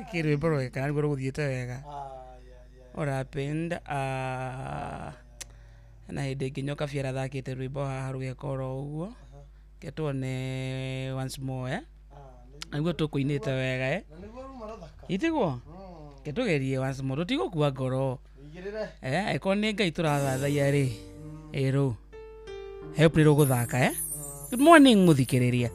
Nĩkĩ rwĩmbo rwega kana nĩguo rũgũthiĩte wega? What happened? Na hĩndĩ ĩngĩ Nyoka Biara athakĩte rwĩmbo haha rũgeka oro ũguo. Reke tuone once more, eh? Nĩguo tũkũinĩte wega, eh? Itiguo? Reke tũgerie once more, tũtigũkua ngoro. Eh, angĩkorwo nĩ Ngai tũrathathaiya rĩ, ĩrũ. Help nĩ rũgũthaka, eh? Good morning mũthikĩrĩria.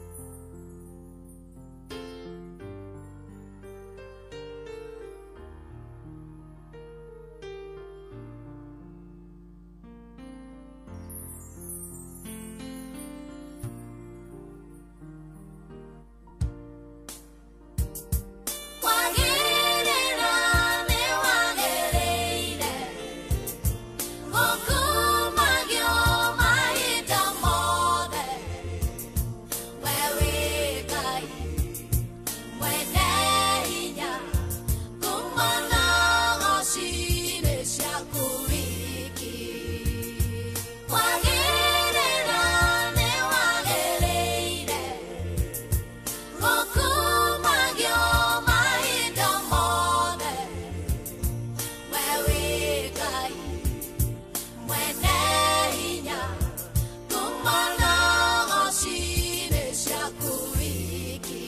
Wagĩrĩra nĩ wagĩrĩire gũkumagio mahinda mothe, we wĩ Ngai mwene hinya, kuma na ng'oci-inĩ ciaku wiki. Wagĩrĩra nĩ wagĩrĩire gũkumagio mahinda mothe, we wĩ Ngai mwene hinya, kuma na ng'oci-inĩ ciaku wiki.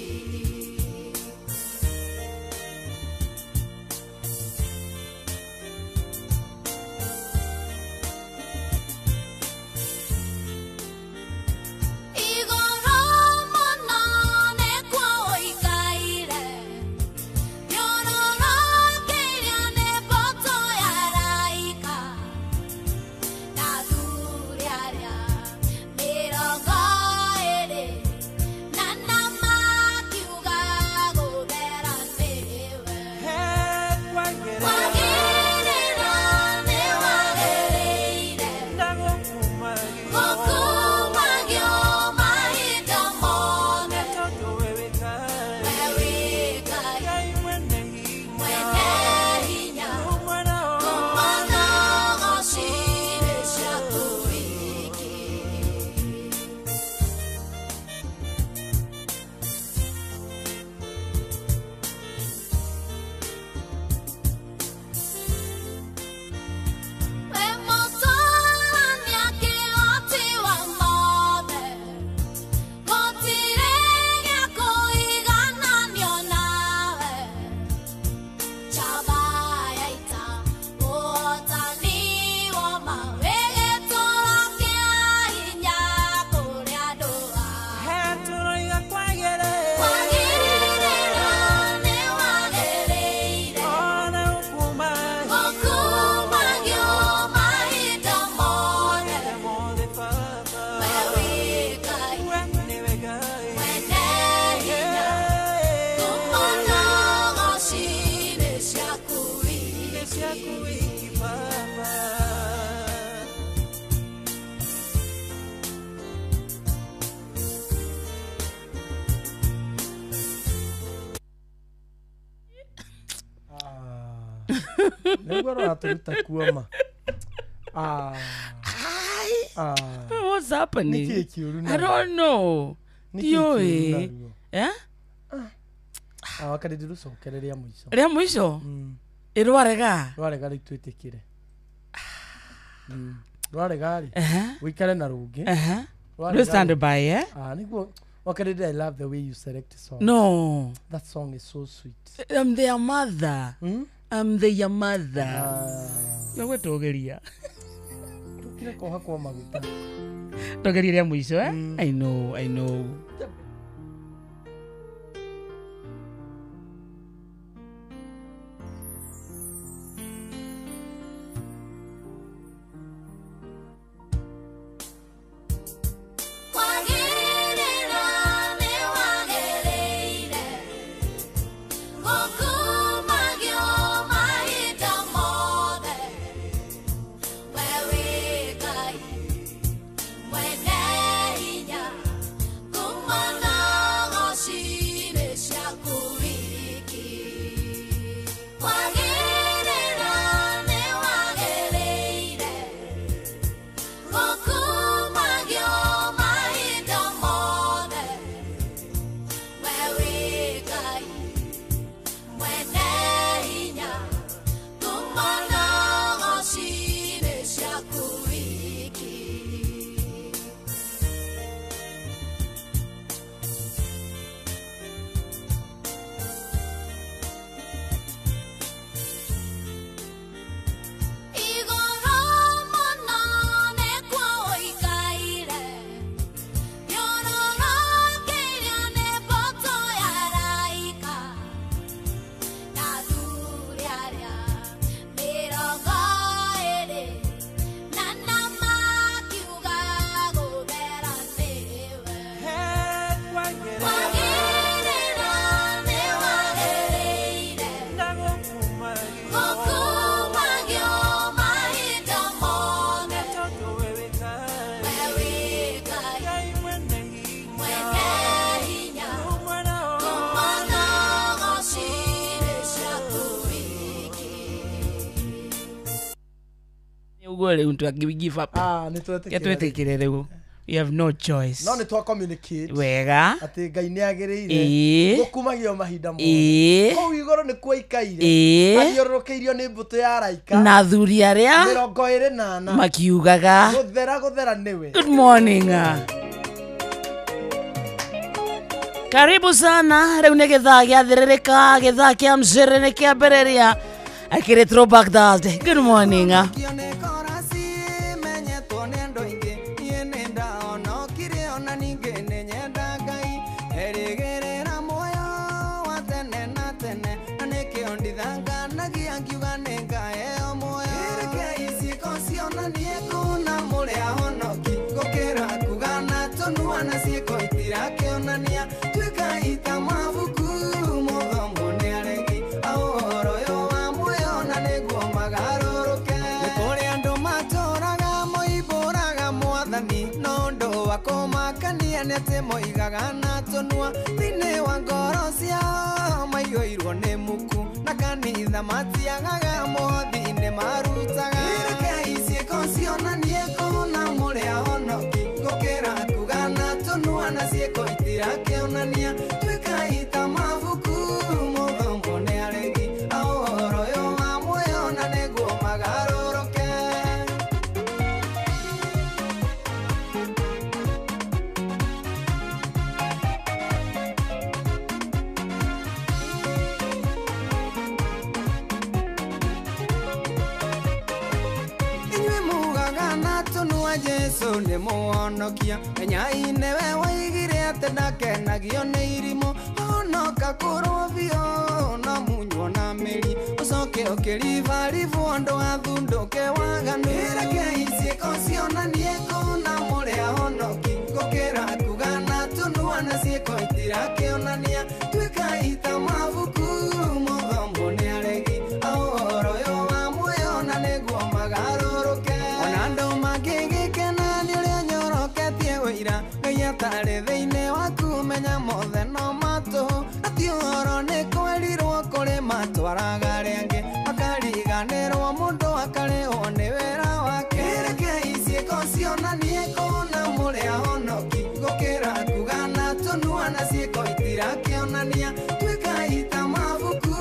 Igũrũ mũno nĩkuo ũikaire, thiũrũrũkĩirio nĩ mbũtũ ya araika, na athuri arĩa 24 na makiuga gũthera nĩwe. Wagĩrĩra nĩ wagĩrĩire gũkumagio mahinda mothe, we wĩ Ngai mwene hinya, kuma na ng'oci-inĩ ciaku wiki. We mũtũrania kĩhoti wa mothe, gũtirĩ gĩa kũigananio nawe. Njamba ya ita, ũhotani woma, wĩ gĩtũũro kĩa hinya kũrĩ andũ aku. Wagĩrĩra nĩ wagĩrĩire gũkumagio mahinda mothe, we wĩ Ngai mwene hinya, kuma na ng'oci-inĩ ciaku wiki. Nĩguo rũratũruta kuoma. What's happening? Nĩkĩĩ kĩũru I naruo? don't know. Nĩkĩĩ kĩũru Ndiũĩ. naruo? Eh? Wakati ndĩrũcokere rĩa mũico. Rĩa mũico? Ĩrwarega? Rwarega rĩu twĩtĩkĩre. Rwarega rĩ, Ehe. wĩikare na rũngĩ. Ehe. Rwarega Rĩ stand rĩ, by, eh? Nĩguo wakati I love the way you select songs. No. That song is so sweet. I'm their mother. I'm their mother. Gwĩtũgĩria. Tũkire kũhakwo maguta. Tũgerie rĩa mũico, eh? I know, I know. Wagĩrĩra nĩ wagĩrĩire gũkumagio mahinda mothe, we wĩ Ngai mwene hinya, kuma na Uguo rĩu we give up. Ah, nĩ twetĩkĩra. Twetĩkĩre rĩu. You have no choice. No nĩ twa communicate. Wega. Atĩ Ngai nĩ agĩrĩire gũkumagio mahinda mothe. Kũu igũrũ nĩ kuo aikaire. Athiũrũrũkĩirio nĩ mbũtũ ya araika. Na athuri arĩa 24 makiugaga gũthera gũthera nĩwe. Good morning. Karibu sana. Rĩu nĩ gĩthaa gĩathĩrĩrĩka, gĩthaa kĩa mcere nĩ kĩambĩrĩria. Akĩrĩ throwback Thursday. Good morning. Moigaga tũnua thĩinĩ wa ngoro ciao maiyũirwo nĩ muku na kanitha matiagaga mũhothi-inĩ marutaga. Rekei ciĩko cionanie kũna mũrĩ ahonoki gũkĩra kuga na tũnua na ciĩko itirakĩonania. Tuĩkai ta mabuku mũthomwo nĩ aregi a ũhoro ũyũ wa muoyo na nĩguo magarũrũke. Jesu nĩ mũhonokia menyai nĩwe waigire atĩ ndakenagio nĩ irimũ honoka kũrwo biũ no munywo na mĩri ũcoke ũkĩribaribwo andũ athundũke waganu. Rekei ciĩko cionanie kũna mũrĩ ahonoki gũkĩra kuga na tũnua na ciĩko itirakĩonania. Tuĩkai ta mabuku mũthomwo nĩ aregi a ũhoro ũyũ wa muoyo na nĩguo magarũrũke. Ona andũ mangĩgĩkena nĩ ũrĩa nyoroketie wĩira Ngai atarĩ thĩinĩ waku menya mothe no matũhũ ati ũhoro nĩ kwerirwo kũrĩ matwaraga arĩa angĩ makariganĩrwo mũndũ akarĩhwo nĩ wĩra wake. Rekei ciĩko cionanie kũna mũrĩ ahonoki gũkĩra kuga na tũnua na ciĩko itirakĩonania. Tuĩkai ta mabuku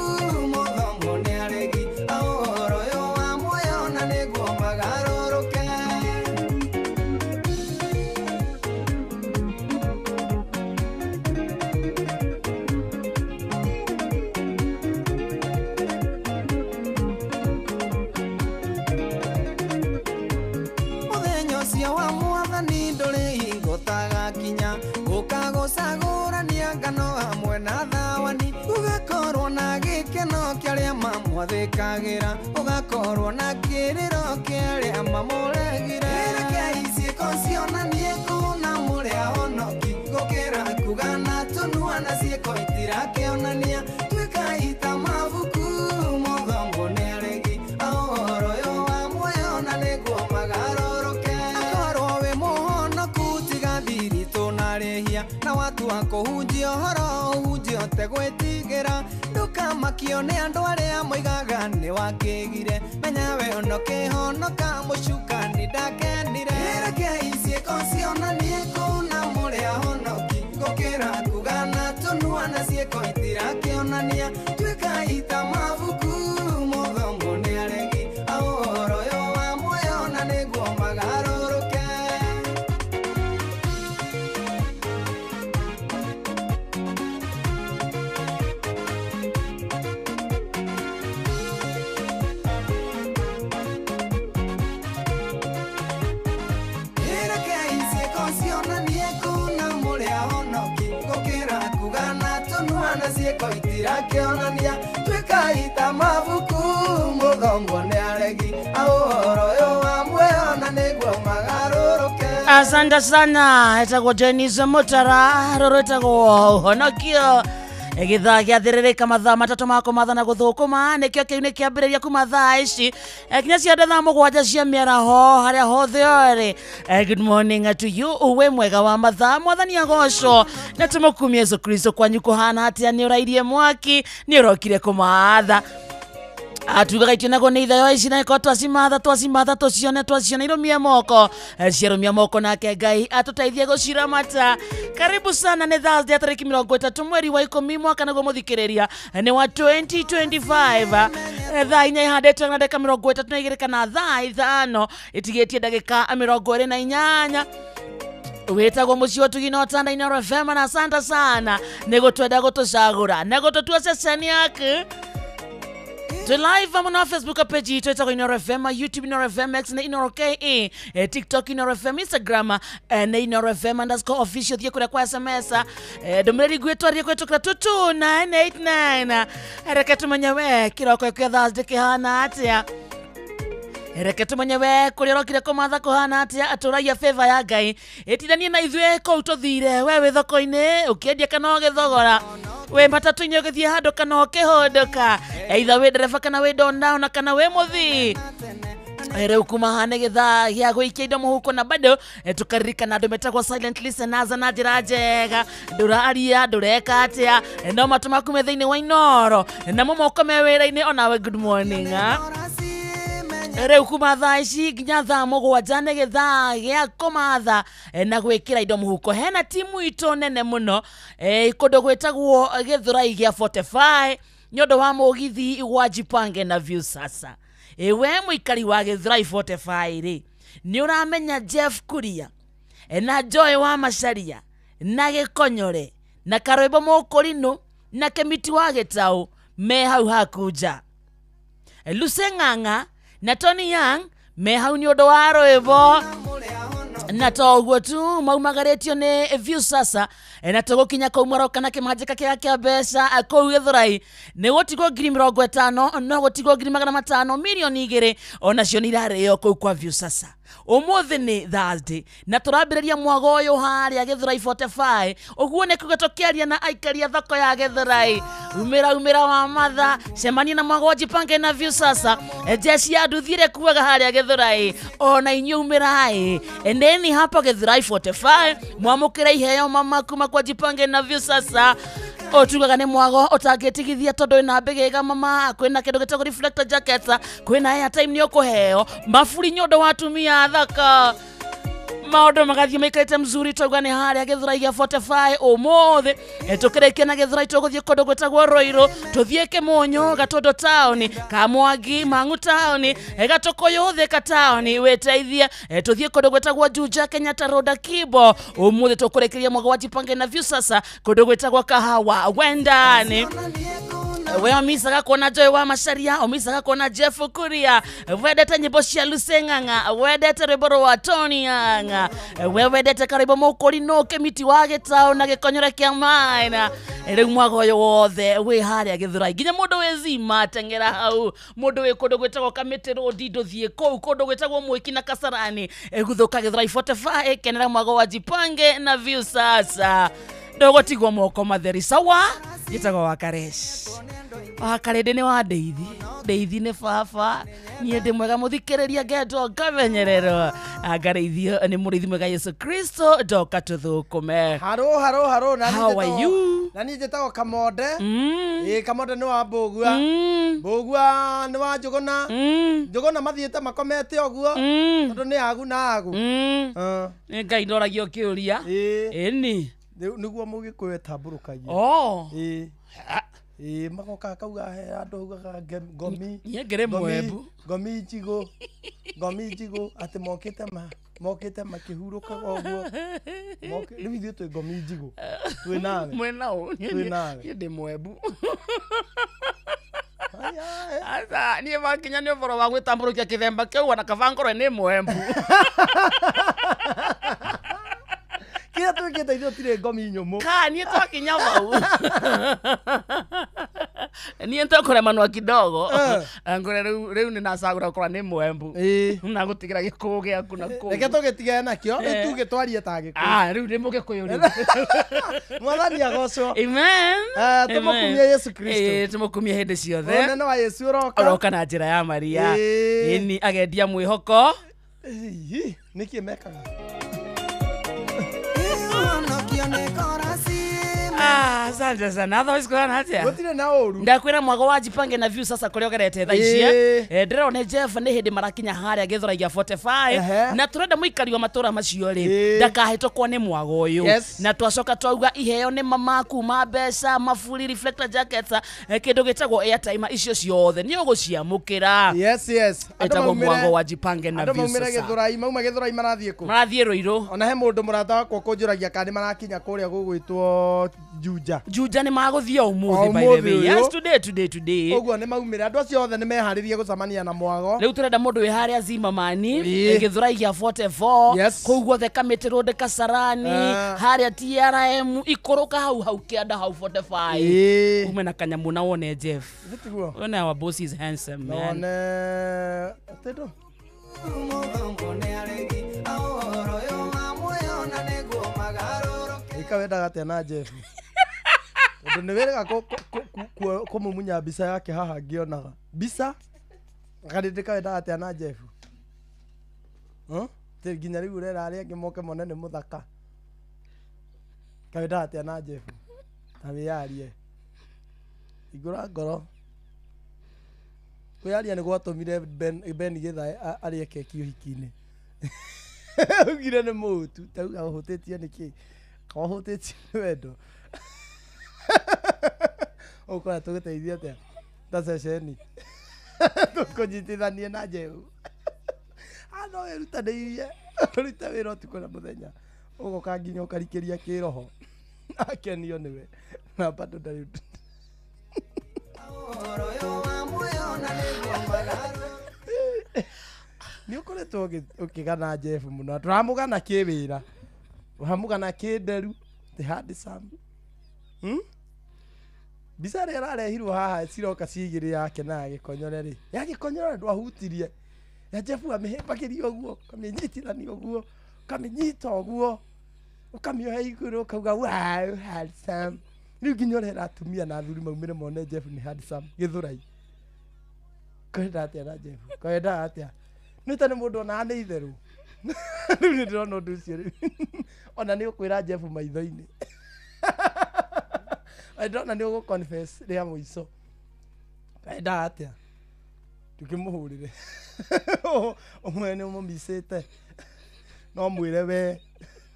mũthomwo nĩ aregi a ũhoro ũyũ wa muoyo na nĩguo magarũrũke. Mũthenya ũcio wa mwathani ndũrĩ hingo ũtagakinya gũka gũcagũrania ngano hamwe na thawani gũgakorwo na gĩkeno kĩa arĩa mamwathĩkagĩra gũgakorwo na kĩrĩro kĩa arĩa mamũregire. Rekei ciĩko cionanie kũna mũrĩ ahonoki gũkĩra kuga na tũnua na ciĩko itirakĩonania. Tuĩkai ta mabuku mũthomwo nĩ aregi a ũhoro ũyũ wa muoyo na nĩguo magarũrũke. Akorwo wĩ mũhonoku tiga thiritũ na rĩhia na watua kũhunjia ũhoro ũhunjie ũtegwĩtigĩra ndũkamakio nĩ andũ arĩa moigaga nĩ wakĩgire menya we onokĩhonoka mũcukani ndakenire. Rekei ciĩko cionanie kũna mũrĩ ahonoki gũkĩra kuga na tũnua na ciĩko itirakĩonania. Tuĩkai ta mabuku mũthomwo nĩ aregi a ũhoro ũyũ wa muoyo na nĩguo magarũrũke. Rekei ciĩko cionanie kũna mũrĩ ahonoki gũkĩra kuga na tũnua na ciĩko itirakĩonania. Tuĩkai ta mabuku mũthomwo nĩ aregi a ũhoro ũyũ wa muoyo na nĩguo magarũrũke. Asante sana. Etagwo Denise Mutara rũrũ etagwo ũhonokio. Gĩthaa gĩathĩrĩrĩka mathaa 3 ma kũmatha na gũthũkũma nĩkĩo kĩu nĩ kĩambĩrĩria kuma thaa ici kinya cia thaa 7 cia mĩaraho harĩa hothe ũrĩ. Good morning to you. Uwe mwega wa mathaa mwathani agocwo na tũmũkumie Yesu Kristo kwanyu kũhana atĩa nĩ ũrairie mwaki nĩ ũrokire kũmatha. Atugaga itionagwo nĩ ithayo ici na ĩkorwo twacimatha twacimatha tũcione twaciona irũmie moko ciarũmia moko nake Ngai atũteithie gũciramata. Karibu sana, nĩ Thursday tarĩki 30 mweri wa 10 mwaka naguo mũthikĩrĩria nĩ wa 2025. Thaa 4 ihandĩtwo na ndagĩka 32 kana thaa 5 ĩtigĩtie ndagĩka 28. Wĩtagwo mũciĩ wa Tugina Otanda Inooro FM na asante sana nĩ gũtwenda gũtũcagũra na gũtũtua ceceni yaku. Twe live on Facebook page yetu ĩtagwo Inooro FM, YouTube Inooro FM, X na Inooro KE, TikTok Inooro FM, Instagram na Inooro FM _official. Thiĩ kũrĩa kwa SMS ndũmĩrĩri ngwĩtwarie kũhĩtũkĩra 22989. Reke tũmenye we kĩroko gĩa Thursday kĩhana atĩa. Reke tũmenye we kũrĩa ũrokire kũmatha kũhana atĩa. Atũragia favor ya Ngai ĩtindanie na ithuĩ kũu tũthire. We wĩ thoko-inĩ ũkĩendia kana ũgĩthogora, wĩ matatũ-inĩ ũgĩthiĩ handũ kana ũkĩhũndũka, either wĩ ndereba kana wĩ downtown kana wĩ mũthii. Rĩu kuma haha nĩ gĩthaa gĩa gũikia indo mũhuko na bado tũkaririkana andũ metagwo silent listeners na njĩra njega. Ndũraria ndũreka atĩa, no matũ maku me thĩinĩ wa Inooro namo moko me wĩra-inĩ. Onawe good morning. Rĩu kuma thaa ici nginya thaa 7 nĩ gĩthaa gĩa kũmatha na gwĩkĩra indo mũhuko. Hena timu itũ nene mũno kũndũ gwĩtagwo Gĩthũrai gĩa 45 nĩ ũndũ wa mũgithi wa Jipange na Viusasa. We mũikari wa Gĩthũrai 45 rĩ, nĩ ũramenya Jeff Kuria na Joy wa Macharia na Gĩkonyore na Karwĩmbo Mũkũrinũ na Kĩmiti wa Gĩtaũ me hau hakunja. Lucy Ng'ang'a na Tony Young me hau nĩ ũndũ wa rwĩmbo na toguo tu maumagarĩtio nĩ Viusasa. Na tũgũkinya kũu maroka na kĩmanjĩka kĩega kĩa mbeca kũu Gĩthũrai nĩ gũtigwo 50,000 no gũtigwo 500,000 mirioni 2 onacio nĩ irarĩo kũu kwa Viusasa. Ũmũthĩ nĩ Thursday na tũrambĩrĩria mwago ũyũ harĩa Gĩthũrai 45. Ũguo nĩ kuga tũkĩaria na aikari a thoko ya Gĩthũrai. Umĩra umĩra wa matha cemania na mwago wa Jipange na Viusasa. Jeshi ya nduthi ĩrĩa kuaga harĩa Gĩthũrai ona inyuĩ umĩrai, endeni hapa Gĩthũrai 45 mwamũkĩre iheo mama kuma kwa Jipange na Viusasa. Otugaga nĩ mwago ũtangĩtigithia tondũ wĩna mbĩgĩga mama, kwĩna kĩndũ gĩtagwo reflector jacket, kwĩna airtime nĩ ũkũheo maburi nĩ ũndũ wa atumia thaka. Maũndũ magathiĩ maikarĩte mzuri. Twauga nĩ harĩa Gĩthũrai gĩa 45 ũmũthĩ. Tũkĩrĩkia na Gĩthũrai tũgũthiĩ kũndũ gwĩtagwo Rũirũ, tũthiĩ Kĩmũnyũ, Gatũndũ taũni, Kamwangi, Mang'u taũni, Gatũkũyũ, Thĩka taũni, wĩteithie. Tũthiĩ kũndũ gwĩtagwo Juja, Kenyatta Road, Kibo. Ũmũthĩ tũkũrĩkĩria mwago wa Jipange na Viusasa kũndũ gwĩtagwo Kahawa Wendani. We omisaga kuona Joy wa Macharia, omisaga kuona Jeff Kuria, wendete nyĩmbo cia Lucy Ng'ang'a, wendete rwĩmbo rwa Tony Young, we wendete Karwĩmbo Mũkũrinũ, Kĩmiti wa Gĩtaũ na Gĩkonyore kĩa Maina. Rĩu mwago ũyũ wothe wĩ harĩa Gĩthũrai nginya mũndũ wĩ Zima teng'era hau, mũndũ wĩ kũndũ gwĩtagwo Kamĩtĩ Road ndũthiĩ kũu, kũndũ gwĩtagwo Mwĩki na Kasarani, guthũka Gĩthũrai 45 kenera mwago wa Jipange na Viusasa. Ndũgũtigwo moko matheri sawa. Njĩtagwo Wakaresh Wakarĩndĩ nĩ wa ndeithi ndeithi nĩ baba niĩ ndĩ mwega mũthikĩrĩria ngendwo ngamenyererwo ngarĩithio nĩ mũrĩithi mwega Yesu Kristo ndoka tũthũkũme. Haro haro haro. Na How are you? Na niĩ njĩtagwo Kamonde. Ĩĩ Kamonde nĩ wa Mbũgua. Mbũgua nĩ wa Njũgũna. Njũgũna mathiĩte makomete ũguo tondũ nĩ agu na agu. Nĩ Ngai ndoragio kĩũria. Ĩni nĩguo mũgĩkũyũ etambũrũkagia. Ĩĩ ĩĩ magoka akauga he andũ augaga ngomi. Niĩ ngĩrĩ mwembu. Ngomi njigũ. Ngomi njigũ atĩ mokĩte makĩhurũkaga ũguo. Rĩu ithuĩ twĩ ngomi njigũ. Twĩ nawe. Mwena ũ. Twĩ nawe. Niĩ ndĩ mwembu. Aca niĩ makinya nĩ ũboro wa gwĩtambũrũkia kĩthemba kĩu ona kaba ngorwo nĩ mwembu. Kĩrĩa twĩkĩte ithuĩ tũtirĩ ngomi nyũmũ. Ka niĩ twakinya hau. Niĩ nĩtũkũremanwo kidogo. Ngore rĩu nĩndacagũra gũkorwo nĩ mwembu. Na gũtigĩra gĩkũyũ gĩaku na kũu. Reke tũgĩtigane nakĩo, rĩu tuge twarie ta Gĩkũyũ. Rĩu nĩ mũgĩkũyũ rĩu. Mwathani agocwo. Amen. Tũmũkumie Yesu Kristo. Tũmũkumie hĩndĩ ciothe. Ũnene wa Yesu ũroka. Ũroka na njĩra ya Maria. Ĩni agendia mwĩhoko. Nĩkĩ mekaga? Asante sana. Otherwise kũhana atĩa? Gũtirĩ na ũru. Ndakwĩra mwago wa Jipange na View sasa kũrĩa ũgerete thaa ici. Ndĩrona Jeff nĩ hĩndĩ marakinya harĩa Gĩthũrai gĩa 45 na tũrenda mũikari wa matũra macio rĩ ndakahĩtũkwo nĩ mwago ũyũ. Na twacoka twauga iheo nĩ mamaku ma mbeca, maburi, reflector jackets, kĩndũ gĩtagwo airtime, icio ciothe nĩ ũgũciamũkĩra. Yes, yes. Ĩtagwo mwago wa Jipange na View sasa. Andũ maumĩre Gĩthũrai, mauma Gĩthũrai marathiĩ kũ? Marathiĩ Rũirũ. Ona he mũndũ mũrata wakwa ũkũnjũragia kana nĩ marakinya kũrĩa gũgwĩtwo Juja. Juja nĩ magũthiĩ ũmũthĩ by the way. Yes, today. Ũguo nĩ maumĩre. Andũ acio othe nĩ meharĩrie gũcemania na mwago. Rĩu tũrenda mũndũ wĩ harĩa Zimmerman, Gĩthũrai gĩa 44, kũu guothe Kamĩtĩ Road, Kasarani, harĩa TRM, ikũrũka hau hau kĩanda hau 45. Ume na kanyamũ na wone Jeff. Wone our boss is handsome man. Wone Tedo. Ikawendaga atĩa na Jeff? Tondũ nĩ wĩrĩga kũmumunya mbica yake haha ngĩonaga. Mbica? Karĩndĩ kawendaga atĩa na Jeff? Nginya rĩu ũrera arĩa angĩ moke mone nĩ mũthaka. Kawendaga atĩa na Jeff? Ta wĩyarie. Hingũra ngoro. Kwĩyaria nĩ gwatũmire Ben Githae arĩe keki ũhiki-inĩ. Augire nĩ mũhutu. Tauga ũhutĩtio nĩ kĩ? Ũhutĩtio nĩ wendo. Ũkora tũgũteithia atĩa? Ta ceceni. Tũkũnyitithanie na Jehu. No wĩrutanĩirie. Ũrute wĩra ũtukũ na mũthenya. Ũgoka nginya ũkarikĩria kĩroho. Akenio nĩwe. Na bado ndarĩ. Nĩ ũkoretwo ũkĩgana Jeff mũno. Tũramũgana kĩwĩra. Ũramũgana kĩnderu. The handsome. Mbica ĩrĩa ĩrarehirwo haha ciroka cigĩrĩ yake na ya Gĩkonyore rĩ. Ya Gĩkonyore ndwahutirie. Ya Jeff amĩhĩmbagĩria ũguo, ũkamĩnyitithania ũguo, ũkamĩnyita ũguo, ũkamĩoha igũrũ ũkauga wow, handsome. Rĩu nginya ũrera atumia na athuri maumĩre mone Jeff nĩ handsome. Gĩthũrai. Kwenda atĩa na Jeff? Kwenda atĩa? Nĩ ta nĩ mũndũ onaga nĩ itherũ. Rĩu nĩ ndĩrona ũndũ ũcio rĩu. Ona nĩ ũkwĩra Jeff maitho-inĩ. Ndĩrona nĩ ũgũ confess rĩa mũico. Kwenda atĩa? Tũkĩmũhũrĩre. Ũmwe nĩ ũmũmicĩte. No mwĩre we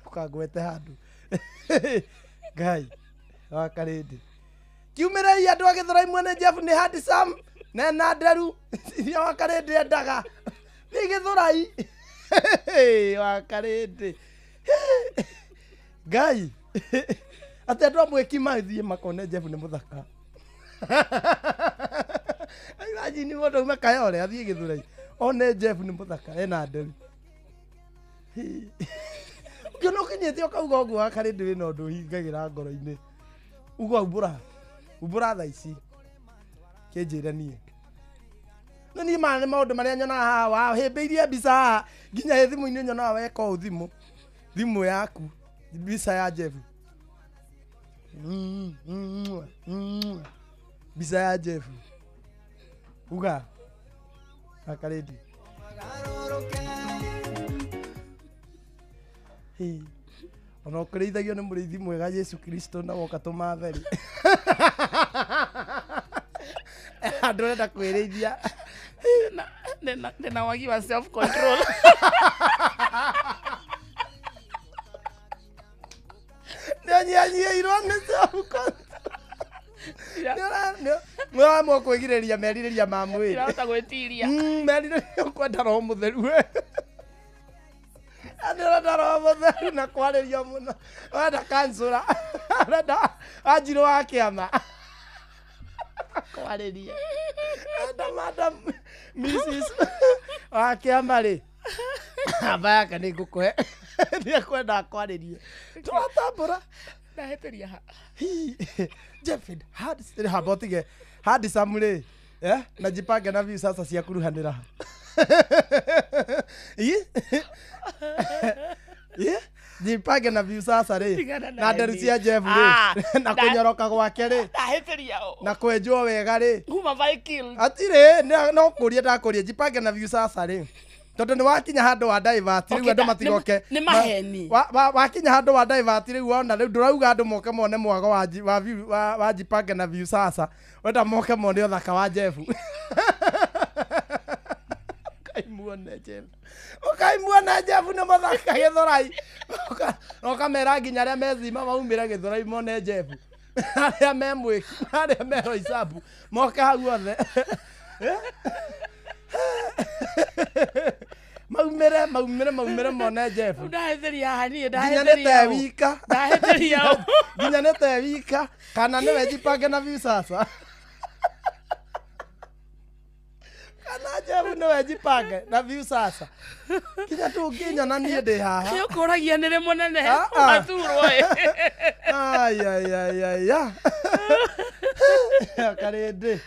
ũkangwete handũ. Ngai wa Karĩndĩ. Kiumĩrei andũ a Gĩthũrai mwene Jeff nĩ handsome na ena nderu iria wa Karĩndĩ endaga. Nĩ Gĩthũrai. Wa Karĩndĩ. Ngai. Atĩ andũ amwe mathiĩ makone Jeff nĩ mũthaka. Imagine mũndũ auma Kayole athiĩ Gĩthũrai one Jeff nĩ mũthaka ena nderu. Ũkĩona ũkinyĩte ũkauga ũguo wa Karĩndĩ wĩna ũndũ ũhingagĩra ngoro-inĩ. Uga umbũra. Umbũra thaa ici. Kĩnjĩre niĩ. No niĩ maya nĩ maũndũ marĩa nyonaga haha wahĩmbĩirie mbica haha nginya ĩ thimũ-inĩ nyonaga weka ũũ thimũ. Thimũ yaku. Mbica ya Jeff. Mbica ya Jeff. Uga. Akarĩndĩ. Ona ũkũrĩithagio nĩ mũrĩithi mwega Jesu Kristo na woka tũmatheri. Andũ arenda kwĩrĩithia. Ndĩna wagi wa self control. Nĩanyihanyiheirwo nĩ self control. Nĩũramua kwĩgirĩrĩria merirĩria ma mwĩrĩ. Ndirahota gwĩtiria. Merirĩria ũkwenda roho mũtheru we. Ndĩrenda roho mũtheru na kwarĩrio mũno. Ũrenda kansũra. Ũrenda wanjirũ wa kĩama. Kwarĩria. Ũrenda madam Mrs. wa kĩama rĩ. Namba yake nĩ ngũkũhe. Nĩekwenda kwarĩrie. Tũratambũra. Ndahĩtĩria ha. Jeff hamba ũtige handsome rĩ. Na Jipange na View sasa ciakuruhanĩra. Jipange na View sasa rĩ. Na nderu cia Jeff rĩ. Na kũnyoroka gwake rĩ. Ndahĩtĩria ũ. Na kwenjwo wega rĩ. Whom have I killed? Atirĩ no kũria ndakũria Jipange na View sasa rĩ. Tondu ni wakinya handu wa divert riu andu matigoke. Ni maheni. Wakinya handu wa divert riu wona riu ndurauga andu moke mone mwago wa wa Jipange na Viusasa. Wenda moke mone uthaka wa Jeff. Kaimuone Jeff. Ukaimuona Jeff ni muthaka Githurai. Ukamera nginya aria methima maumire Githurai mone Jeff. Aria me mwiki, aria me Roysambu moke hau othe. Maumire maumire maumire mone Jeff. Ndahetheria hani nginya nĩ te wika. Ndahetheria. Nginya nĩ te wika kana nĩwe Jipange na Viusasa. Kana Jeff nĩwe Jipange na Viusasa. Kinya tũngĩnyona niĩ ndĩ haha. Nĩ ũkũragia nĩ rĩ mũnene ũgaturwo ĩ. Ai ai ai ai ai. Karĩndĩ.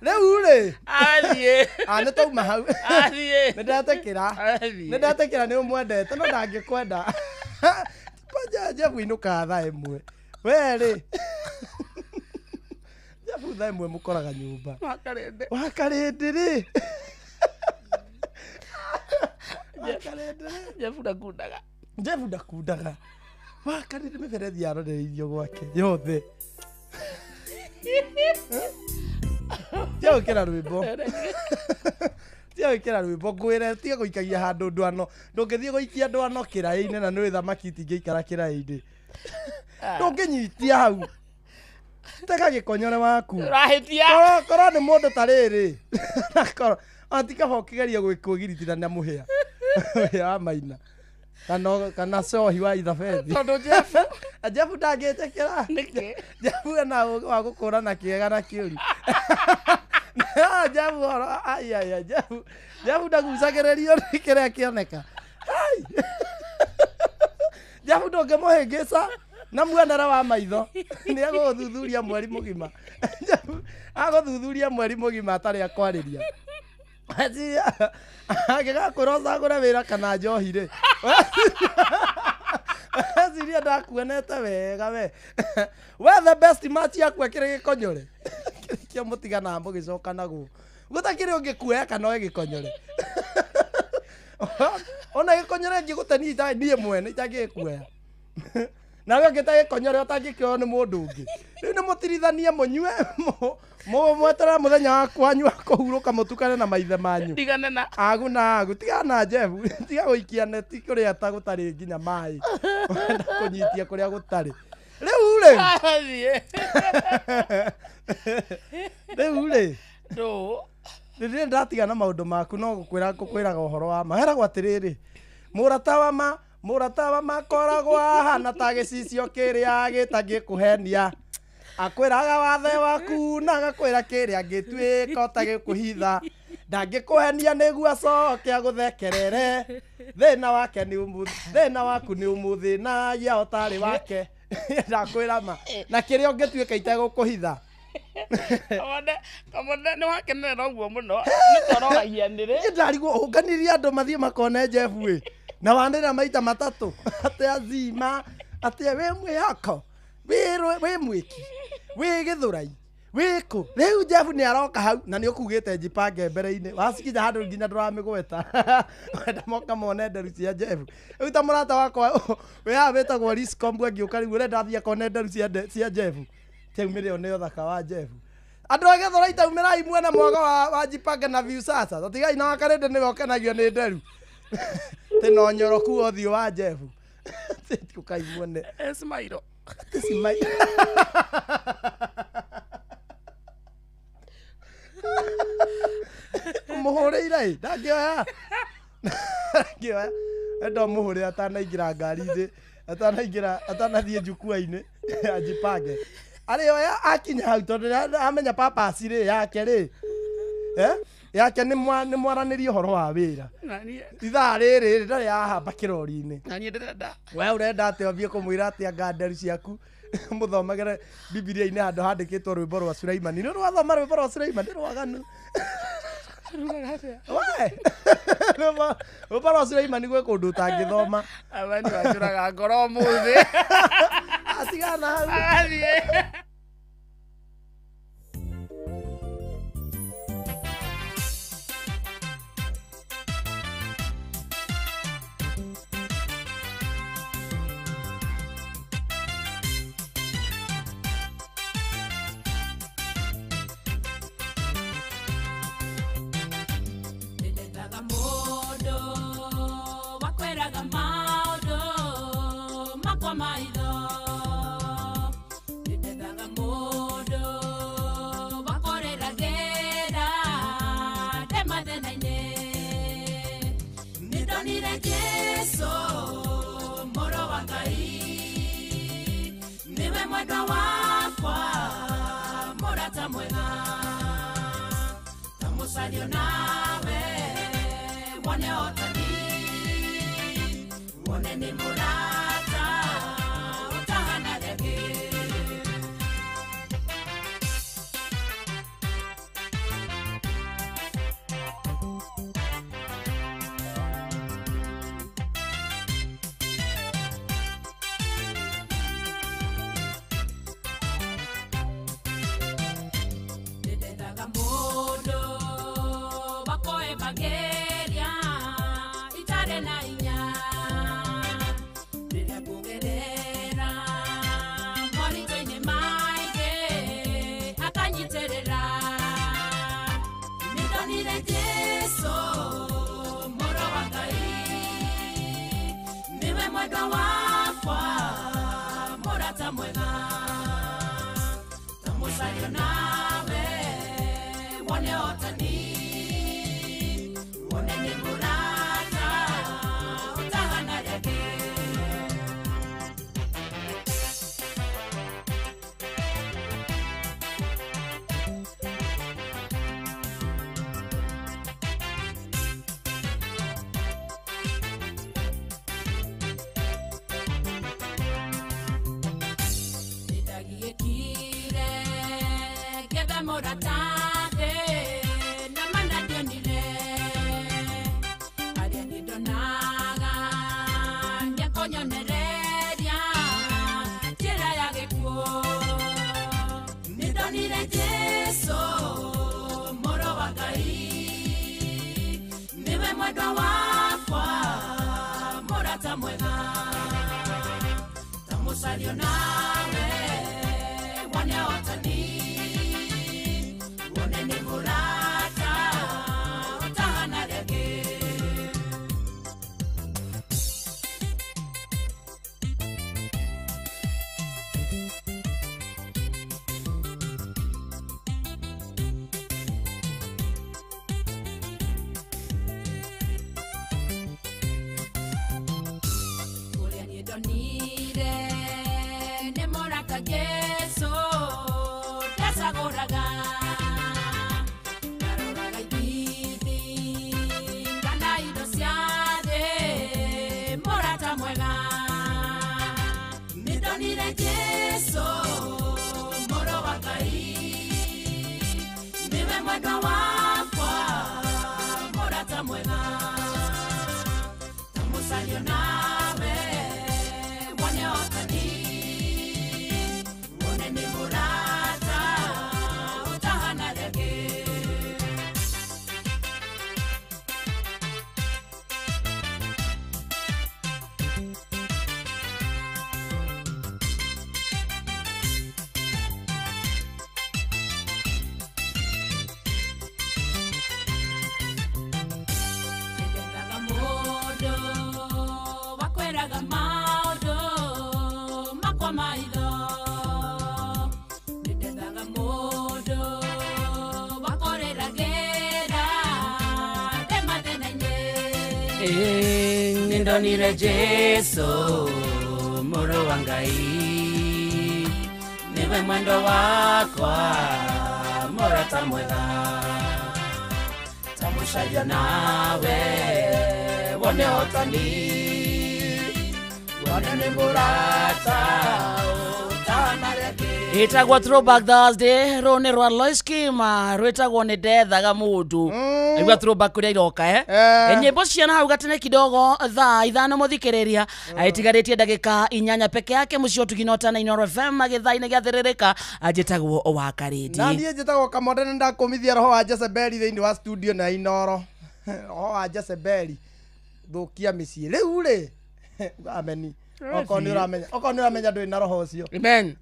Rĩu rĩ. Athiĩ. Ah nĩ twauma hau. Athiĩ. Nĩ ndetĩkĩra. Nĩ ndetĩkĩra nĩ ũmwendete no ndangĩkwenda. Jeff inũkaga thaa ĩmwe. We rĩ. Jeff thaa ĩmwe mũkoraga nyũmba. Wakarĩndĩ. Wakarĩndĩ rĩ. Wakarĩndĩ rĩ. Jeff ndakundaga. Jeff ndakundaga. Wakarĩndĩ mĩberethi yarorereirio gwake yothe. Tiga gwĩkĩra rwĩmbo. Tiga gwĩkĩra rwĩmbo ngwĩre tiga gũikagia handũ ndwano. Ndũngĩthiĩ gũikia ndwano kĩraĩ-inĩ na nĩũĩ thamaki itingĩikara kĩraĩ-inĩ. Ndũngĩnyitia hau. Tega gĩkonyore waku. Ũrahĩtia. Korwo nĩ mũndũ ta rĩrĩ. Korwo ti kaba ũkĩgeria kwĩgiritithania mũhĩa. Mũhĩa wa Maina. Kana cohi wa Ithabethi. Tondũ Jeff. Jeff ndangĩtĩkĩra. Nĩkĩ? Jeff ena ũgĩ wa gũkũrana kĩega na kĩũru. Jeff oro ai ai Jeff. Jeff ndagucagĩrĩrio nĩ kĩrĩa kĩoneka. Ai. Jeff ndũngĩmũhĩngĩca na muonere wa maitho. Nĩ egũgũthuthuria mweri mũgima. Jeff agũthuthuria mweri mũgima atarĩ akwarĩria. Angĩgakwĩra ũcagũre wĩra kana njohi rĩ. Eciria ndakuonete wega we. We the best match yaku ĩkĩrĩ gĩkonyore. Kĩo mũtiganaga mũgĩcoka naguo. Gũtakĩrĩ ũngĩkuoya kana oe gĩkonyore. Ona gĩkonyore ngĩgũte niĩ mwene itangĩgĩkuoya. Nawe ũngĩte gĩkonyore ũtangĩkĩoywo nĩ mũndũ ũngĩ. Rĩu nĩ mũtirithanie mũnyue mweterere mũthenya wanyu wa kũhurũka mũtukane na maithe manyu. Tigane na agu na agu tigana na Jeff. Tiga gũikia neti kũrĩa ta gũtarĩ nginya maĩ. Wenda kũnyitia kũrĩa gũtarĩ. Rĩu rĩ. Athiĩ. Rĩu rĩ. Ndũ. Rĩrĩa ndatigana maũndũ maku no gũkwĩra ngũkwĩraga ũhoro wa ma. Heragwo atĩrĩrĩ. Mũrata wa ma koragwo ahana ta gĩcicio kĩrĩa gĩtangĩkũhenia. Akwĩraga wathe waku na agakwĩra kĩrĩa angĩtuĩka ũtagĩkũhitha. Ndangĩkũhenia nĩguo acoke agũthekerere. Thĩna wake nĩ ũmũthĩ, thĩna waku nĩ ũmũthĩnagia ũtarĩ wake. Ndakwĩra ma. Na kĩrĩa ũngĩtuĩka itegũkũhitha. Kamũnde nĩ wakenerera ũguo mũno. Nĩ twaroragia nĩrĩ. Niĩ ndarigwo ũnganirie andũ mathiĩ makone Jeff ĩ. Na wanĩrĩra maita matatũ. Atĩ azima, atĩ wĩ mwĩhoko. Wĩ mwĩki. Wĩ Githurai. Wĩ kũ. Rĩu Jeff nĩ aroka hau na nĩ ũkugĩte Jipange mbere-inĩ. Wacikinya handũ nginya ndũramĩgweta. Wenda moka mone nderu cia Jeff. Rĩu ta mũrata wakwa wĩ haha wĩtagwo Riscom angĩũka rĩu ũrenda athiĩ akone nderu cia Jeff. Taumĩre one ũthaka wa Jeff. Andũ a Githurai taumĩrai muone mwago wa Jipange na Viusasa. Tatigai na Wakarĩndĩ nĩwe ũkenagio nĩ nderu. Tĩ na ũnyoroku wa ũthiũ wa Jeff. Ũkai muone. Esmairo. Smile. Mũhũrĩire ĩ ndangĩoya. Ndangĩoya. Enda mũhũrĩre atanaingĩra ngari-inĩ, atanaingĩra atanathiĩ njukua-inĩ ajipange. Arĩoya akinya hau tondũ amenya purpose rĩ yake rĩ. Yake nĩ mwaranĩrie ũhoro wa wĩra. Ithaa rĩrĩ ndarĩ ahamba kĩrori-inĩ. Na niĩ ndĩrenda. We ũrenda atĩa ũthiĩ kũmwĩra atĩa anga nderu ciaku mũthomagĩre Bibilia-inĩ handũ handĩkĩtwo rwĩmbo rwa Sulaimani. Nĩ rwathoma rwĩmbo rwa Sulaimani rwaganu. We rwĩmbo rwa Sulaimani gwĩ kũndũ ũtangĩthoma. Aba nĩ wanjũraga ngoro ũmũthĩ. Atigana hau. Athiĩ. Makwa maitho Nĩndethaga mũndũ Wakoreragĩra Ndĩ mathĩna-inĩ Nĩndonire Jesũ Mũrũ wa Ngai Nĩwe mwendwa wakwa Mũrata mwega Ta mũcario nawe Wone ũtani Wone nĩ mũrata Ũtahana rĩngĩ. Ndethaga mũndũ wakoemagĩria itarĩ na hinya rĩrĩa ngũgerera moritũ-inĩ maingĩ akanyitĩrĩra. Nĩndonire Jesũ mũrũ wa Ngai nĩwe mwendwa wakwa mũrata mwega ta mũcario nawe wone ũtani wone nĩ mũrata ũtahana rĩngĩ. Nĩndagiĩkire ngĩetha mũrata thĩ na mana ndionire arĩa niĩ ndonaga nĩekũnyonereria njĩra ya gĩkuũ. Nĩndonire Jesũ mũrũ wa Ngai nĩwe mwendwa wakwa mũrata mwega ta mũcario nawe wone ũtani wone nĩ mũrata ũtahana rĩngĩ. Ũrĩa niĩ ndonire nĩ mũrata Jesũ ndacagũraga ndaroraga ithithi kana indo cia thĩ mũrata mwega. Nĩndonire Jesũ mũrũ wa Ngai nĩwe mwendwa wakwa mũrata mwega ta mũcario nawe wone ũtani wone nĩ mũrata ũtahana rĩngĩ. Nĩndethaga mũndũ wakwĩraga maũndũ makwa maitho Nĩndethaga mũndũ wakoreragĩra ndĩ mathĩna-inĩ. Nĩndonire Jesũ mũrũ wa Ngai nĩwe mwendwa wakwa mũrata mwega ta mũcaria nawe wone ũtani wone nĩ mũrata ũtahana rĩngĩ. Ĩtagwo Throwback Thursday rũnĩ rwa Lois Kima rwĩtagwo nĩ ndethaga mũndũ aigua throwback kũrĩa iroka nyĩmbo ciana hau gatene kidogo thaa 5 mũthikĩrĩria itigarĩtie ndagĩka 8 peke yake mũciĩ ũtugino na Inooro FM gĩthaa-inĩ gĩathĩrĩrĩka njĩtagwo wa Karĩndi. Na niĩ njĩtagwo Kamonde nĩ ndakũmithia roho wa Jezebeli thĩinĩ wa studio na Inooro. Roho wa Jezebeli thũkia mĩciĩ rĩu rĩ ameni okorwo nĩ ũramenya okorwo nĩ ũramenya ndũrĩ na roho ũcio. Amen.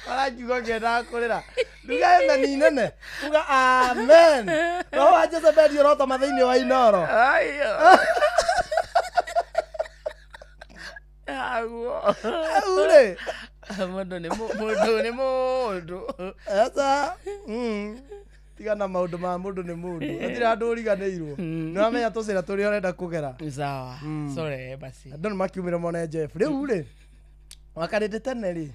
Arakiuga ngĩendaga kũrĩra. Nduga amen inene. Uga amen. Roho wa Jezebeli ũrotoma thĩinĩ wa Inoro. Ayo. Aguo. Rĩu rĩ. Mũndũ nĩ mũndũ nĩ mũndũ. Esa. Tiga na maũndũ ma mũndũ nĩ mũndũ. Hatirĩ handũ ũriganĩirwo. Nĩ ũramenya tũcĩra tũrĩa ũrenda kũgera. Sawa. Sorry basi. Andũ nĩ makiumire mone Jeff. Rĩu rĩ. Wakarĩte tene rĩ.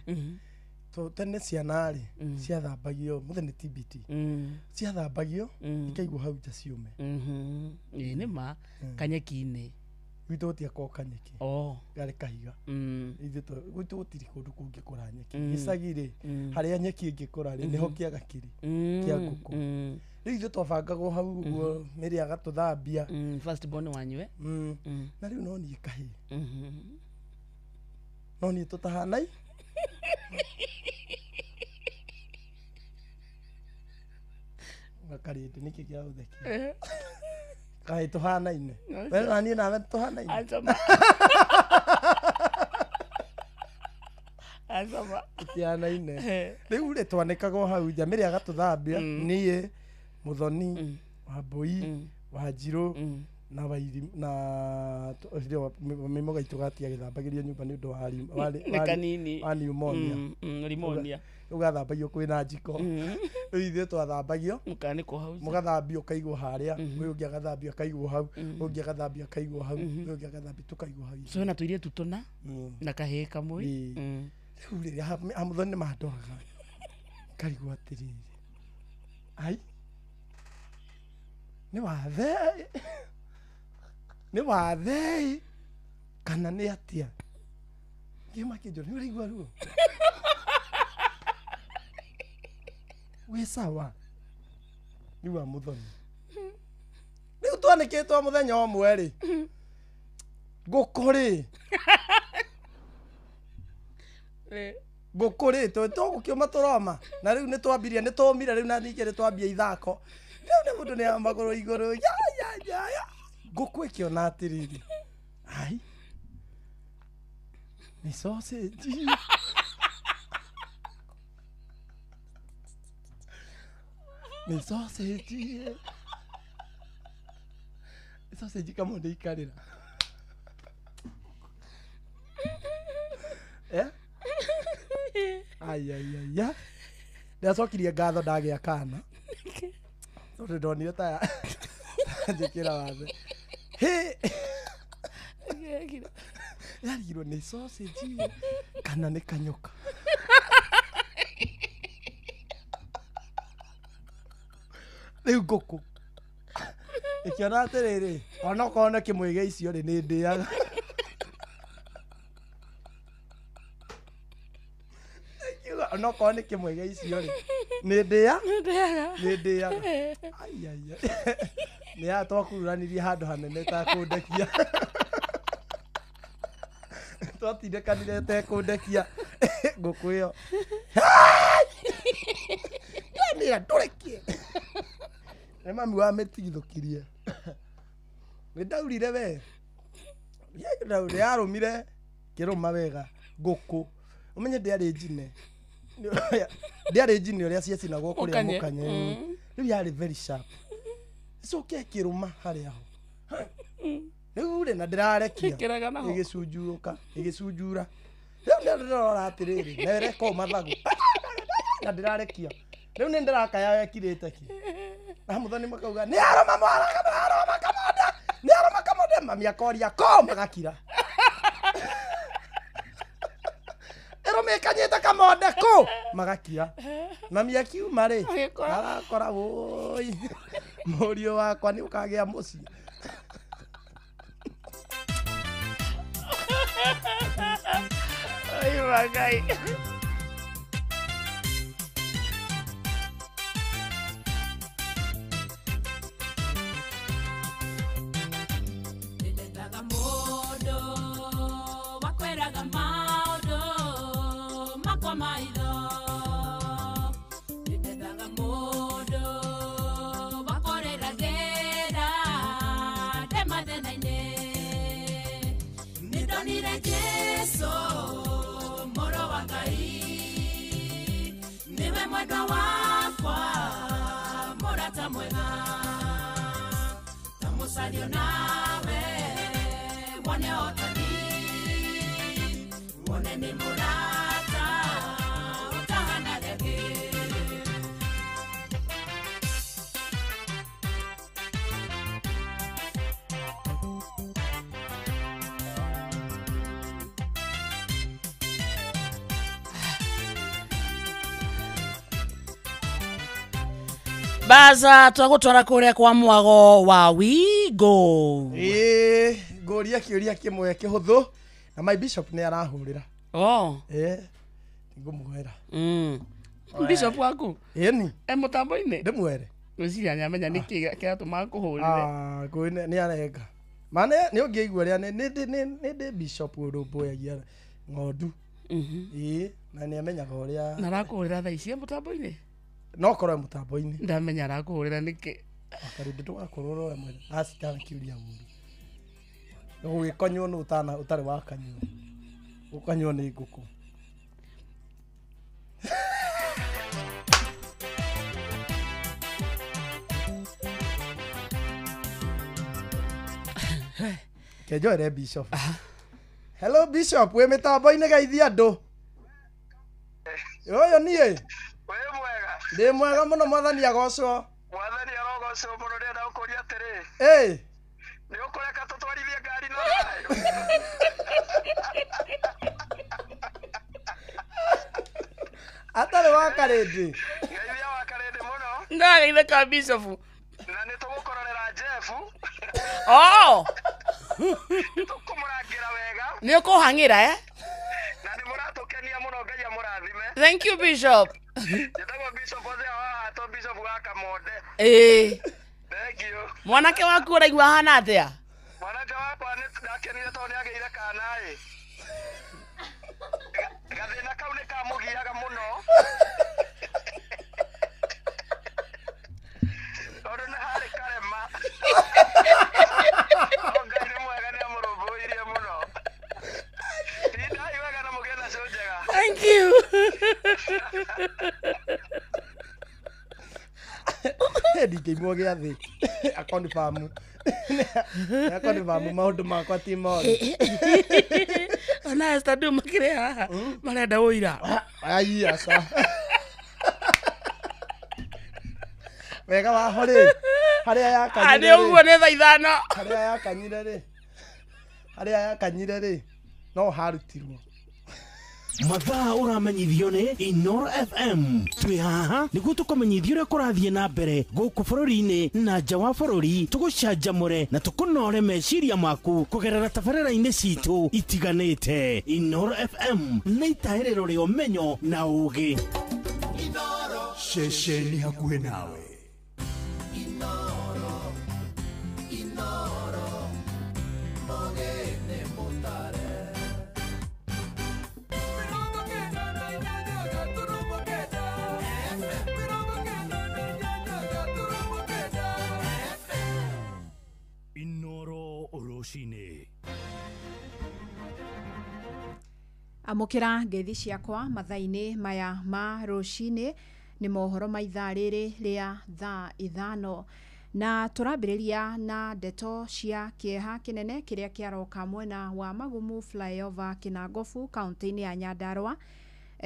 Tene ciana rĩ ciathambagio mũthenya TBT. Ciathambagio ikaigwo hau nja ciũme. Ĩĩ nĩ ma kanyeki-inĩ. Gwitũ gũtiakoragwo kanyeki. Garĩ kahiga. Ithuĩ gwitũ gũtirĩ kũndũ kũngĩkũra nyeki. Gĩcagi rĩ harĩa nyeki ĩngĩkũra rĩ nĩho kĩaga kĩrĩ kĩa ngũkũ. Rĩu ithuĩ twabangagwo hau ũguo Mary agatũthambia. First born wanyu eh? Na rĩu no niĩ kahĩĩ. No niĩ tũtahanai. Wakarĩndĩ nĩkĩ kĩa ũthekia? Kaĩ tũhanaine. We na niĩ nawe tũhanaine. Acoma. Acoma. Tũtihanaine. Rĩu rĩ twanĩkagwo hau nja Mary agatũthambia niĩ Mũthoni Wambũi Wanjirũ na Wairi na mĩmoga itũ gatiagĩthambagĩrio nyũmba nĩ ũndũ wa pneumonia. Pneumonia. Ũgathambagio kwĩna njiko. Rĩu ithuĩ twathambagio mũkanĩkwo hau. Mũgathambio ũkaigwo harĩa, ũyũ ũngĩ agathambio akaigwo hau, ũyũ ũngĩ agathambio akaigwo hau, ũyũ ũngĩ agathambio tũkaigwo hau. So na tũirĩtu tũna na kahĩĩ kamwe. Rĩu rĩ amũthoni nĩ mandoraga ngarigwo atĩrĩrĩ, ai nĩ wathei nĩ wathei kana nĩ atĩa? Ngĩma kĩnjũra nĩ ũraigua ruo? Wĩ sawa? Rĩu amũthoni rĩu twanĩkĩtwo mũthenya ũmwe rĩ ngũkũ rĩ ngũkũ rĩ tũgũkĩũma tũroma na rĩu nĩ twambirie nĩ tũmire rĩu na ningĩ nĩ twambia ithako rĩu nĩ mũndũ nĩ magũrũ igũrũ ya ya ya ya ngũkũ ĩkĩona atĩrĩrĩ ai nĩ sausage nĩ sausage sausage kamũndĩ ikarĩra eh ai ai ai ya ndacokirie ngatho ndagĩa kana tondũ ndonire ta njĩkĩra wathe hĩ yarigirwo nĩ sausage kana nĩ kanyoka. Rĩu ngũkũ ĩkĩona atĩrĩrĩ onokorwo nĩ kĩmwe gĩa icio rĩ nĩ ndĩaga. Ĩkiuga onokorwo nĩ kĩmwe gĩa icio rĩ nĩ ndĩaga nĩ ndĩaga. Ai ai nĩ ya twakururanirie handũ hanene ta kũndekia twatindĩkanire tekũndekia ngũkũ ĩyo ndamĩra ndũrekie nĩ mami wamĩtigithũkirie nĩ ndaurire we yarũmire kĩrũma wega ngũkũ ũmenye ndĩarĩ njine ndĩarĩ njine ũrĩa ciacinagwo kũrĩa mũkanye rĩu yarĩ very sharp ĩcoke ĩkĩrũma harĩa ho rĩu rĩ na ndĩrarekia ĩgĩcunjurũka ĩgĩcunjura rĩu nĩ ndĩrora atĩrĩrĩ na ĩreka ũũ mathagu na ndĩrarekia rĩu nĩ ndĩrakaya wekirĩte kĩ na mũthoni makauga nĩ arũma arũma kamonda nĩ arũma kamonda mami akoria ko magakira ĩrũmĩkanyĩte kamonda kũ magakira mami akiuma rĩ arakora woi mũriũ wakwa nĩ ũkagĩa mũciĩ. Ai magai. Mwendwa wakwa. Gucanio nawe wone otani wone nĩ mũrata ũtahana rĩngĩ. Baza twagutwara kuria kwa mwago wa wigo. Ĩĩ ngũria kĩũria kĩmwe kĩhũthũ na my bishop nĩ arahũrĩra. Oh. Ĩĩ ngũmwĩra. Bishop waku? Ĩni. E mũtambo-inĩ? Ndĩmwere. Ngwĩciria nĩamenya nĩkĩ kĩratũma akũhũrĩre. Ah, ngũĩ nĩ arenga. Ma nĩ ũngĩaigua ũrĩa nĩ ndĩ bishop ũrũmbũyagia ng'ondu. Ĩĩ na nĩ amenyaga ũrĩa. Na arakũhũrĩra thaa ici e mũtambo-inĩ? No korwo mũtambo-inĩ. Ndamenya arakũhũrĩra nĩkĩ. Akarindi ndũgakorwo ũroya mwene acitana kĩũria mũru. Gũgĩkonywo nĩ ũtana ũtarĩ wakanywo. Ũkanywo nĩ ngũkũ. Kenjoere Bishop. Hello Bishop, wĩ mĩtambo-inĩ geithia andũ. Ũyũ niĩ. Wĩ mwega. Ndĩ mwega mũno mwathani agocwo. Mwathani arogocwo mũno ndĩrenda gũkũria atĩrĩ. Ĩĩ. Nĩ ũkũreka tũtwarithie ngari na thayũ? Atarĩ wa Karĩndĩ. Ngeithia wa Karĩndĩ mũno. Ndageithĩka Bishop. Na nĩ tũgũkũrorera Jeff. Oh. Tũkũmũrangĩra wega. Nĩ ũkũhang'ĩra eh? Na nĩ mũratũkenia mũno Ngai amũrathime. Thank you Bishop. Njĩtagwo Bishop Hosea wa Hato, Bishop wa Kamonde. Ĩĩ. Thank you. Mwanake waku ũraigua ahana atĩa? Mwanake wakwa nĩ ndakenire tondũ nĩ agĩire kana ĩ. Gathĩna kau nĩ kamũgiaga mũno. Tondũ nĩ harĩ karema. Ngai nĩ mwega nĩ amũrũmbũirie mũno. Tindai wega na mũgĩe na cũ njega. Thank you. Ndingĩimwo gĩathĩ. Akonfamu. Akonfamu maũndũ makwa ti moru. Ona Esther Nduma makĩrĩ haha marenda ũira. Ai aca. Wega waho rĩ. Harĩa yakanyire. Nĩ ũguo nĩ thaa ithano. Harĩa yakanyire rĩ. Harĩa yakanyire rĩ. No harutirwo. Mathaa ũramenyithio nĩ Inoro FM. Twĩ haha nĩguo tũkũmenyithia ũrĩa kũrathiĩ na mbere gũkũ bũrũri-inĩ na nja wa bũrũri, tũgũcanjamũre na tũkũnore meciria maku kũgerera tabarĩra-inĩ citũ itiganĩte. Inoro FM nĩ itahĩrĩro rĩa ũmenyo na ũũgĩ. Ceceni hakuhĩ nawe. Inoro, Inoro, mũgĩne mũtare. Inoro rũcinĩ. Amũkĩra ngeithi ciakwa mathaa-inĩ maya ma rũcinĩ nĩ mohoro ma ithaa rĩrĩ rĩa thaa ithano na tũrambĩrĩria na ndeto cia kĩeha kĩnene kĩrĩa kĩaroka mwena wa Magumu flyover Kĩnangobu kaunti-inĩ ya Nyandarua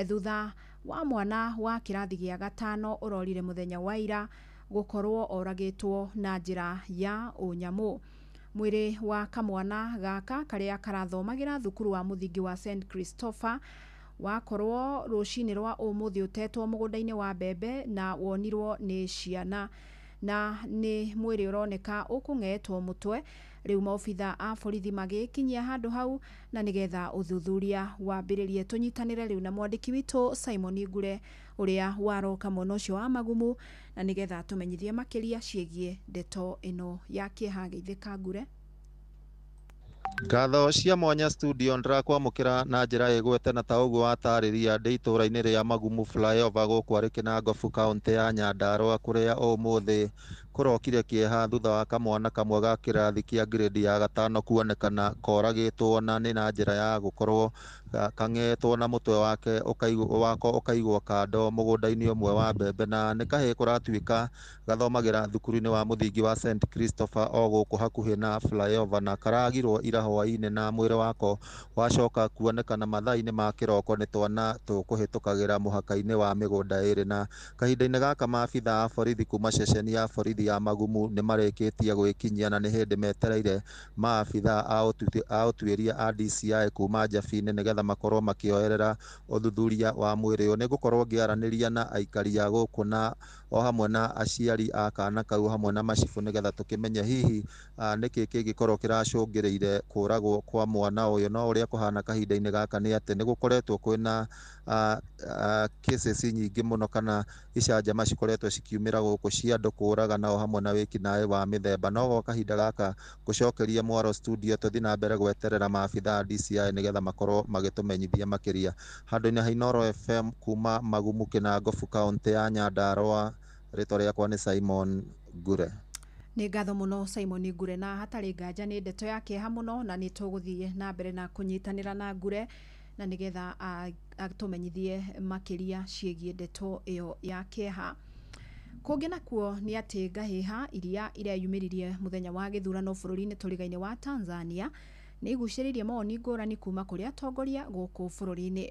thutha wa mwana wa kĩrathi gĩa gatano ũrorire mũthenya wa ira gũkorwo oragĩtwo na njĩra ya ũnyamũ. Mwĩrĩ wa kamwana gaka karĩa karathomagĩra thukuru wa mũthingi wa St Christopher wakorwo rũcinĩ rwa ũmũthĩ ũtetwo mũgũnda-inĩ wa mbembe na wonirwo nĩ ciana na nĩ mwĩrĩ ũroneka ũkũng'etwo mũtwe. Rĩu maobitha a borithi magĩkinyia handũ hau na nĩgetha ũthuthuria wambĩrĩrie. Tũnyitanĩre rĩu na mwandĩki witũ Simon Ngure ũrĩa waroka mwena ũcio wa Magumu na nĩgetha tũmenyithie makĩria ciĩgiĩ ndeto ĩno ya kĩeha. Geithĩka Ngure. Ngatho cia mwanya studio ndĩrakwamũkĩra na njĩra ĩgwete na ta ũguo watarĩria ndĩ itũũra-inĩ rĩa Magumu flyover gũkũ arĩ Kĩnangobu kaũntĩ ya Nyandarua kũrĩa ũmũthĩ Kũrokire kĩeha thutha wa kamwana kamwe ga kĩrathi kĩa grade ya gatano kuonekana koragĩtwo na nĩ na njĩra ya gũkorwo kang'etwo na mũtwe wake wako ũkaigwo kando mũgũnda-inĩ ũmwe wa mbembe, na nĩ kahĩĩ kũratuĩka gathomagĩra thukuru-inĩ wa mũthingi wa St Christopher o gũkũ hakuhĩ na flyover, na karagirwo ira hwaĩ-inĩ na mwĩrĩ wako wacoka kuonekana mathaa-inĩ ma kĩroko nĩ twana tũkũhĩtũkagĩra mũhaka-inĩ wa mĩgũnda ĩrĩ. Na kahinda-inĩ gaka maabitha a borithi kuma ceceni ya borithi ya Magumu nĩ marĩkĩtie gwĩkinyia na nĩ hĩndĩ metereire maabitha a ũtuĩria a DCI kuma Njabini nĩgetha makorwo makĩoerera ũthuthuria wa mwĩrĩ ũyũ. Nĩ ngũkorwo ngĩaranĩria na aikari a gũkũ na o hamwe na aciari a kana kau hamwe na macibũ nĩgetha tũkĩmenye hihi nĩkĩ kĩngĩkorwo kĩracũngĩrĩire kũragwo kwa mwana ũyũ. No ũrĩa kũhana kahinda-inĩ gaka nĩ atĩ nĩ gũkoretwo kwĩna cases nyingĩ mũno kana icanjama cikoretwo cikiumĩra gũkũ cia andũ kũragana o hamwe na wĩkinaĩ wa mĩthemba. No gwa kahinda gaka gũcokeria mwaro studio tũthiĩ na mbere gweterera maabitha a DCI nĩgetha makorwo magĩtũmenyithia makĩria. Handũ-inĩ ha Inooro FM kuma Magumu Kĩnangobu kaũntĩ ya Nyandarũa, rĩtwa rĩakwa nĩ Simon Ngure. Nĩ ngatho mũno Simon Ngure, na hatarĩ nganja nĩ ndeto ya kĩeha mũno, na nĩ tũgũthiĩ na mbere na kũnyitanĩra na Ngure na nĩgetha atũmenyithie makĩria ciĩgiĩ ndeto ĩyo ya kĩeha. Kũngĩ nakuo nĩ atĩ ngahĩha iria ireyumĩririe mũthenya wa gĩthurano bũrũri-inĩ tũriga-inĩ wa Tanzania nĩ igucĩrĩirie mawoni ngũrani kuma kũrĩ atongoria gũkũ bũrũri-inĩ.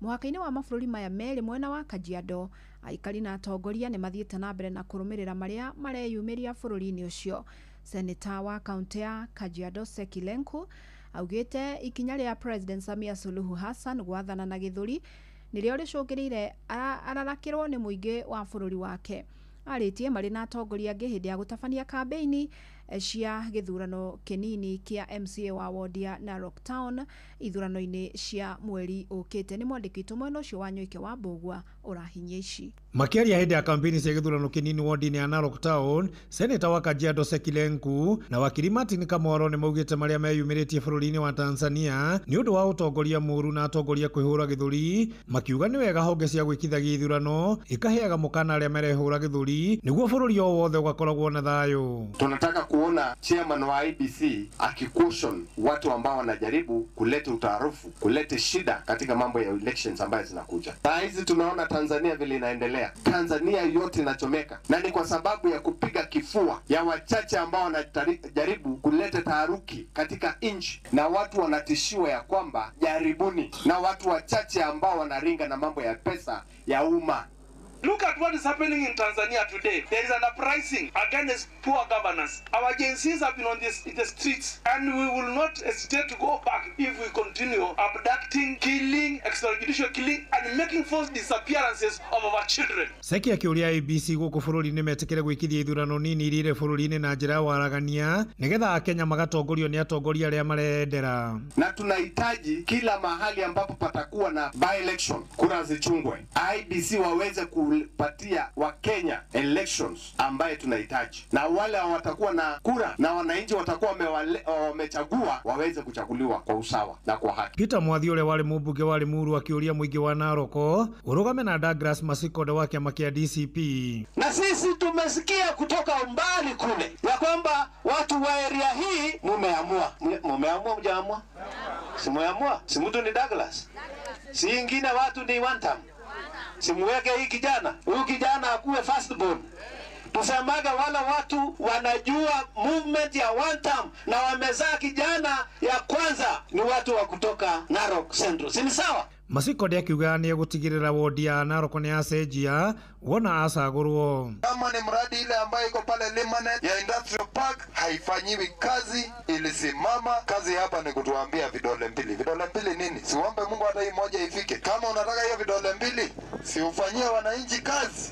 Mũhaka-inĩ wa mabũrũri maya merĩ mwena wa Kajiado, aikari na atongoria nĩ mathiĩte na mbere na kũrũmĩrĩra marĩa mareyumĩria bũrũri-inĩ ũcio. Seneta wa kaũntĩ ya Kajiado Seki Lenku augĩte ikinya rĩa President Samia Suluhu Hassan gwathana na gĩthũri nĩrĩo rĩcũngĩrĩire ararakĩrwo nĩ mũingĩ wa bũrũri wake. Arĩtie marĩ na atongoria angĩ hĩndĩ ya gũtabania kambĩini cia gĩthurano kĩnini kĩa MCA wa wodi ya Narok Town ithurano-inĩ cia mweri ũkĩte. Nĩ mwandĩki witũ mwena ũcio wa Nyoike wa Mbũgua ũrahinyia ici. Makĩaria hĩndĩ ya kampeni cia gĩthurano kĩnini wodi-inĩ ya Narok Town, Seneta wa Kajiado Seki Lenku na wakiri Martin Kamwaro nĩ maugĩte marĩa meyumĩrĩtie bũrũri-inĩ wa Tanzania nĩ ũndũ wa ũtongoria mũũru na atongoria kwĩhũra gĩthũri, makiuga nĩ wega honge cia gwĩkithagia ithurano ikaheaga mũkana arĩa marehũra gĩthũri nĩguo bũrũri o wothe ũgakoragwo na thayũ. Tunataka kuona chairman wa IEBC akicaution watu ambao wanajaribu kuleta utaarufu, kuleta shida katika mambo ya elections ambayo zinakuja. Saa hizi tunaona Tanzania vile inaendelea. Tanzania yote inachomeka, na ni kwa sababu ya kupiga kifua ya wachache ambao wanajaribu kuleta taharuki katika nchi, na watu wanatishiwa ya kwamba jaribuni, na watu wachache ambao wanaringa na mambo ya pesa ya umma. Look at what is happening in Tanzania today. There is an uprising against poor governance. Our agencies have been on this, in the streets, and we will not hesitate to go back if we continue abducting, killing, extrajudicial killing, and making forced disappearances of our children. Seki akĩũria IEBC gũkũ bũrũri-inĩ metĩkĩre gwĩkithia ithurano nini iria irĩ bũrũri-inĩ na njĩra ya waragania nĩgetha Akenya magatongorio nĩ atongoria arĩa marendera. Na tunahitaji kila mahali ambapo patakuwa na by-election, kura zichungwe. IEBC waweze kupatia Wakenya elections ambaye tunahitaji, na wale watakuwa na kura na wananchi watakuwa wamechagua waweze kuchaguliwa kwa usawa na kwa haki. Peter Mwathi ũrĩa warĩ mũmbunge wa Limuru akĩũria mũingĩ wa Narok ũrũgame na Douglas Masikonde wa kĩama kĩa DCP. Na sisi tumesikia kutoka umbali kule ya kwamba watu wa area hii mumeamua. Mumeamua mjaamua? Si mumeamua? Si mtu ni Douglas? Si ingine watu ni one term? Simuweke hii kijana, huyu kijana akuwe first born. Tusemaga wala watu wanajua movement ya one term na wamezaa kijana ya kwanza ni watu wa kutoka Narok Central. Si ni sawa? Masikonde akiuga nĩ egũtigĩrĩra wodi ya Narok nĩ yacenjia wona acagũrwo. Kama ni mradi ile ambayo iko pale Limanet ya Industrial Park haifanyiwi kazi, ilisimama. Kazi hapa ni kutuambia vidole mbili. Vidole mbili nini? Siombe Mungu hata hii moja ifike. Kama unataka hiyo vidole mbili, si ufanyie wananchi kazi.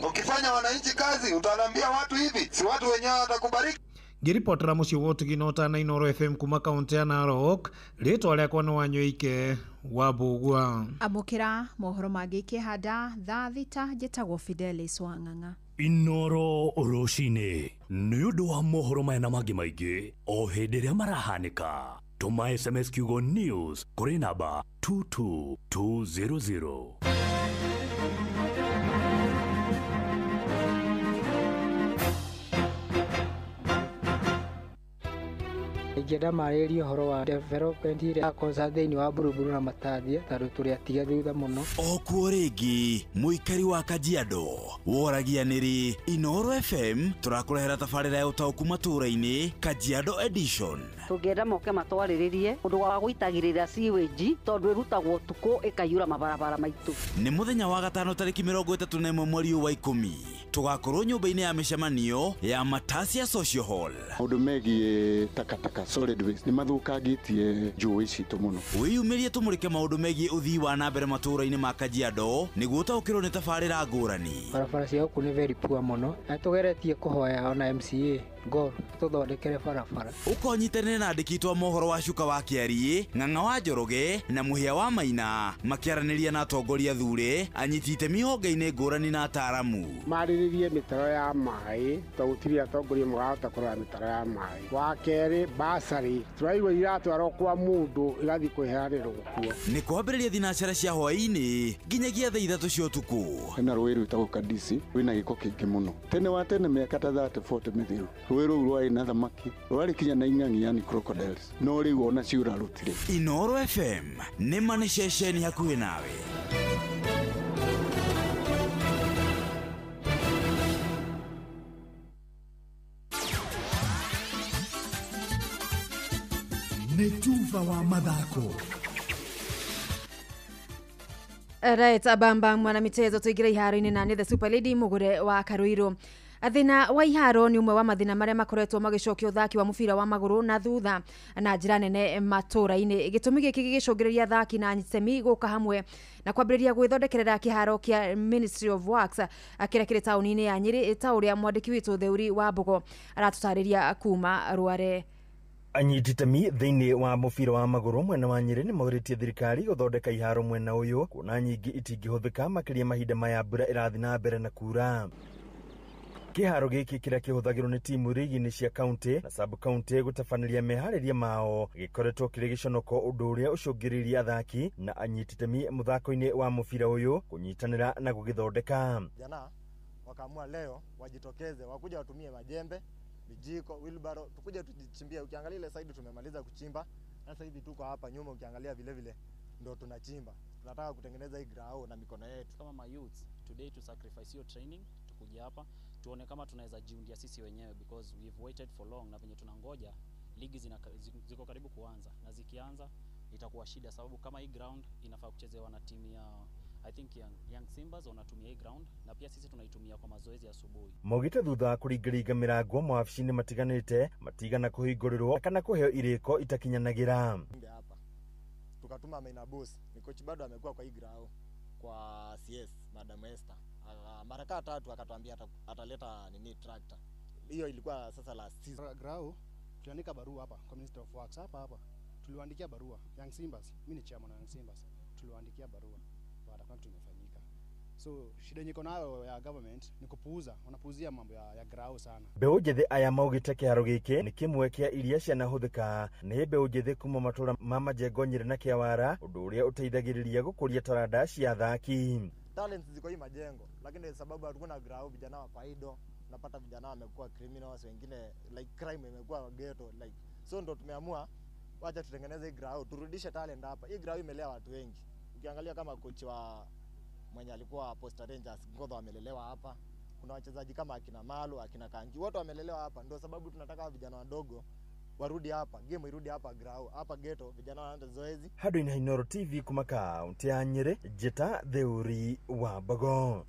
Ukifanya wananchi kazi, utaambia watu hivi, si watu wenyewe watakubariki. Ngĩribotera mũciĩ wa ũtugi na ũtana Inooro FM kuma kaũntĩ ya Narok, rĩtwa rĩakwa nĩ Wanyoike wa Mbũgua. Amũkĩra mohoro mangĩ ikĩhanda thaa thita. Njĩtagwo Fidelis Wang'ang'a. Inooro rũcinĩ nĩ ũndũ wa mohoro maya na mangĩ maingĩ o hĩndĩ ĩrĩa marahanĩka. Tũma SMS kiugo news kũrĩ namba 22200. Ingĩenda marĩrĩrie ũhoro wa development ĩrĩa ya thĩinĩ wa Buruburu na Matathia tondũ tũrĩ atige thutha mũno. Okuo rĩngĩ mũikari wa Kajiado woragia nĩrĩ Inooro FM tũrakũrehera tabarĩra ya ũtaũku matũũra-inĩ Kajiado Edition. Tũngĩenda moke matwarĩrĩrie ũndũ wa gũitagĩrĩra sewage tondũ ĩrutagwo ũtukũ ĩkaiyũra mabarabara maitũ. Nĩ mũthenya wa gatano tarĩki 31 mweri wa 10 tũgakorwo nyũmba-inĩ ya mĩcemanio ya Matasia Social Hall. Maũndũ megiĩ takataka solid waste nĩ mathũkangĩtie njũĩ citũ mũno. Wĩyumĩrie tũmũrĩke maũndũ megiĩ ũthii wa na mbere matũũra-inĩ ma Kajiado nĩguo ũtaũkĩrwo nĩ tabarĩra ngũrani. Barabara cia gũkũ nĩ very poor mũno na tũgeretie kũhoya ona MCA Gor tũthondekere barabara. Ũkonyitanĩre na andĩki twa mohoro wa Cuka wa Kĩariĩ, Ng'ang'a wa Njoroge na Mũhĩa wa Maina makĩaranĩria na atongoria thure, anyiti itemi honge-inĩ ngũrani na ataaramu. Marĩrĩrie mĩtaro ya maĩ tondũ gũtirĩ atongoria marahota kũrora mĩtaro ya maĩ. Wa kerĩ basarĩ tũraigua iratwarwo kwa mũndũ igathiĩ kwĩheanĩrwo kuo. Nĩ kwambĩrĩria thinacara cia hwaĩ-inĩ nginyagia thaa 3 cia ũtukũ. Hena rũĩ rwĩtagwo Kadisi rwĩna gĩko kĩingĩ mũno. Tene wa tene mĩaka ta 30 40 mĩthiru rũĩ rũu rwarĩ na thamaki rwarĩ kinya na ing'ang'i yani crocodiles no rĩu ona ciũra rũtirĩ. Inooro FM nĩ ma nĩ ceceni hakuhĩ nawe. Nĩ tuva wa mathako. Right, abamba mwana michezo tuingire iharo-inĩ na nĩ the Super Lady Mugure wa Karuiru. Thĩna wa iharo nĩ ũmwe wa mathĩna marĩa makoretwo magĩcokia ũthaki wa mũbira wa magũrũ na thutha na njĩra nene matũũra-inĩ. Gĩtũmi gĩkĩ gĩgĩcũngĩrĩria athaki na anyitemi gũka hamwe na kwambĩrĩria gwĩthondekerera kĩharo kĩa Ministry of Works kĩrĩa kĩrĩ taũni-inĩ ya Nyĩrĩ ta ũrĩa mwandĩki witũ Theuri wa Mbogo aratũtarĩria kuma Rware. Anyiti itemi thĩinĩ wa mũbira wa magũrũ mwena wa Nyĩrĩ nĩ maũrĩtie thirikari gũthondeka iharo mwena ũyũ kuona nyingĩ itingĩhũthĩka makĩria mahinda maya mbura ĩrathiĩ na mbere na kura. Kĩharo gĩkĩ kĩrĩa kĩhũthagĩrwo nĩ timu rigi-inĩ cia kaunti na sub kaunti gũtabanĩria meharĩria mao gĩkoretwo kĩrĩ gĩconoko ũndũ ũrĩa ũcũngĩrĩirie athaki na anyiti itemi mũthako-inĩ wa mũbira ũyũ kũnyitanĩra na gũgĩthondeka. Jana wakaamua leo wajitokeze wakuja watumie majembe, vijiko, wheelbarrow, tukuje tujichimbie. Ukiangalia ile side tumemaliza kuchimba, sasa hivi tuko hapa nyuma ukiangalia vile vile ndo tunachimba. Tunataka kutengeneza hii ground na mikono yetu. Kama ma youths today to sacrifice your training tukuja hapa tuone kama tunaweza jiundia sisi wenyewe because we've waited for long na venye tunangoja ligi ziko karibu kuanza na zikianza itakuwa shida sababu kama hii ground inafaa kuchezewa na timu ya I think Young Simbas wanatumia hii ground na pia sisi tunaitumia kwa mazoezi asubuhi. Maugĩte thutha wa kũringaringa mĩrango mawabici-inĩ matiganĩte matigana kũhingũrĩrwo kana kũheo irĩko itakinyanagĩra. Hapa tukatuma maina boss ni coach bado amekuwa kwa hii ground kwa CS Madam Esther mara kaa tatu akatuambia ataleta nini tractor. Hiyo ilikuwa sasa last season. Grau tuliandika barua hapa kwa Minister of Works hapa hapa. Tuliwaandikia barua Young Simbas, mimi ni chairman wa Young Simbas. Tuliwaandikia barua baada kwa tumefanyika. So shida yenye iko nayo ya government ni kupuuza, wanapuuzia mambo ya grau sana. Mbeũ njĩthĩ aya maugĩte kĩharo gĩkĩ nĩ kĩmwe kĩa iria cianahũthĩka nĩ mbeũ njĩthĩ kuma matũũra ma Majengo, Nyĩrĩ na Kĩawara, ũndũ ũrĩa ũteithagĩrĩria gũkũria taranda cia athaki. Talents ziko hii Majengo, lakini sababu hatukuna grau, vijana wa faido, unapata vijana wamekuwa criminals, wengine like crime imekuwa ghetto like. So ndo tumeamua wacha tutengeneze hii grau, turudishe talent hapa. Hii grau imelea watu wengi. Ukiangalia kama coach wa mwenye alikuwa Posta Rangers Ngodho amelelewa hapa. Kuna wachezaji kama akina Malu, akina Kangi, wote wamelelewa hapa. Ndio sababu tunataka vijana wadogo warudi hapa, game irudi hapa grau, hapa ghetto, vijana wanaanza zoezi. Handũ-inĩ ha Inooro TV kuma kaunti ya Nyĩrĩ, Njĩta Theuri wa Mbogo.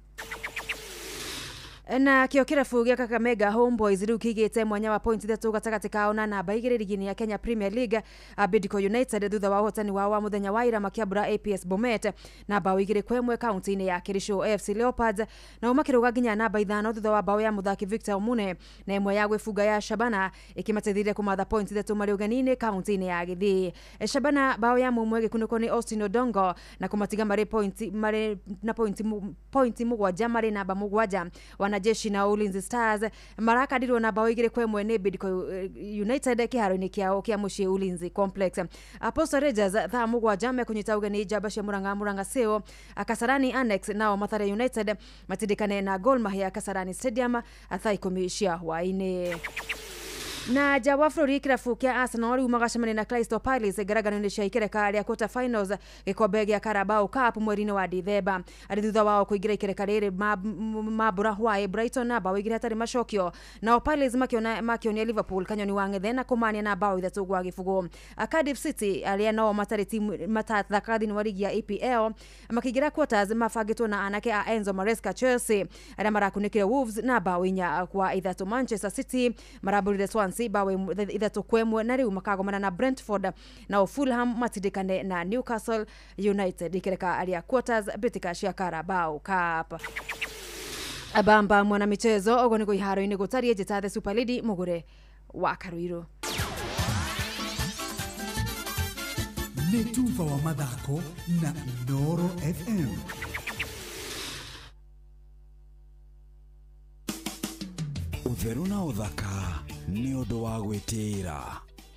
Na kĩo kĩrabu gĩa Kakamega Homeboys rĩu kĩigĩte mwanya wa point 3 gatagatĩ kao na namba 2 ligi-inĩ ya Kenya Premier League Bidco United thutha wa ũhotani wao wa mũthenya wa ira makĩambũra APS Bomet na bao 2-1 kaunti-inĩ ya Kericho. AFC Leopards nao makĩrũga nginya namba 5 thutha wa bao ya mũthaki Victor Omune na ĩmwe ya gwĩbunga ya Shabana ĩkĩmateithirie kũmatha point 3 marĩ ũgeni-inĩ kaunti-inĩ ya Gĩthii. Shabana bao ya mũmwe ĩgĩkunĩkwo nĩ Austin Odongo na kũmatiga marĩ point marĩ na point 7 marĩ namba 7. Wanajeshi na Ulinzi Stars marakandirwo na bao 2-1 nĩ Bidco United kĩharo-inĩ kĩao kĩa mũciĩ Ulinzi Complex. Posta Rangers thaa 7 mekũnyita ũgeni njamba cia Murang'a Murang'a Seal Kasarani Annex, nao Mathare United matindĩkane na Gor Mahia Kasarani Stadium thaa 10 cia hwaĩ-inĩ. Na nja wa bũrũri kĩrabu kĩa Arsenal rĩu magacemania na Crystal Palace ngarangano-inĩ cia ikereka rĩa quarter finals gĩkombe gĩa Carabao Cup mweri-inĩ wa Dithemba. Arĩ thutha wao kũingĩra ikereka rĩrĩ mambũra hwaĩ Brighton na bao 2 hatarĩ macokio, nao Palace makĩonia Liverpool kanyoni wa ng'ethe na kũmania na bao 3-0. Cardiff City arĩa nao matarĩ timu matathakaga thĩinĩ wa ligi ya EPL makĩingĩra quarters mabangĩtwo na anake a Enzo Maresca Chelsea arĩa marakunĩkire Wolves na bao 4-3. Manchester City marambũrire Swansea bao 3-1 na rĩu makagomana na Brentford, nao Fulham matindĩkane na Newcastle United ikereka rĩa quarters mbĩtĩka cia Carabao Cup. Bamba mwana michezo ogo nĩguo iharo-inĩ gũtariĩ. Njĩta the Super Lady Mũgũre wa Karuirũ. Nĩ tuba wa mathako na Inooro FM. Ũtheru na ũthaka nĩ ũndũ wa gwĩtĩĩra.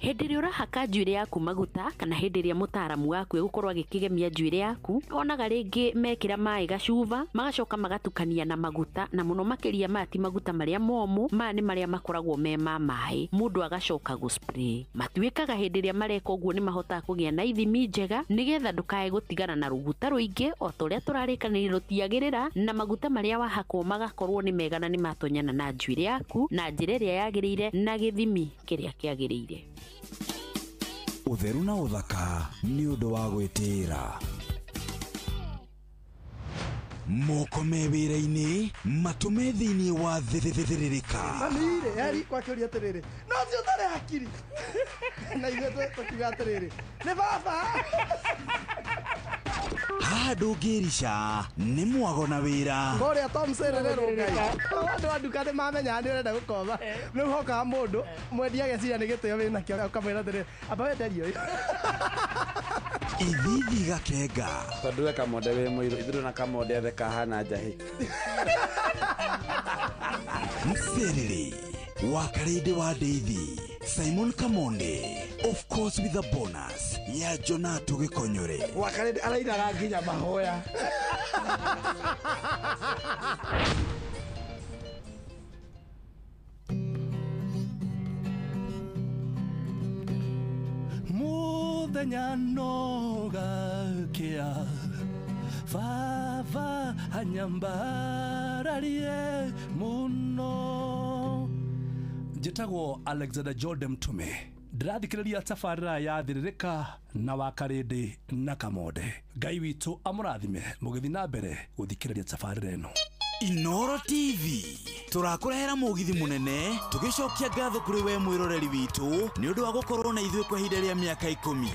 Hĩndĩ ĩrĩa ũrahaka njuĩrĩ yaku maguta kana hĩndĩ ĩrĩa mũtaaramu waku egũkorwo agĩkĩgemia njuĩrĩ yaku, wonaga rĩngĩ mekĩra maĩ gacuba magacoka magatukania na maguta, na mũno makĩria maya ti maguta marĩa momũ, maya nĩ marĩa makoragwo me ma maĩ, mũndũ agacoka gũ spray. Matuĩkaga hĩndĩ ĩrĩa mareka ũguo nĩ mahotaga kũgĩa na ithimi njega nĩgetha ndũkae gũtigana na rũguta rũingĩ o ta ũrĩa tũrarĩkanĩire rũtiagĩrĩra, na maguta marĩa wahakwo magakorwo nĩ mega na nĩ matonyana na njuĩrĩ yaku na njĩra ĩrĩa yagĩrĩire na gĩthimi kĩrĩa kĩagĩrĩire. Ũtheru na ũthaka nĩ ũndũ wa gwĩtĩĩra. Moko me wĩra-inĩ, matũ me thĩinĩ wa thĩrĩrĩka. Mami-rĩ, eri kwakĩũria atĩrĩrĩ, no ũcio ũtarĩ hakiri. Na ithuĩ tũkiuga atĩrĩrĩ, nĩ baba. Haha ndũngĩrica nĩ mwago na wĩra. Kũrĩa Tom Serere Ngai. Andũ a nduka nĩ mamenyaga nĩ ũrenda gũkomba. Rĩu hokaga mũndũ mwendia ageciria nĩ gĩtĩo wĩnakĩo ũkamwĩra atĩrĩrĩ, amba wenderie ũyũ. Ithithi gakenga. Tondũ we Kamonde wĩ mũirũ, ithuĩ na Kamonde othe kahana njahĩ. Mserere wa Karĩndĩ wa Ndeithi, Simon Kamonde, of course with a bonus ya Jonato Gĩkonyore. Wa Karĩndĩ arainaga nginya mahoya. Muthenya no gakĩa baba anyambararie mũno. Njĩtagwo Alexander Jordan Mtume, ndĩrathikĩrĩria tabarĩra ya Thĩrĩrĩka na wa Karĩndĩ na Kamonde. Ngai witũ amũrathime mũgĩthiĩ na mbere gũthikĩrĩria tabarĩra ĩno. Inooro TV tũrakũrehera mũgithi mũnene tũgĩcokia ngatho kũrĩ we mwĩroreri witũ nĩ ũndũ wa gũkorwo na ithuĩ kwa ihinda rĩa mĩaka 10.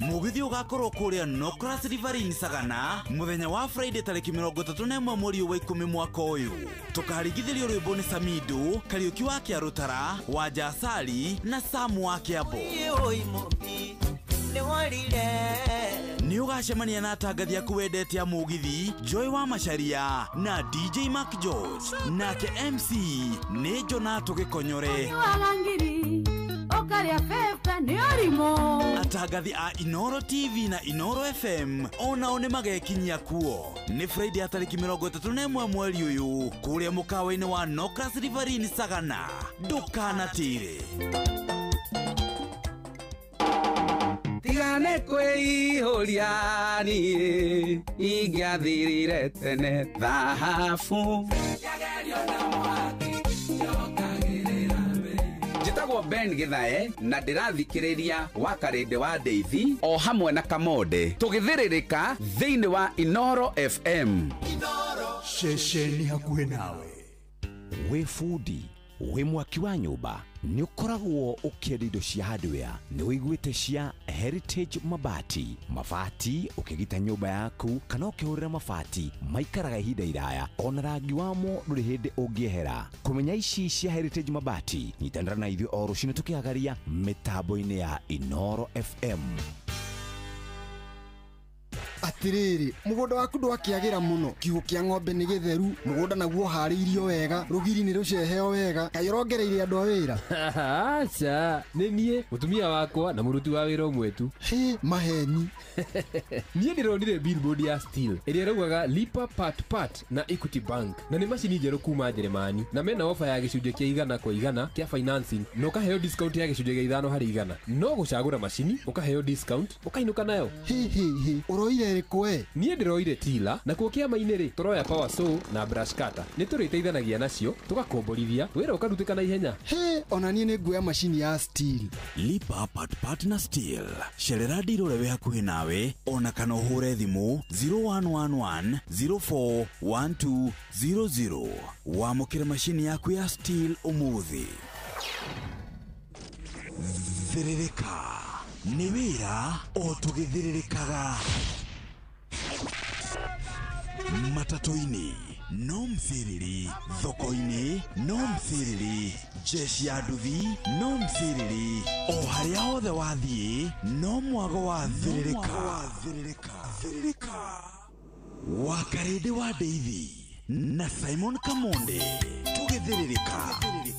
Mũgithi ũgakorwo kũrĩa Nocras Riverine Sagana mũthenya wa Friday tarĩki 31 mweri wa 10 mwaka ũyũ. Tũkaringithĩrio rwĩmbo nĩ Samido, Kariũki wa Kĩarũtara, Wanja Asali na Samu wa Kĩambo. Nĩ ũgacemania na atangathi aku wendete a mũgithi, Joy wa Macharia na DJ Mark George, nake MC nĩ Jonato Gĩkonyore. Atangathi a Inooro TV na Inooro FM onao nĩ magekinyia kuo. Nĩ Friday ya tarĩki 31 mweri ũyũ kũrĩa mũkawa-inĩ wa Nocras Riverine Sagana. Ndũkanatĩre. Tigane kwĩihũria niĩ ingĩathirire tene thahabu. Njĩtagwo Ben Githae na ndĩrathikĩrĩria wa Karĩndĩ wa Ndeithi o hamwe na Kamonde tũgĩthĩrĩrĩka thĩinĩ wa Inooro FM. Ceceni hakuhĩ nawe. Wĩ bundi, wĩ mwaki wa nyũmba, nĩ ũkoragwo ũkĩenda indo cia hardware, nĩ ũiguĩte cia Heritage Mabati. Mabati ũkĩgita nyũmba yaku kana ũkĩhũrĩra mabati maikaraga ihinda iraya, ona rangi wamo ndũrĩ hĩndĩ ũngĩehera. Kũmenya ici cia Heritage Mabati, nyitanĩra na ithuĩ o rũcinĩ tũkĩhagaria mĩtambo-inĩ ya Inooro FM. Atiriri, mugunda waku ndwakiagira muno. Kiugũ kĩa ng'ombe nĩ gĩtheru, mũgũnda naguo ũharĩirio wega, rũgiri nĩ rũceheo wega. Kaĩ ũrongereire andũ a wĩra? Aca, nĩ niĩ, mũtumia wakwa na mũruti wa wĩra ũmwe tu. Hĩ, maheni. Niĩ ndĩronire billboard ya Steel ĩrĩa ĩraugaga lipa part part na Equity Bank, na nĩ macini njerũ kuma Njeremani, na mena ofa ya gĩcunjĩ kĩa 100% kĩa financing na ũkaheo discount ya gĩcunjĩ kĩa 5%. No gũcagũra macini ũkaheo discount ũkainũka nayo. Hĩ hĩ hĩ, ũroire ĩrĩkũ we? Niĩ ndĩroire tila, nakuo kĩama-inĩ rĩ tũroya power saw na brush cutter. Nĩ tũrĩteithanagia nacio tũgakomborithia wĩra ũkarutĩka na ihenya. Hĩ, ona niĩ nĩ nguoya macini ya Steel. Lipa part part na Steel. Cerera ndiro ũrĩa wĩ hakuhĩ nawe ona kana ũhũre thimũ 0111 041200. Wamũkĩre macini yaku ya Steel ũmũthĩ. Thĩrĩrĩka nĩ wĩra o tũgĩthĩrĩrĩkaga. Matatũ-inĩ no mthiriri, thoko-inĩ no mthiriri, jeshi ya nduthi no mthiriri, o harĩa hothe wathiĩ no mwago wa thĩrĩrĩka. Wakarĩndĩ wa Ndeithi na Simon Kamonde tũgĩthĩrĩrĩka. Thank you.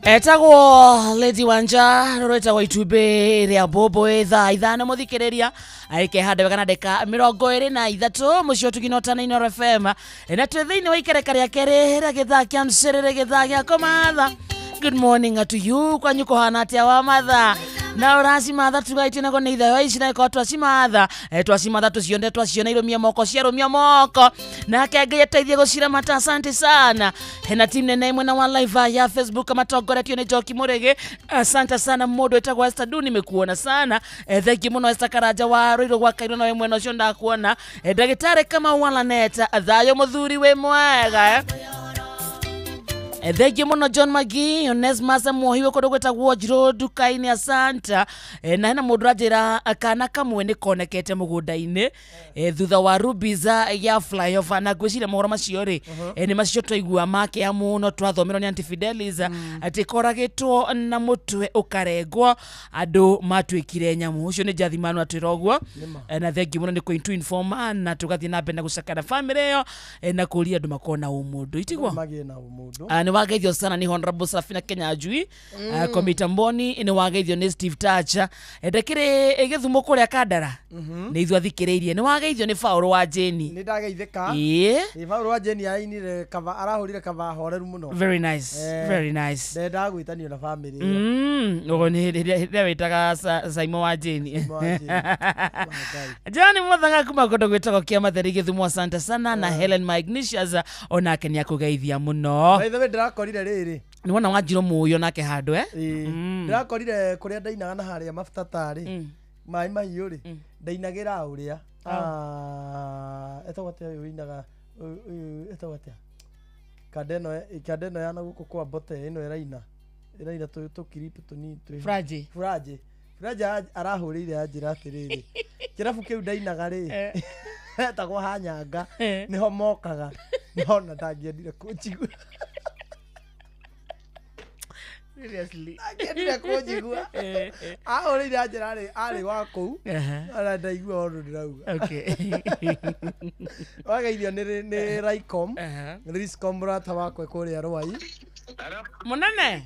Etagwo Lady Wanja rũrwĩtagwo itumbĩ rĩa mbũmbũĩ thaa 5 mũthikĩrĩria aikehanda wega na ndeka 23 mũciĩ ũtugino na Inooro FM na twĩ thĩinĩ wa ikereka rĩa kerĩ rĩa gĩthaa kĩa mcĩrĩrĩ gĩthaa gĩa kũmatha. Good morning to you kwanyu kũhana atĩa wa matha na ũracimatha tugaitio nago nĩ ithayo ici na ĩkorwo twacimatha twacimatha tũcionde twaciona irũmia moko ciarũmia moko nake Ngai ateithie gũciramata. Asante sana hena team nene mwena wa live ya Facebook matongoretio nĩ Njoki Mũrĩgĩ. Asante sana mũndũ wĩtagwo Esther Du, nimekuona sana. Thank you mũno Esther Karanja wa Rũirũ gwa Kairũ, nawe mwena ũcio ndakuona. Ndagĩtarĩ Kamau wa Laneta, thayũ mũthuri wĩ mwega. Thank you muno John Magi, Onesmus Muhiwe kũndũ gwĩtagwo Njirũ nduka-inĩ, asanta. Na hena mũndũ anjĩra kana kamwe nĩ konekete mũgũnda-inĩ thutha wa Rubiza ya flyover, na ngwĩciria mohoro macio rĩ nĩ macio twaigua makĩa mũno twathomerwo nĩ Aunty Fidelis atĩ koragĩtwo na mũtwe ũkarengwo andũ matuĩkire nyamũ. Ũcio nĩ Jathimanu atwĩra ũguo, na thank you mũno nĩ kũ inform na tũgathiĩ na mbere na gũcakara family ĩyo na kũria andũ makorwo na ũmũndũ itigwo magĩe na ũmũndũ. Wageithio sana ni Honorable Safina Kenya Ajui mm. Komitamboni ni wageithio ni Steve Tacha ndakire githumo kuria Kandara ni ithu athikiriirie ni wageithio ni Faulu wa Jeni ni ndageithika ii Faulu wa Jeni ainire kava arahurire kava horeru muno. Very nice. Very nice. Ndenda gwitanio na family ugo ni rĩrĩa wĩtaga Saimo wa Jeni John Muthaga kuma kundu gwĩtagwo Kĩamatheri Gĩthumo, asante sana na Helen Magnesias onake ni akugeithia muno. By the way ndirakorire rĩrĩ nĩ wona Wanjirũ Mũyũ nake handũ ndirakorire kũrĩa ndainaga na harĩa mabuta tarĩ maĩ mahiũ rĩ ndainagĩra ũrĩa etagwo atĩa ũyũ ũinaga etagwo atĩa kandeno ya na gũkũ kwa Mbote ĩno ĩraina tũkiripu tũnini twĩ Furaji arahũrĩire anjĩra atĩrĩrĩ kĩrabu kĩu ndainaga rĩ etagwo Hanyanga nĩho mokaga nĩhona ndangĩendire kũnjigua. Seriously. Angĩendire kũnjigua. Ahũrĩire anjĩra rĩ arĩ wa kũu ona ndaigua ũndũ ndĩrauga. Okay. Wageithio nĩ Raicom Riscom mũrata wakwa kũrĩa Rwai. Mũnene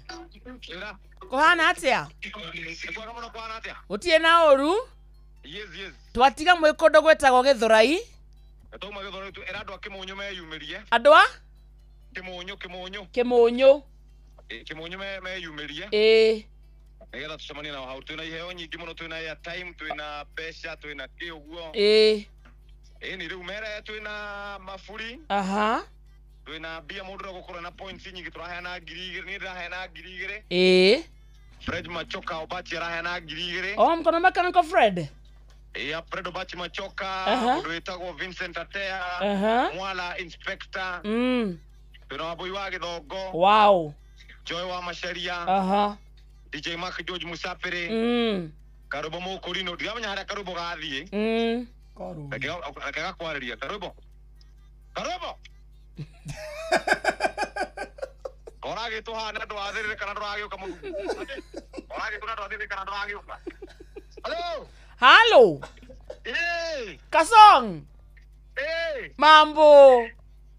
kũhana atĩa? Gũtirĩ na ũru. Twatiga mwĩ kũndũ gwĩtagwo Gĩthũrai. Andũ a Kĩmũnyũ Kĩmũnyũ meyumĩrie ĩĩ nĩgetha tũcemanie nao hau. Twĩna iheo nyingĩ mũno, twĩna airtime, twĩna mbeca, twĩna kĩ ũguo ĩĩ ĩni rĩu mere twĩna maburi aha twĩna mbia mũndũ ũrĩa na points nyingĩ tũraheana 2,000 niĩ ndĩraheana 2,000 ĩĩ Fred Machoka Obachi araheana 2,000 o mkono makanako Fred ĩĩ Fred Obachi Machoka mũndũ wĩtagwo Vincent Atea Mwala Inspector twĩna Wambui wa Gĩthongo. Wow. Joy wa Macharia. DJ Mark George Musafiri. Karubo Mukurino ndiramenya haria Karubo gathie. Reke gakwarĩria Karubo. Karubo. Koragĩtwo haha na ndwathĩrĩre kana ndũragĩũka mũno. Koragĩtwo na ndwathĩrĩre kana ndũragĩũka. Hello. Hello. Eh. Kasong. Eh. Mambo.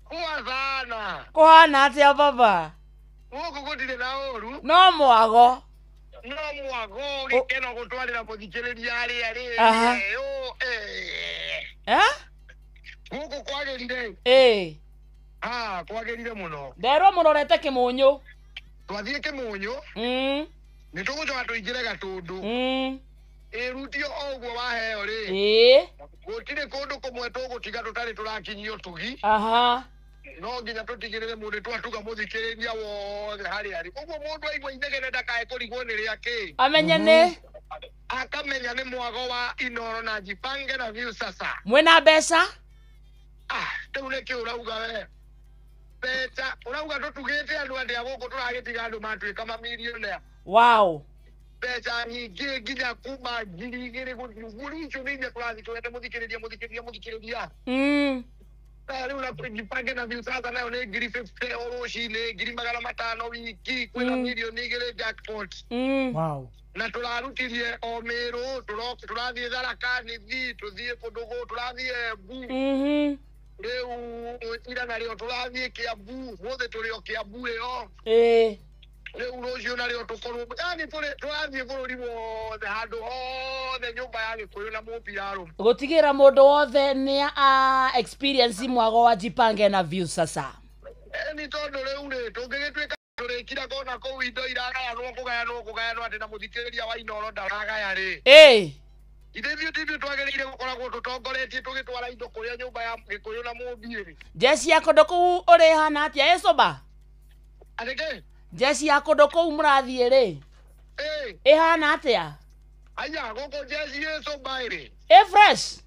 Poa sana. Kũhana atĩa baba? Gũkũ gũtirĩ na ũru. No mwago. No mwago gĩkeno gũtwarĩra mũthikĩrĩria arĩa rĩ. Eh? Gũkũ kwagĩrire. Ĩĩ. Ah, kwagĩrire mũno. Nderwo mũrorete Kĩmũnyũ. Twathiĩ Kĩmũnyũ. Nĩ tũgũcoka tũingĩre Gatũndũ. Ĩrutio o ũguo waheo rĩ. Ĩĩ. Gũtirĩ kũndũ kũmwe tũgũtiga tũtarĩ tũrakinyio ũtugi. Aha. No nginya tũtigĩrĩre mũndũ twatuga mũthikĩrĩria wothe harĩa arĩ. Ũguo mũndũ aigua inegene ndakae kũrigwo nĩ rĩa kĩ. Amenye nĩ akamenya nĩ mwago wa Inooro na Jipange na Viusasa. Mwĩna mbeca? Ah, rĩu nĩkĩ ũrauga we? Mbeca ũrauga tũtugĩte andũ arĩa gũkũ tũragĩtiga andũ matuĩka mamilionea. Wow. Mbeca nyingĩ nginya kuma 2,000 gũthiĩ ngiri icio nĩ iria tũrathiĩ tũrete mũthikĩrĩria. Rĩu na Jipange na Viusasa nayo nĩ 50,000 o rũcinĩ, 500,000 wiki, kwĩna 2 milioni jackpot. Wow. Na tũrarutirie o Mĩrũ, tũrathiĩ Tharaka Nithi, tũthiĩ kũndũ gũkũ, tũrathiĩ Embu. Rĩu ira narĩo tũrathiĩ Kĩambu, ũmũthĩ tũrĩ o Kĩambu ĩyo. Ĩĩ. Rĩu rũciũ narĩo tũkorwo yani tũrathiĩ bũrũri wothe handũ hothe nyũmba ya Gĩkũyũ na Mũmbi arũme. Gũtigĩra mũndũ wothe nĩ a experience mwago wa Jipange na Viusasa. Nĩ tondũ rĩu rĩ tũngĩgĩtuĩka tũrĩkira kona kũu indo iragayanwo kũgayanwo atĩ na mũthikĩrĩria wa Inooro ndaragaya rĩ. Ithe ithuĩ ti ithuĩ twagĩrĩire gũkoragwo tũtongoretie tũgĩtwara indo kũrĩa nyũmba ya Gĩkũyũ na Mũmbi rĩ. Jeshi ya kũndũ kũu ũrĩhana atĩa ĩcoba? Atĩ kĩ? Jeshi ya kũndũ kũu mũrathiĩ rĩ. Ĩhana atĩa? Aya gũkũ jeshi ĩcoba rĩ. Ĩ fresh?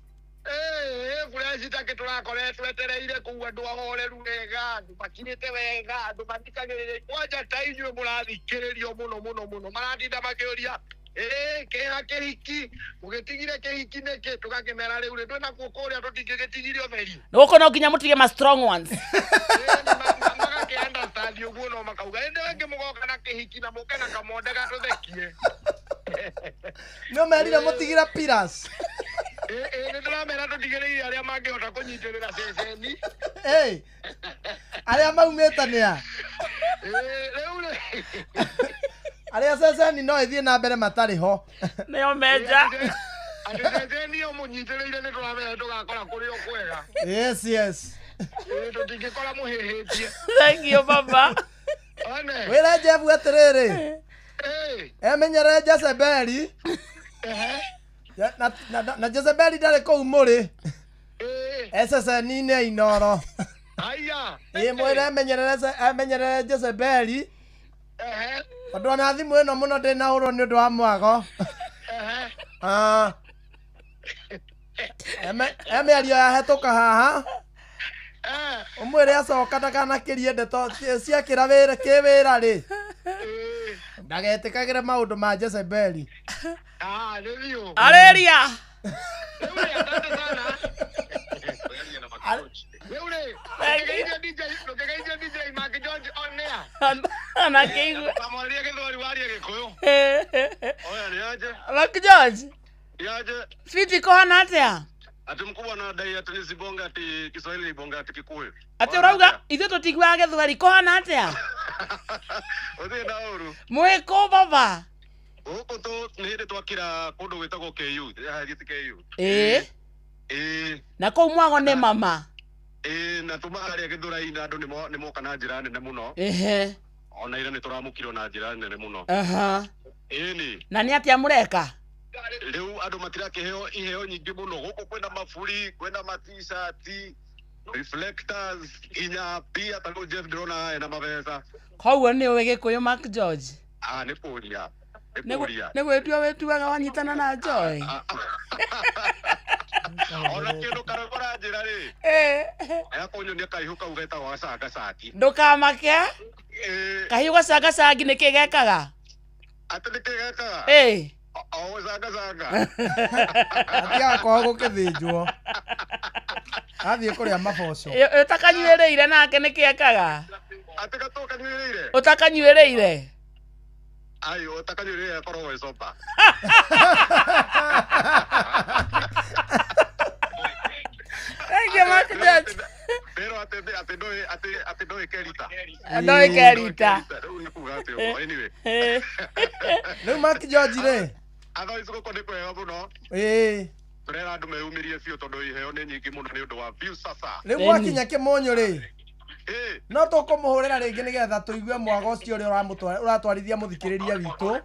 Fresh ta kĩ tũrakoretwo twetereire kũu andũ ahoreru wega, andũ makirĩte wega, andũ mathikagĩrĩria. Kwanja ta inyuĩ mũrathikĩrĩrio mũno mũno mũno, maratinda makĩũria kĩha kĩhiki, mũgĩtigire kĩhiki nĩkĩ? Tũgakĩmera rĩu rĩ twĩnakuo kũrĩa tũtingĩgĩtigire ũtheri. Gũkũ no nginya mũtige ma strong ones. Magakĩ understand ũguo no makauga ĩndĩ rĩngĩ mũgoka na kĩhiki na mũke na kamonde gatũthekie. No merire mũtigire pillars. Nĩ ndĩramera tũtigĩrĩire arĩa mangĩhota kũnyitĩrĩra ceceni. Arĩa maumĩte nĩ a? Rĩu rĩ arĩa ceceni no ĩthiĩ na mbere matarĩ ho. Nĩo menja. Atĩ ceceni ĩyo mũnyitĩrĩire nĩ tũramenya tũgakora kũrĩ o kwega. Yes, yes. Tũtingĩkora mũhĩhĩtie. Thank you baba. Wĩra Jeff atĩrĩrĩ. Emenyere Jezebeli. Na Jezebeli ndarĩ kũu mũrĩ. Ceceni-inĩ Inooro. Aya. Mwĩre emenyerere Jezebeli. Tondũ ona thimũ ĩno mũno ndĩnahũrwo nĩ ũndũ wa mwago. Mĩario yahetũka haha. Ũmwĩre acoka ndakanakĩrie ndeto ciakĩra wĩra kĩwĩra rĩ. Ndagetĩkagĩre maũndũ ma Jezebeli. Arĩria. Rĩu rĩ ndũkĩgeithie DJ Mark George on air. Anakĩigua. Kamwaria Gĩthweri warie Gĩkũyũ. Oya nĩ aje. Mark George. Nĩ aje. Fiti kũhana atĩa? Ati mkubwa na dai ati nisibonge ati Kiswahili ibonge ati Kikuyu. Ati ũrauga ithuĩ tũtiguaga Gĩthweri kũhana atĩa? Ũthiĩ na ũru. Mwĩ kũ baba? Gũkũ tũ nĩ hĩndĩ twakira kũndũ gwĩtagwo KU. Gĩti KU. Na kũu mwago nĩ mama. Na tuma harĩa Gĩthũrai na andũ nĩ moka na njĩra nene mũno. Ona ira nĩ tũramũkirwo na njĩra nene mũno. Ĩni. Na nĩ atĩa mũreka? Rĩu andũ matirakĩheo iheo nyingĩ mũno. Gũkũ kwĩna maburi, kwĩna ma-t-shirt, reflectors, nginya pia ta rĩu Jeff ndĩrona ena mabeca. Koguo nĩ ũĩ Gĩkũyũ Mark George? Nĩ kũria. Nĩ kũria. Nĩ gwĩtua wĩtuaga wanyitana na Joy. Ona kĩndũ karwĩmbo ranjĩra rĩ. Ekũnyonia kahiũ kau getagwo gacangacaki. Ndũkamake. Kahiũ gacangacaki nĩkĩ gekaga? Atĩ nĩkĩ gekaga? O gũcangacanga. Atigaga kwaga gũkĩthĩnjwo. Athiĩ kũrĩa maboco. Ũtakanyuĩrĩire nake nĩkĩ ekaga? Atĩ gatũkanyuĩrĩire? Ũtakanyuĩrĩire? Ai, ũtakanyuĩrĩire akoragwo ĩ sober. Thank you, Mark George. Pero atĩ ndũĩ kerita. Ndũĩ kerita. Rĩu nĩ kuga atĩ ũguo anyway. Rĩu Mark George rĩ. Otherwise gũkũ nĩ kwega mũno. Tũrera andũ meyumĩrie biũ tondũ iheo nĩ nyingĩ mũno nĩ ũndũ wa Viusasa. Rĩu mwakinya Kĩmũnyũ rĩ. No tũkũmũhũrĩra rĩngĩ nĩgetha tũigue mwago ũcio ũrĩa ũratwarithia mũthikĩrĩria witũ.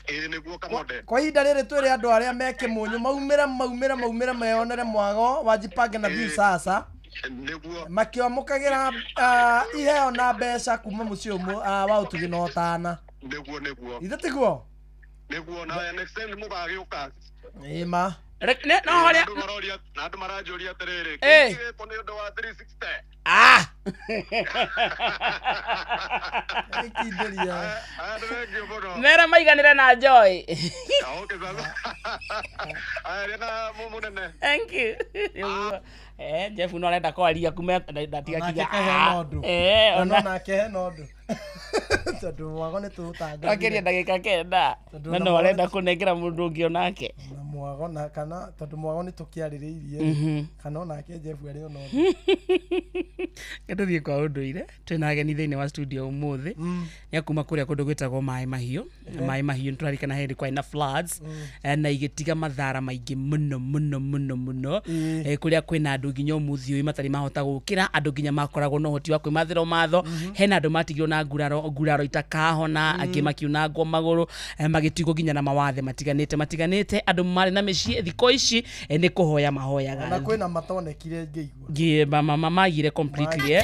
Nĩguo Kamonde. Kwa ihinda rĩrĩ twĩre andũ arĩa me Kĩmũnyũ maumĩre meyonere mwago wa Jipange na Viusasa. Nĩguo. Makĩamũkagĩra iheo na mbeca kuma mũciĩ ũmwe wa ũtugi na ũtana. Nĩguo nĩguo. Ithe tiguo? Nĩguo na next time mũgagĩũka. Ĩma. No harĩa na andũ maranjũria atĩrĩrĩ, kĩĩ gĩkũ nĩ ũndũ wa 360? Gĩkindĩria. Mera maiganĩre na Joy. Okay sasa. Aya na mũnene. Thank you. Jeff no arenda kwaria kuma ndatiga kinya. Ona nake hena ũndũ. Tondũ mwago nĩ tũũtangathire. Twakiria ndagĩka 9 na no arenda kũnengera mũndũ ũngĩ onake. Mwago na kana tondu mwago ni tukiaririirie kana onake Jeff ari ono Ngethuthie kwa unduire twina ageni thiini wa studio umuthi ni akuma kuria kundu gwitagwo Maai Mahiu. Maai Mahiu nitũrarikana hĩndĩ kwarĩ na floods na igĩtiga mathara maingĩ mũno mũno mũno mũno, kũrĩa kwĩna andũ nginya ũmũthĩ ũyũ matarĩ mahota gũkĩra, andũ nginya makoragwo na ũhoti wa kwĩmathĩra matho, hena andũ matigirwo na nguraro itakahona, angĩ makiunangwo magũrũ, magĩtigwo nginya na mawathe matiganĩte andũ marĩ na mĩciĩ thikũ ici nĩ kũhoya mahoyaga na kwĩna matonekire ngĩigua magire completely.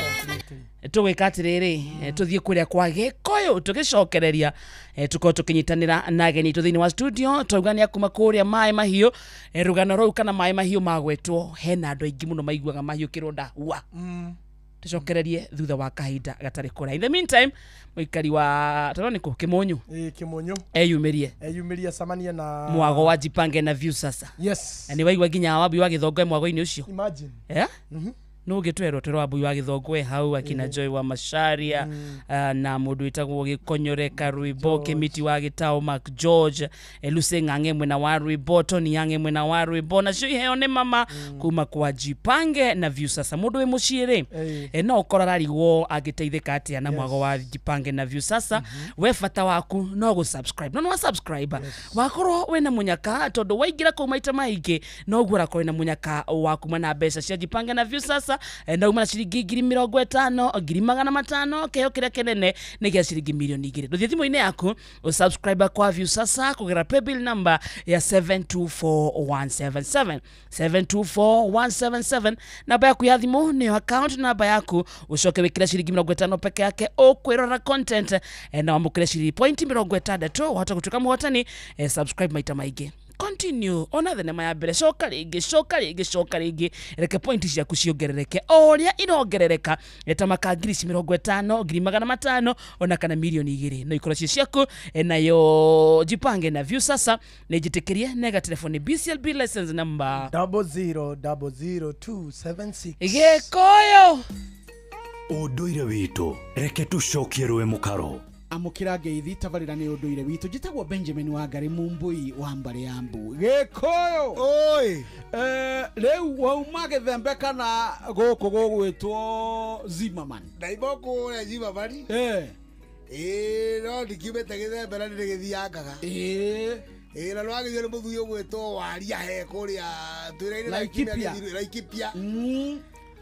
Tũgwĩka atĩrĩrĩ, tũthiĩ kũrĩa kwa Gĩkũyũ tũgĩcokereria, tũkorwo tũkĩnyitanĩra na ageni aitũ thĩinĩ wa studio. Twauga nĩ akuma kũrĩa Maai Mahiũ, rũgano rũu kana Maai Mahiũ magwetwo hena andũ aingĩ mũno maiguaga mahiũkĩrwo ndahua. Tũcokererie thutha wa kahinda gatarĩ kũraya. In the meantime, mũikari wa tũrona nĩkũ Kĩmũnyũ Kĩmũnyũ eyumĩrie acemanie na mwago wa Jipange na Viusasa. Yes, na nĩ waigua nginya Wambui wa Gĩthongo e mwago-inĩ ũcio. Imagine. No gĩtwerwo twĩrwo Wambui wa Gĩthongo e hau, akina Joy wa Macharia, na mũndũ wĩtagwo Gĩkonyore Karwĩmbo, Kĩmiti wa Gĩtaũ, Mark George, Lucy Ng'ang'e mwena wa Rwĩmbo, Tony Yang'e mwena wa Rwĩmbo, nacio iheo nĩ mama kuma kwa Jipange na Viusasa. Mũndũ wĩ mũciĩ rĩ, no ũkorwo ararigwo angĩteithĩka atĩa na mwago wa Jipange na Viusasa. We bata waku no gũ subscribe, no wa subscribe wakorwo wĩna mũnyaka, tondũ waingĩra kũu maita maingĩ noguo ũrakorwo wĩna mũnyaka wa kuma na mbeca cia Jipange na Viusasa, na uma na ciringi 50,000, 500,000, kĩheo kĩrĩa kĩnene nĩ gĩa ciringi 2,000,000. Ndũthiĩ thimũ-inĩ yaku ũsubscribe kwa Viusasa kũgerera paybill number ya 724177 724177. Namba yaku ya thimũ nĩyo account namba yaku, ũcoke wĩkĩre ciringi 50 peke yake ũkwĩrora content, na wamũkĩre ciringi point 60 wahota gũtuĩka mũhotani. Subscribe maita maingĩ, continue ona thenema ya mbere, coka rĩngĩ, reke point ciaku ciongerereke o ũrĩa irongerereka, ta maka 50,000, 500,000 ona kana 2,000,000 no ikorwo ciĩ ciaku. Nayo Jipange na Viusasa nĩ njĩtĩkĩrie nega telefoni BCLB license number 0000276. Gĩkũyũ ũndũire witũ, reke tũcokie rũĩ mũkaro. Amũkĩra ngeithi tabarĩra nĩ ũndũire witũ. Njĩtagwo Benjamin Wangari Mumbui wa mbarĩ ya Mbu. Gĩkũyũ oi, rĩu wauma Gĩthembe kana gũkũ gũgwĩtwo Zimmerman? Ndaima kũrĩa Zimmerman. No ndikiumĩte Gĩthembe na nĩndĩgĩthiangaga. Na nĩwagĩthio nĩ mũthuri ũgwĩtwo Waria he kũrĩa twĩra-inĩ Laikipia.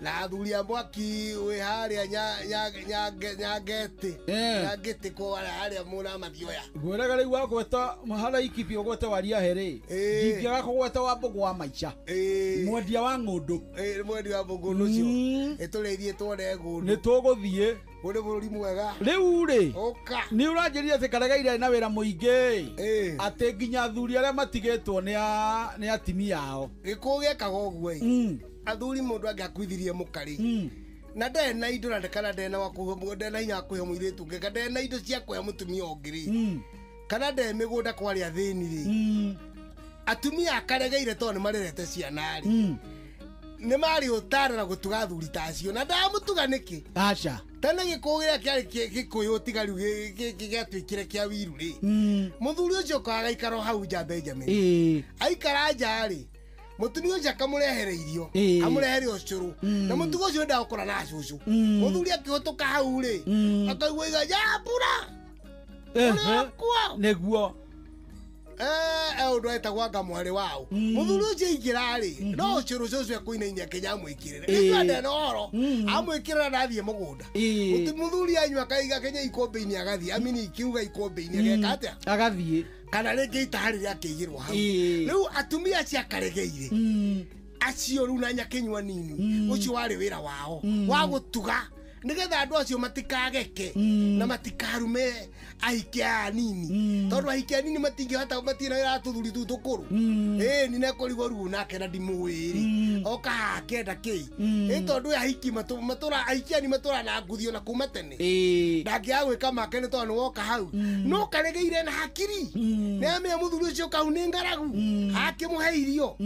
Na athuri a mwaki wĩ harĩa Nyangĩtĩ Nyangĩtĩ kũrĩa harĩa mũna mathioya. Ngwĩraga rĩu wagweta Laikipia ũgwete Waria he rĩ, ndingĩaga kũgweta Wambũgũ wa Maica, mwendia wa ng'ũndũ. Mwendia wa ng'ũndũ ũcio ĩtũrĩithie tuone ng'ũndũ. Nĩ tũgũthiĩ Nĩ bũrũri mwega. Rĩu rĩ, nĩ ũranjĩrire atĩ Karegeire na wĩra mũingĩ, atĩ nginya athuri arĩa matigĩtwo nĩ atimia ao. Gĩkũyũ gĩekaga ũguo ĩ, athuri mũndũ angĩakuithirie mũkarĩ na ndarĩ na indo na kana ndarĩ na wa hinya wa kũhe mũirĩtu ũngĩ, kana ndarĩ na indo cia kũhe mũtumia ũngĩ rĩ, kana ndarĩ mĩgũnda kwarĩ athĩni rĩ, atumia a Karegeire tondũ nĩ marerete ciana rĩ, nĩ marĩ ũtara na gũtuga athuri ta acio. Na ndamũtuga nĩkĩ? Aca. Tene gĩkũyũ kĩrĩa kĩarĩ gĩkũyũ tiga rĩu gĩatuĩkire kĩa wiru rĩ, mũthuri ũcio okaga agaikara hau nja Benjamin. Aikara nja rĩ, mũtumia ũcio akamũrehere irio, amũrehere ũcũrũ, na mũtugo ũcio endaga gũkora na cũcũ. Mũthuri akĩhũtũka hau rĩ, akaigua iga ya mbura ũrĩa kuo nĩguo ũndũ etagwo anga mwarĩ wao. Mũthuri ũcio aingĩra rĩ, no ũcũrũ cũcũ ekũinainia nginya amwĩkĩrĩre. Gĩkũyũ ndarĩ na ũhoro, amwĩkĩrĩra na athiĩ mũgũnda. Mũthuri anyua akaiga nginya ikũmbĩ-inĩ agathiĩ, amini ikiuga ikũmbĩ-inĩ ageka atĩa? Agathiĩ. Kana rĩngĩ itaha rĩrĩa akĩigĩrwo hau. Rĩu atumia acio a Karegeire acio rĩu na Nyakĩnyua nini, ũcio warĩ wĩra wao wa gũtuga nĩgetha andũ acio matikageke na matikarume ahiki aya anini, tondũ ahiki anini matingĩhota, matirĩ na wĩra wa tũthuri tũu tũkũrũ. Ĩni nekũrigwo rĩu nake na ndimũĩ rĩ, oka haha akĩenda kĩĩ? Tondũ ahiki matũra ahiki anini matũra na nguthi ona kuma tene, ndangĩaga gwĩka make nĩ tondũ nĩwoka hau. No Karegeire na hakiri nĩamenya mũthuri ũcio kau nĩ ng'aragu, akĩmũhe irio.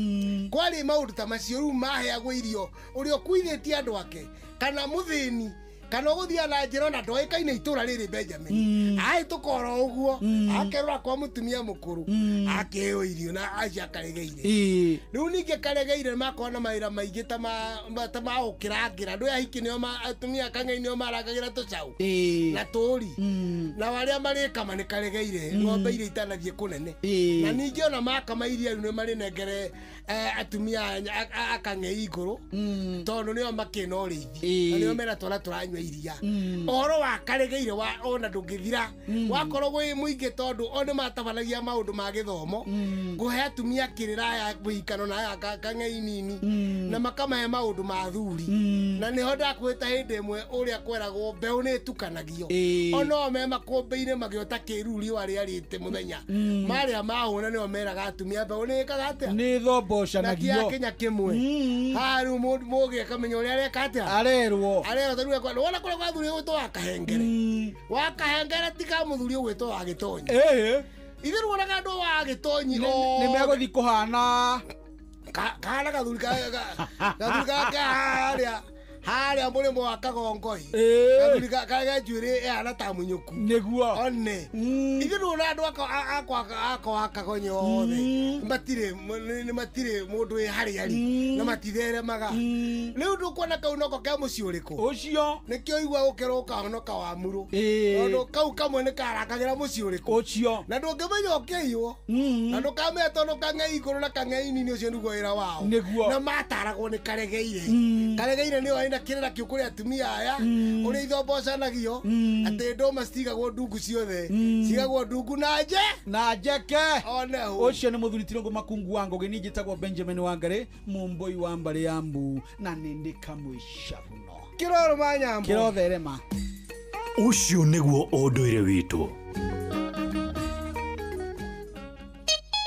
Kwarĩ maũndũ ta macio rĩu maheagwo irio, ũrĩa ũkuithĩtie andũ ake kana mũthĩni Kana ũgũthiaga na njĩra ona ndoĩkaine itũra rĩrĩ Benjamin. Ahĩtũka oro ũguo akerora kwa mũtumia mũkũrũ akĩheo irio na acio akaregeire. Rĩu ningĩ karegeire makorwo na mawĩra maingĩ ta ma gũkĩrangĩra andũ aya hiki nĩo atumia kang'ei nĩo marangagĩra tũcaũ na tũri na arĩa marĩkama nĩ karegeire ng'ombe iria itanathiĩ kũnene na ningĩ ona makama iria rĩu nĩ marĩnengere atumia akang'ei igũrũ tondũ nĩo makĩna ũrĩithi na nĩo mena twana tũranyua iria. Ũhoro wa karegeire wa ona ndũngĩthira wakorwo wĩ mũingĩ tondũ o nĩ matabanagia maũndũ ma gĩthomo kũhe atumia kĩrĩra ya mũhikano na aya kang'ei nini na makamahe maũndũ ma athuri na nĩho ndakwĩta hĩndĩ ĩmwe ũrĩa kweragwo mbeũ nĩ ĩtukanagio ono me makũmbĩ-inĩ magĩota kĩruru riũa rĩarĩte mũthenya marĩa mahũna nĩo meraga atumia mbeũ nĩ ĩkaga atĩa nĩ thombocanagio na kĩa kĩmwe haha rĩu mũgĩ akamenya ũrĩa areka atĩa arerwo tarĩu ekwa wona kũrĩa gwa thuri ũgwĩtwo wa kahengere wa kahengere ti ka mũthuri ũgwĩtwo wa gĩtonyi ithuĩ ruonaga andũ wa gĩtonyi nĩ megũthiĩ kũhana kahana gathuri ka harĩa mũrĩmo wa kagongoi gathuri ka njuĩrĩ ĩhana ta mũnyũku nĩguo one ithuĩ ruona andũ akwa wa kagonyo othe matirĩ matirĩ mũndũ wĩ harĩa arĩ na matitheremaga rĩu ndũkuona kau noko ke mũciĩ ũrĩkũ ũcio nĩkĩo igua gũkerwo ũkahonoka wa murũ tondũ kau kamwe nĩ karakagĩra mũciĩ ũrĩkũ ũcio na ndũngĩmenya ũkĩiywo na ndũkamenya tondũ kang'ei igũrũ na kang'ei nini ũcio nĩguo wĩra wao na mataragwo nĩ karegeire karegeire nĩo na kĩrĩra kĩu kũrĩ atumia aya ũrĩa ithombocanagio atĩ ndũma citigagwo ndungu ciothe cigagwo ndungu na nje na njeke one ũcio nĩ mũthuri Tirũngũ Makungu wa Ngũgĩ niĩ njĩtagwo Benjamin Wangari mũmbũi wa mbarĩ ya mbu na nĩ ndĩ kamũica mũno kĩroro ma nyambo kĩrotherema ũcio nĩguo ũndũire witũ.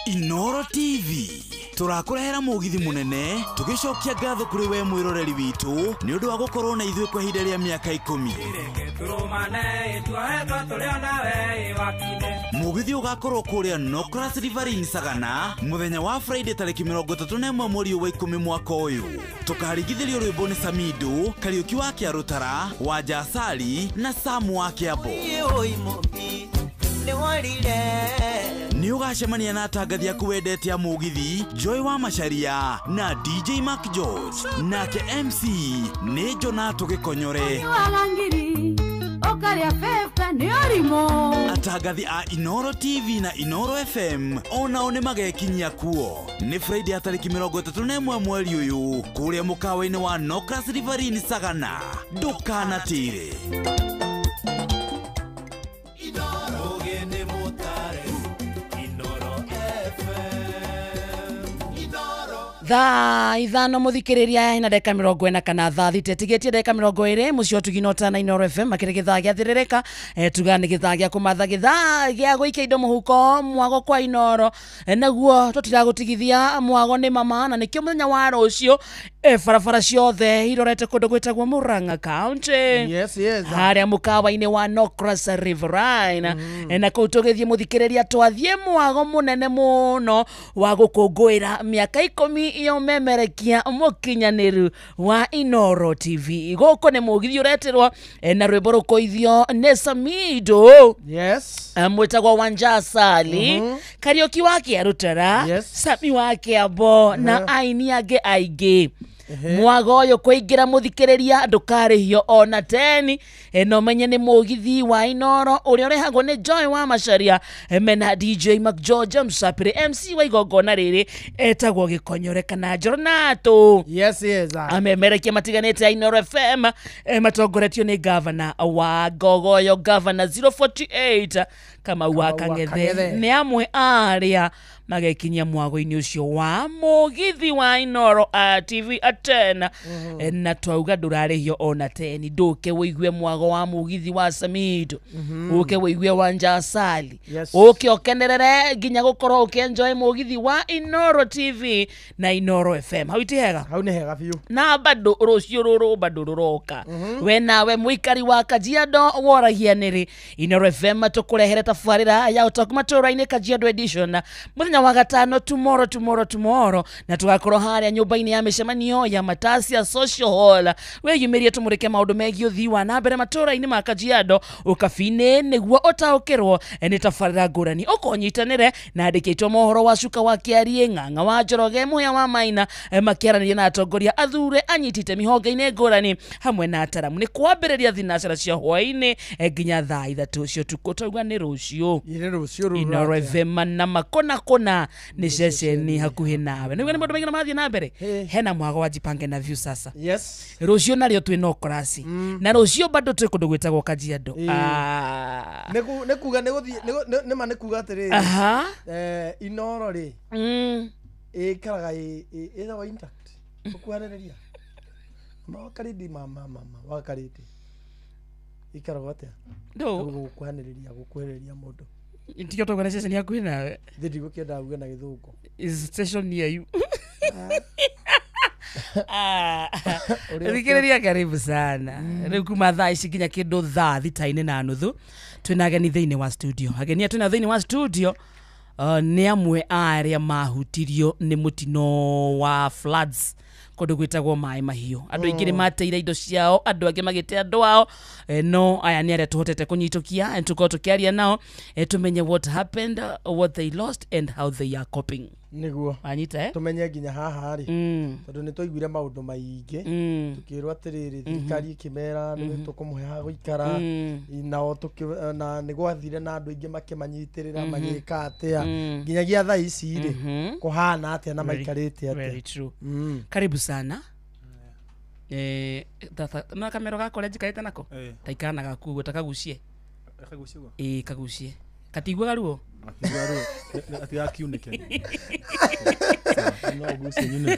Inoro TV turakũrehera mũgithi mũnene tũgĩcokia ngatho kũrĩ we mwĩroreri witũ nĩ ũndũ wa gũkorwo na ithuĩ kwa ihinda rĩa mĩaka 10. Mũgithi ũgakorwo kũrĩa Nocras Riverine Sagana mũthenya wa Friday tarĩki 31 mweri wa 10 mwaka ũyũ. Tũkarigithĩrio rwĩmbo nĩ Samido, Kariũki wa Kĩarũtara, Wanja Asali na Samu wa Kĩambo. Nĩ ũgacemania na atangathi aku wendete a mũgithi Joy wa Macharia na DJ Mark George nake MC nĩ Jonato Gĩkonyore. Atangathi a Inoro TV na Inoro FM onao nĩ magekinyia kuo. Nĩ Friday ya tarĩki 31 mweri ũyũ kũrĩa mũkawa-inĩ wa Nocras Riverine Sagana. Ndũkanatĩre. Thaa 5 muthikiriria ina ndagika 40 kana thaa 6 tigetie ndagika 20 mucio tuginota na Inoro FM makiri githaa gia thiririka tuga ni githaa gia kumatha githaa gia guikia indo muhuko mwago kwa Inoro naguo tutiragutigithia mwago ni mama na nikio muthenya wa rucio barabara ciothe irorete kundu gwitagwo Murang'a County. Yes, yes. Haria mukawa-ini wa Nocras Riverine na kuu tugithie muthikiriria twathie mwago munene muno wa gukungũĩra miaka 10 iyo memerekia mukinyaniru wa Inoro TV. Gũkũ nĩ mũgithi ũretirwo na rwĩmbo rũkũithio nĩ Samido. Yes. Mwĩtagwo Wanja Asali, Kariũki wa Kĩarũtara, yes. Sami wa Kĩambo na aini angĩ aingĩ. Mwago ũyũ kũingĩra mũthikĩrĩria ndũkarĩhio ona 10 no menye nĩ mũgithi wa Inoro ũrĩa ũrehagwo nĩ Joy wa Macharia mena DJ Mark George Msapire MC wa igongona rĩrĩ etagwo Gĩkonyore kana Jonato. Yes, yes. Amemerekia matiganĩte ya Inoro FM matongoretio nĩ gavana wa Ngogoyo, gavana 048 Kamau wa Kang'ethe nĩ amwe arĩa magekinyia mwago-inĩ ũcio wa mũgithi wa Inoro TV atena na twauga ndũrarĩhio ona 10 ndũke wũigue mwago wa mũgithi wa Samido ũke wũigue Wanja Asali ũke ũkenerere nginya gũkorwo ũkĩenjoy mũgithi wa Inoro TV na Inoro FM. Hau ti hega? Hau nĩ hega biũ. Na bado rũciũ rũrũ bado rũroka. We nawe mũikari wa Kajiado woragia nĩrĩ Inoro FM tũkũrehere tabarĩra ya ũtaũku matũũra-inĩ Kajiado edition mũthenya Muthenya wa gatano tomorrow tomorrow tomorrow na tugakorwo haria nyumba-ini ya micemanio ya Matasia Social Hall. Weyumirie tumurike maundu megie uthii wa na mbere matura-ini ma Kajiado ukabini niguo utaukirwo ni tabarira ngurani ukonyitanire na andikitwo mohoro wa cuka wa kiarie ng'ang'a wa Njoroge Muhia wa Maina makiaraniria na atongoria athure anyitite mihonge-ini ngurani hamwe na ataramu ni kwambiriria thinacara cia hwaini nginya thaa 3 cia utuku tauga ni rucio Inooro FM na makona kona ni ceceni hakuhi nawe niguo ni maundu maingi marathiĩ na mbere hena mwago wa Jipange na View sasa. Yes, rucio nario twi no korasi na rucio bado twi kundu gwitagwo Kajiado. Nĩ kuga nĩ gũthiĩ nĩ ma nĩ kuga atĩrĩrĩ Inooro rĩ ĩikaraga ĩtagwo intact ũkuhanĩrĩria ma wakarĩndĩ ma wakarĩndĩ ikaragwo atĩa gũkuhanĩrĩria gũkuhĩrĩria mũndũ ntikio tauga nĩ ceceni hakuhĩ nawe thĩ ndigũkĩenda uge na gĩthũngũ is station near you. Thikĩrĩria karibu sana rĩu kuma thaa ici nginya kĩndũ thaa 6:30 twĩna ageni thĩinĩ wa studio. Ageni twĩna thĩinĩ wa studio nĩ amwe a arĩa mahutirio nĩ mũtino wa floods kũndũ gwĩtagwo Maĩ Mahiũ. Andũ aingĩ nĩ mateire indo ciao, andũ angĩ magĩte andũ ao, no aya nĩ arĩa tũhotete kũnyitũkia tũkorwo tũkĩaria nao tũmenye what happened, what they lost and how they are coping. Niguo wanyita tumenye nginya haha ri tondu ni twaiguire maundu maingi tukirwo atiriri thirikari ikimera ni tukumuhe ha guikara nao na ni gwathire na andu aingi makimanyitirira magika atia nginyagia thaa ici ri kuhana atia na maikarite atia. Very true. Karibu sana. Na kamero gako rĩa njikarĩte nako taikana gaku ũguo takagucie ĩĩ kagucie katiguaga ruo atigakiunĩke no gucie nyune.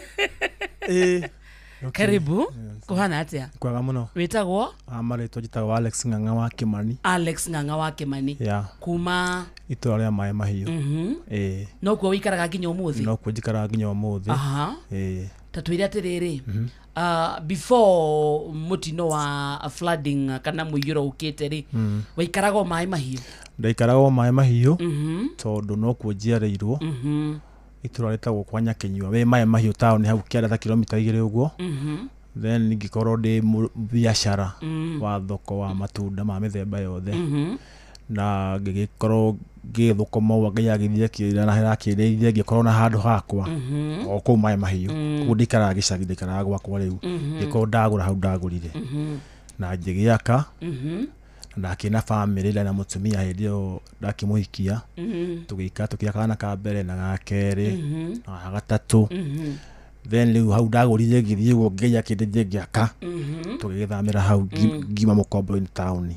Karibu. Kuhana atia? Kwega muno. Wĩtagwo? Marĩtwa njĩtagwo Alex Ng'ang'a wa Kimani. Alex Ng'ang'a wa Kimani. Kuma itũra rĩa Maĩ Mahiũ. Nokuo wĩikaraga nginya ũmũthĩ? Nokuo njikaraga nginya ũmũthĩ. Ta twĩre atĩrĩrĩ, before mũtino wa flooding kana mũiyũro ũkĩte rĩ, waikaraga o Maĩ Mahiũ? Ndaikaraga o Maĩ Mahiũ tondũ nokuo njiarĩirwo. Itũra rĩtagwo kwa Nyakinyua wĩ Maĩ Mahiũ taũni hau kĩanda ta kilomita 2 ũguo. Then ngĩkorwo ndĩ biacara wa thoko wa matunda ma mĩthemba yothe na ngĩgĩkorwo ngĩthũkũma ũguo Ngai agĩthiĩ akĩrĩithia ngĩkorwo na handũ hakwa o kũu Maĩ Mahiũ. Koguo ndikaraga gĩcagi, ndikaraga gwakwa rĩu, ngĩkorwo ndagũra hau ndagũrire na ngĩgĩaka na ndakĩna bamĩrĩ ndarĩ na mũtumia hĩndĩ ĩyo ndakĩmũhikia tũgĩikara tũkĩaka kana ka mbere na ga kerĩ na ga gatatũ. Then rĩu hau ndagũrire ngĩthiĩ ũguo Ngai akĩndeithia ngĩaka tũgĩgĩthamĩra hau ngiuma Mũkombo-inĩ taũni.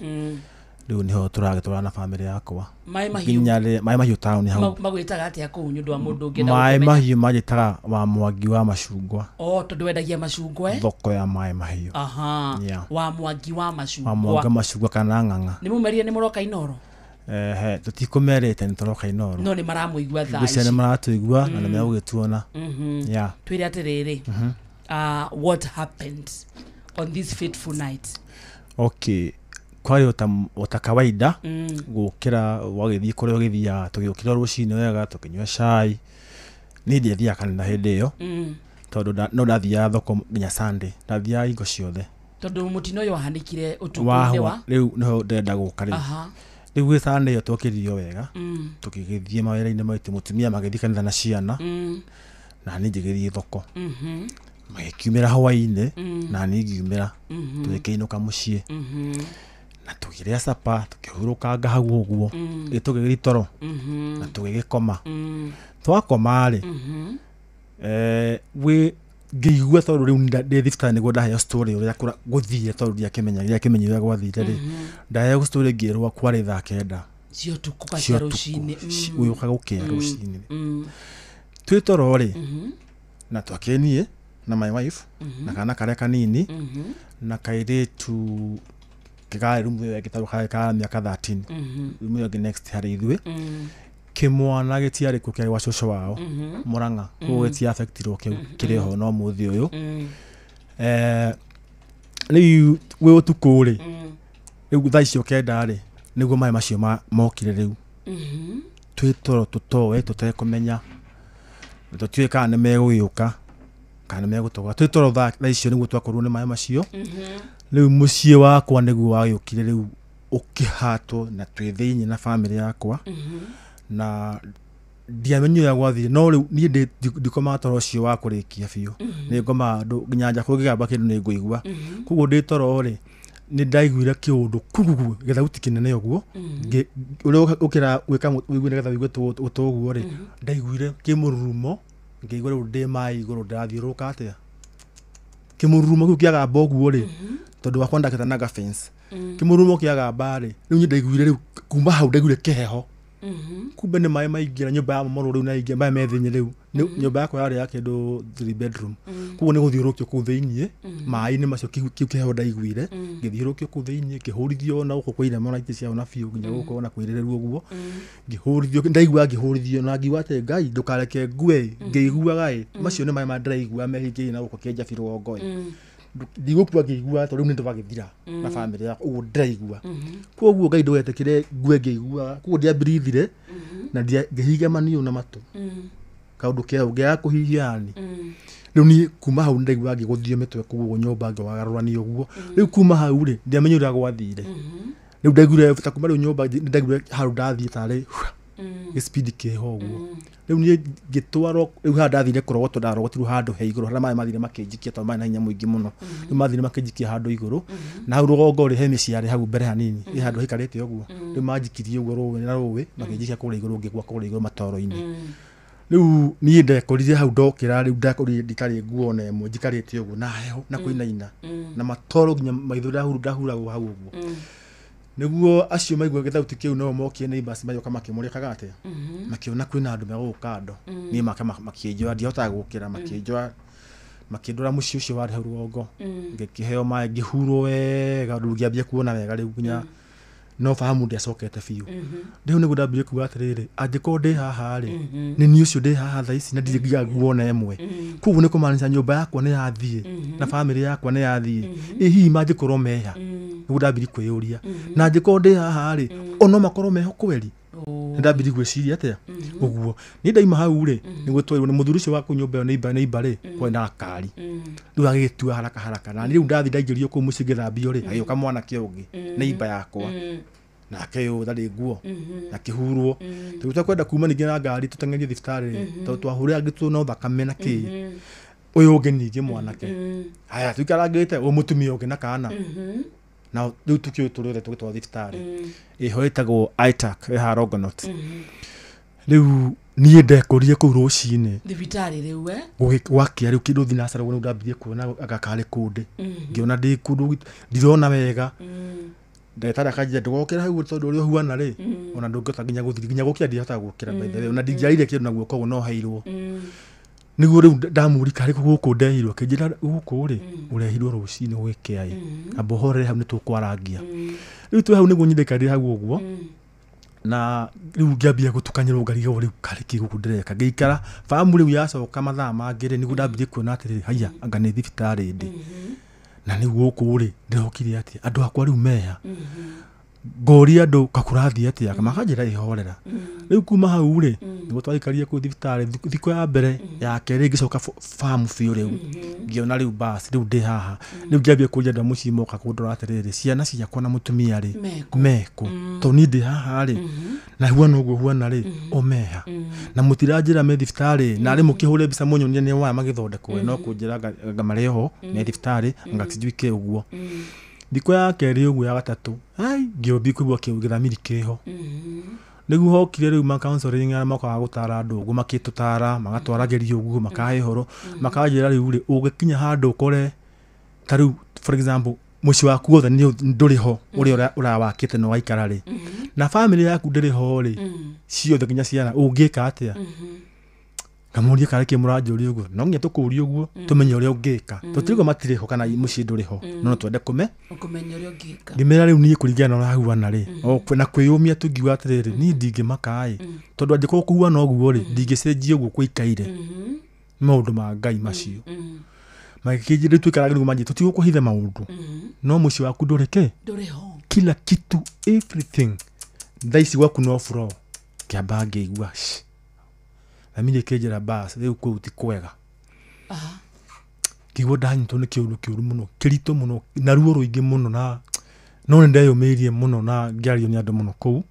Rĩu nĩho tũragĩtũra na bamĩrĩ yakwa Maĩ Mahiũ. nginya Maĩ Mahiũ taũni hau. Magwĩtaga atĩa kũu nĩ ũndũ wa mũndũ ũngĩenda Maĩ gũkũmenya? Mahiũ manjĩtaga wa Mwangi wa macungwa. Oh, tondũ wendagia macungwa Thoko ya Maĩ Mahiũ. Wa Mwangi wa macungwa. Wa Mwangi wa macungwa kana Ng'ang'a. Nĩ mũmerire nĩ mũroka Inooro? Tũtikũmerĩte nĩ tũroka Inooro. No nĩ maramũigua thaa ici. Nĩ maratũigua na nĩ megũgĩtuona. Twĩre atĩrĩrĩ, what happened on this fateful night? Okay, kwarĩ ota kawaida gũkĩra wagĩthiĩ kũrĩa ũgĩthiaga tũgĩũkĩra rũcinĩ wega tũkĩnyua cai. Niĩ ndiathiaga kanitha hĩndĩ ĩyo tondũ no ndathiaga thoko nginya Sunday, ndathiaga hingo ciothe tondũ mũtino ũyũ wahanĩkire ũtukũ-inĩ wa rĩu nĩho ndĩrenda gũka rĩu. Rĩu gwĩ Sunday ĩyo twokĩririo wega tũgĩgĩthiĩ mawĩra-inĩ maitũ, mũtumia magĩthiĩ kanitha na ciana na niĩ ngĩgĩthiĩ thoko. Magĩkiumĩra hwaĩ-inĩ na niĩ ngiumĩra tũgĩkĩinũka mũciĩ na tũkĩrĩa capa tũkĩhurũkanga hau ũguo tũgĩgĩthiĩ toro na tũgĩgĩkoma. Twakoma rĩ wĩ ngĩigua tondũ rĩu ndĩ thibitarĩ nĩguo ndaheo story ũrĩa gũthire tondũ ndiakĩmenya ũrĩa gwathire rĩ, ndaheo story ngĩrwo kwarĩ thaa 9 cia ũtukũ cia rũcinĩ gũgĩũka gũkĩa rũcinĩ. Twĩ toro rĩ na twakĩrĩ niĩ na my wife na kana karĩa kanini na kairĩtu kĩgarĩ rumu ĩyo ĩngĩ tondũ ka mĩaka 13 rumu ĩyo ĩngĩ next harĩ ithuĩ. Kĩmwana gĩtiarĩ kuo kĩarĩ gwa cũcũ wao Mũrang'a, koguo gĩtiaffectirwo kĩu kĩrĩ ho no mũthĩ ũyũ. Rĩu gwĩ ũtukũ rĩ, rĩu thaa icio 9 rĩ nĩguo maĩ macio mokire rĩu. Twĩ toro tũtoe tũtekũmenya tũtiũĩ kana nĩ megũgĩũka kana nĩ megũtũgora. Twĩ toro thaa icio nĩguo twakorirwo nĩ maĩ macio. Rĩu mũciĩ wakwa nĩguo wagĩũkire rĩu ũkĩhatwo na twĩ thĩinĩ na bamĩrĩ yakwa. Na ndiamenyire ũrĩa gwathire no rĩu niĩ ndikomaga toro ũcio wa kũrĩkia biũ. Nĩ ngomaga nginya nja kũngĩgamba kĩndũ nĩ ngũigua. Koguo ndĩ toro rĩ nĩ ndaiguire kĩũndũ kugugu gĩthauti kĩnene ũguo ũrĩa ũkĩra gwĩka ũigue nĩgetha ũigue gũtũ ũguo rĩ ndaiguire kĩmũrurumo ngĩigua rĩu ndĩ maĩ igũrũ ndĩrathiũrũrũka atĩa kĩmũrurumo kĩu kĩagamba ũguo rĩ tondũ wakwa ndakĩte na fence kĩmũrurumo kĩagamba rĩ rĩu niĩ ndaiguire rĩu kuma hau ndaiguire kĩheho. Kumbe nĩ maĩ maingĩra nyũmba ya momorwo rĩu na ingĩ maĩ me thĩinĩ rĩu nyũmba yakwa yarĩ ya kĩndũ 3 bedroom. Koguo nĩ gũthiũrũrũkio kũu thĩinĩ maĩ-inĩ macio kĩu kĩheho ndaiguire ngĩthiũrũrũkio kũu thĩinĩ ngĩhũrithio na gũkũ kwa irema na itĩ ciao na biũ nginya gũkũ ona kwĩrĩrĩrwo ũguo ngĩhũrithio ndaigua ngĩhũrithio na ngiuga atĩ Ngai ndũkareke ngue ngĩiguaga ĩ macio nĩ maĩ ma ndĩraigua mehingĩire na gũkũ kĩenja rũgongo ĩ ndigũkua ngĩigua tondũ rĩu nĩ ndĩragĩthira na bamĩrĩ yakwa ũguo ndĩraigua. Koguo Ngai ndũgetĩkĩre ngue ngĩiguaga koguo ndiambirithire na ngĩhinga maniũrũ na matũ kaũndũ keo ngĩaga kũhihia yani. Rĩu niĩ kuma hau nĩndaigua ngĩgũthio mĩtwe kũu nyũmba ngĩwagarũrania ũguo. Rĩu kuma hau rĩ ndiamenye ũrĩa gwathire. Rĩu ndaiguire ta kuma rĩu nyũmba nĩndaiguire hau ndathiĩ tarĩ gĩspidi kĩho ũguo. Rĩu niĩ ngĩtwarwo rĩu haha ndathire kũrogotwo ndarogotirwo handũ he igũrũ harĩa maĩ mathire makĩnjikia tondũ maĩ na hinya mũingĩ mũno. Rĩu mathire makĩnjikia handũ igũrũ na hau rũgongo rĩ he mĩciĩ yarĩ hau mbere hanini ĩ handũ haikarĩte ũguo. Rĩu manjikirie ũguo rũĩ na rũĩ makĩnjikia kũrĩa igũrũ ngĩgwa kũrĩa igũrũ matoro-inĩ. Rĩu niĩ ndekorire hau ndokĩra rĩu ndakorire nditarĩ nguo ona ĩmwe njikarĩte ũguo na heho na kũinaina na matoro nginya maitho ndahuragwo hau ũguo. Nĩguo acio maigua gĩthauti kĩu no mokire neighbors magĩũka makĩmũrĩkaga atĩa makĩona kwĩna andũ megũgũka kando niĩ make makĩnjoya ndiahotaga gũkĩra makĩnjoya makĩndwara mũciĩ ũcio warĩ hau rũgongo ngĩkĩheo maĩ ngĩhurwo wega rĩu ngĩambia kuona wega rĩu nginya no fahamu ndiacokete biũ. Rĩu nĩguo ndambirie kuga atĩrĩrĩ angĩkorwo ndĩ haha rĩ nĩ niĩ ũcio ndĩ haha thaa ici na ndirĩ nginya nguo ona ĩmwe koguo nĩ kũmaanisha nyũmba yakwa nĩ yathiĩ na bamĩrĩ yakwa nĩ yathiĩ ĩ hihi mangĩkorwo meha nĩguo ndambirie kwĩyũria na angĩkorwo ndĩ haha rĩ ono makorwo meho kweri nĩ ndambirie gwĩciria atĩa ũguo. Niĩ ndaima hau rĩ nĩguo twarirwo nĩ mũthuri ũcio wa kũu nyũmba ĩyo neighbor rĩ kwarĩ na gakari rĩu agĩgĩtua haraka haraka na rĩu ndathiĩ ndaingĩrio kũu mũciĩ ngĩthambio rĩ agĩũka mwanake ũngĩ neighbor yakwa nake ũyũ ndarĩ nguo akĩhurwo tondũ twakwenda kuma ningĩ na ngari tũteng'erie thibitarĩ rĩ tondũ twahũrĩrangĩtwo no thakame na kĩ ũyũ ũngĩ ningĩ mwanake haya tũikarangĩte ũyũ mũtumia ũngĩ na kana na rĩu tũkĩũĩ tũrĩ othe tũgĩtwarwo thibitarĩ ĩho ĩtagwo ITAC ĩ haha Longonot. Rĩu niĩ ndekorire kũu rũcinĩ thibitarĩ rĩu gwakĩa rĩu kĩndũ thinacara ũguo nĩguo ndambirie kuona anga karĩ kũndĩ ngĩona ndĩ kũndũ ndirona wega ndagĩtarĩ akanjĩra ndũgokĩra hau tondũ ũrĩa ũhuana rĩ ona ndũngĩhota nginya gũthiĩ nginya gũkĩra ndihotaga gũkĩra by the way ona ndingĩarire kĩndũ na guoko ũguo no heirwo. Nĩguo rĩu ndamũrika karĩ gũkũ ndehirwo akĩnjĩra gũkũ rĩ ũrehirwo rũcinĩ gũgĩkĩa ĩ amba ũhorere hau nĩtũkwarangia. Rĩu twĩ hau nĩguo niĩ ndaikarire hau ũguo na rĩu ngĩambia gũtukanyĩrwo ngarigagwo rĩu karĩ kĩ gũkũ ndĩreka ngĩikara fahamu rĩu yacoka mathaa mangĩ rĩ nĩguo ndambirie kuona atĩrĩrĩ haiya anga nĩ thibitarĩ ndĩ na rĩu gũkũ rĩ ndĩrokire atĩa andũ akwa rĩu meha ngoria andũ kakũrathiĩ atĩa makanjĩra ĩhorera. Rĩu kuma hau rĩ nĩguo twaikarire kũu thibitarĩ thikũ ya mbere ya kerĩ ngĩcoka fahamu biũ rĩu ngĩona rĩu basi rĩu ndĩ haha rĩu ngĩambia kũria andũ a mũciĩ moka kũndora atĩrĩrĩ ciana ciakwa na mũtumia rĩ mekũ tondũ niĩ ndĩ haha rĩ na huana ũguo huana rĩ o meha na mũtiranjĩra me thibitarĩ na rĩ mũkĩhũre mbica mũnyonie nĩ waya magĩthondekwo no kũnjĩra anga marĩ ho me thibitarĩ anga sijui kĩ ũguo. Thikũ ya kerĩ ũguo ya gatatũ ai ngĩũmbi kũigua gĩthamiri kĩho nĩguo hokire rĩu ma counseling arĩa mokaga gũtara andũ ũguo makĩtũtara magatwaragĩria ũguo makahe ũhoro makanjĩra rĩu rĩ ũngĩkinya handũ ũkore ta rĩu for example mũciĩ waku wothe ndũrĩ ho ũrĩa ũrawakĩte na waikara rĩ na bamĩrĩ yaku ndĩrĩ ho rĩ ciothe nginya ciana ũngĩka atĩa ngamũria karĩ kĩ mũranjũria ũguo no nginya tũkũrie ũguo tũmenye ũrĩa ũngĩka tũtirigwo matirĩ ho kana mũciĩ ndũrĩ ho no twende kũmenya ũrĩa ũngĩka. Ngĩmera rĩu niĩ kũringana na ũrĩa huana rĩ na kwĩyũmia tu ngiuga atĩrĩrĩ niĩ ndingĩmaka ĩ tondũ angĩkorwo kũhuana ũguo rĩ ndingĩcenjia ũguo kũikaire nĩ maũndũ ma Ngai macio magĩkĩnjĩra rĩu tũikaraga nĩguo manjĩre tũtigũkũhitha maũndũ no mũciĩ waku ndũrĩ kĩ ndũrĩ ho kila kitu everything thaa ici gwaku no floor Ngĩamba ngĩigua thamiri ĩkĩnjĩra bas rĩu kũu ti kwega. Ngĩigua ndanyitwo nĩ kĩũndũ kĩũru mũno kĩritũ mũno na ruo rũingĩ mũno na no nĩ ndeyũmĩrĩirie mũno na ngĩario nĩ andũ mũno kũu.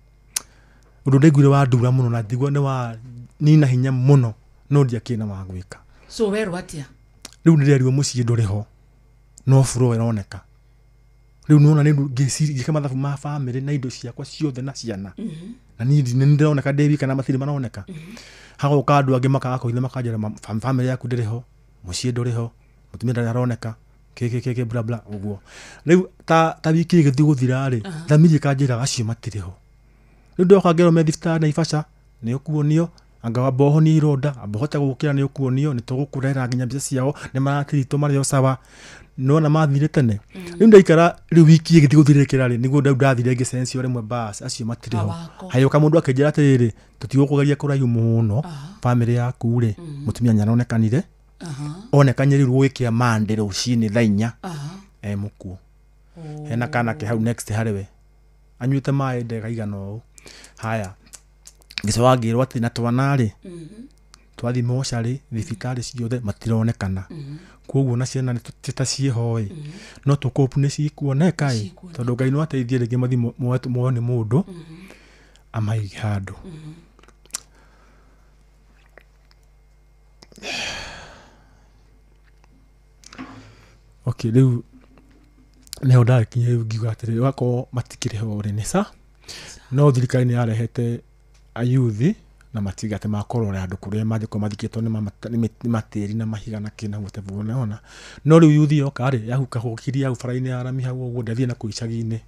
Ũndũ ndaiguire wandura mũno na ndigua nĩ wa nina hinya mũno no ndiakĩrĩ na wa gwĩka. So werwo atĩa? Rĩu nĩndĩrerirwo mũciĩ ndũrĩ ho no buro ĩroneka. Rĩu nĩwona nĩ ngĩciria ngĩka mathabu ma bamĩrĩ na indo ciakwa ciothe na ciana. Na niĩ nĩndĩroneka ndĩ wika na matirĩ maroneka. Hagoka andũ angĩ makaga kũhitha makanjĩra bamĩrĩ yaku ndĩrĩ ho, mũciĩ ndũrĩ ho, mũtumia ndarĩ aroneka, kĩ bla bla ũguo. Rĩu ta wiki ĩgĩthiĩ gũthira rĩ, thamiri ĩkanjĩra acio matirĩ ho. Rĩu ndoka ngerwo me thibitarĩ Naivasha nĩ ũkuonio, anga wamba ũhonie ironda, amba ũhote gũkĩra nĩ ũkuonio, nĩ tũgũkũrehera nginya mbica ciao, nĩ maratiritwo marĩ o sawa. Nĩwona mathire tene. Rĩu ndaikara rĩu wiki ĩgĩthiĩ gũthirĩkĩra rĩ, nĩguo rĩu ndathire ngĩcencio rĩmwe bas acio matirĩ ho. Hagĩũka mũndũ akĩnjĩra atĩrĩrĩ, tũtigũkũgeria kũraihu mũno, bamĩrĩ yaku rĩ, mũtumia nĩaronekanire. Onekanie rĩu gũgĩkĩa Monday rũcinĩ thaa 4 e mũkuũ. Hena kana ke hau next harĩ we. Anyuĩte maĩ ndega igana ũũ. Haya. Ngĩcoka ngĩrwo atĩ na twana rĩ, twathiĩ mocarĩ thibitarĩ ciothe matironekana. Koguo na ciana nĩ ta ciĩho ĩ, no tũkũpu nĩ cikuoneka ĩ, tondũ Ngai no ateithie rĩngĩ mathiĩ moyo nĩ mũndũ amaige handũ. Okay, rĩu nĩho ndakinyire rĩu ngiuga atĩrĩrĩ, wakorwo matikĩrĩ ho rĩ nĩ sa, no thirikari nĩ yarehete ayuthi na matiga atĩ makũrora andũ kũrĩa mangĩkorwo mathikĩtwo nĩ matĩri na mahiga na kĩ na whatever ũnaona. No rĩu yuthi yoka rĩ, yahuka gũkiria hau bara-inĩ ya rami hau ũguo, ndiathire na kũu icagi-inĩ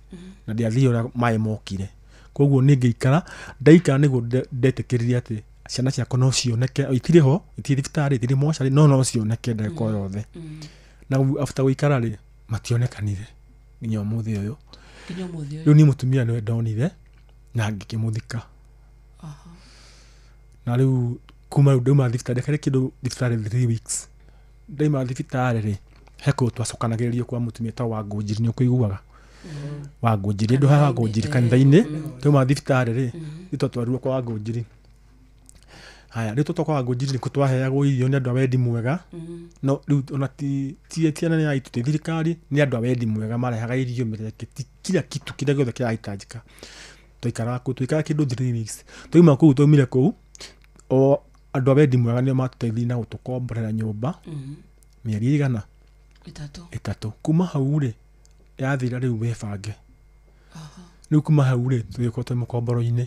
na ndiathire ũrĩa maĩ mokire. Koguo niĩ ngĩikara, ndaikara nĩguo ndetĩkĩrire atĩ ciana ciakwa no cioneke, itirĩ ho, itirĩ thibitarĩ, itirĩ mocarĩ, no cioneke ndagĩka o yothe. Na after gũikara rĩ, mationekanire nginya ũmũthĩ ũyũ. Rĩu niĩ mũtumia nĩwe ndonire na ngĩkĩmũthika. Na rĩu kuma rĩu ndauma thibitarĩ, ndekire kĩndũ thibitarĩ 3 weeks. Ndauma thibitarĩ rĩ, he kũndũ twacokanagĩrĩrio kwa mũtumia ta wa Ngũnjiri, nĩ ũkũiguaga? Wa Ngũnjiri, ndũ haha Ngũnjiri kanitha-inĩ. Ndauma thibitarĩ rĩ, nĩ twatwarirwo kwa wa Ngũnjiri. Haya, rĩu twatwarwo kwa wa Ngũnjiri nĩkuo twaheagwo irio nĩ andũ a wendi mwega. No rĩu ona ti anene aitũ, ti thirikari, nĩ andũ a wendi mwega marehaga irio, mĩreke, ti kila kitu kĩrĩa gĩothe kĩrahitajika. Twaikaraga kũu, twaikara kĩndũ 3 weeks. Twauma kũu, twaumire kũu, o andũ a wendi mwega nĩo matũteithirie na gũtũkomborera nyũmba mĩeri igana ĩtatũ. Kuma hau rĩ, yathira rĩu wĩbange. Rĩu kuma hau rĩ, tũgĩkorwo twĩ mũkomboro-inĩ.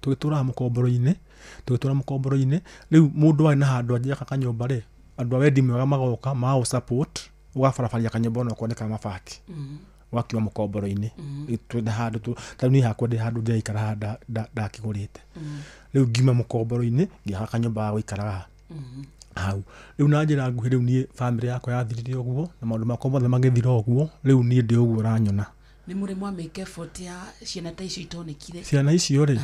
Tũgĩtũraga mũkomboro-inĩ, tũgĩtũra mũkomboro-inĩ. Rĩu mũndũ arĩ na handũ angĩaka kanyũmba rĩ, andũ a wendi mwega magoka, magagũ support, ũgabarabaria kanyũmba onokorwo nĩ ka mabati. Ũgakiuma mũkomboro-inĩ. Rĩu twĩna handũ, ta rĩu niĩ hakwa ndĩ handũ ndĩraikara haha ndakĩgũrĩte. Rĩu ngiuma mũkomboro-inĩ, ngĩaka kanyũmba ga gũikaraga hau. Rĩu na njĩra nguhĩ rĩu niĩ bamĩrĩ yakwa yathirire ũguo, na maũndũ makwa mothe magĩthira ũguo, rĩu niĩ ndĩ ũguo ũranyona. Nĩ mũrĩ mwamĩka effort ya ciana ta icio itonekire? Ciana icio rĩ,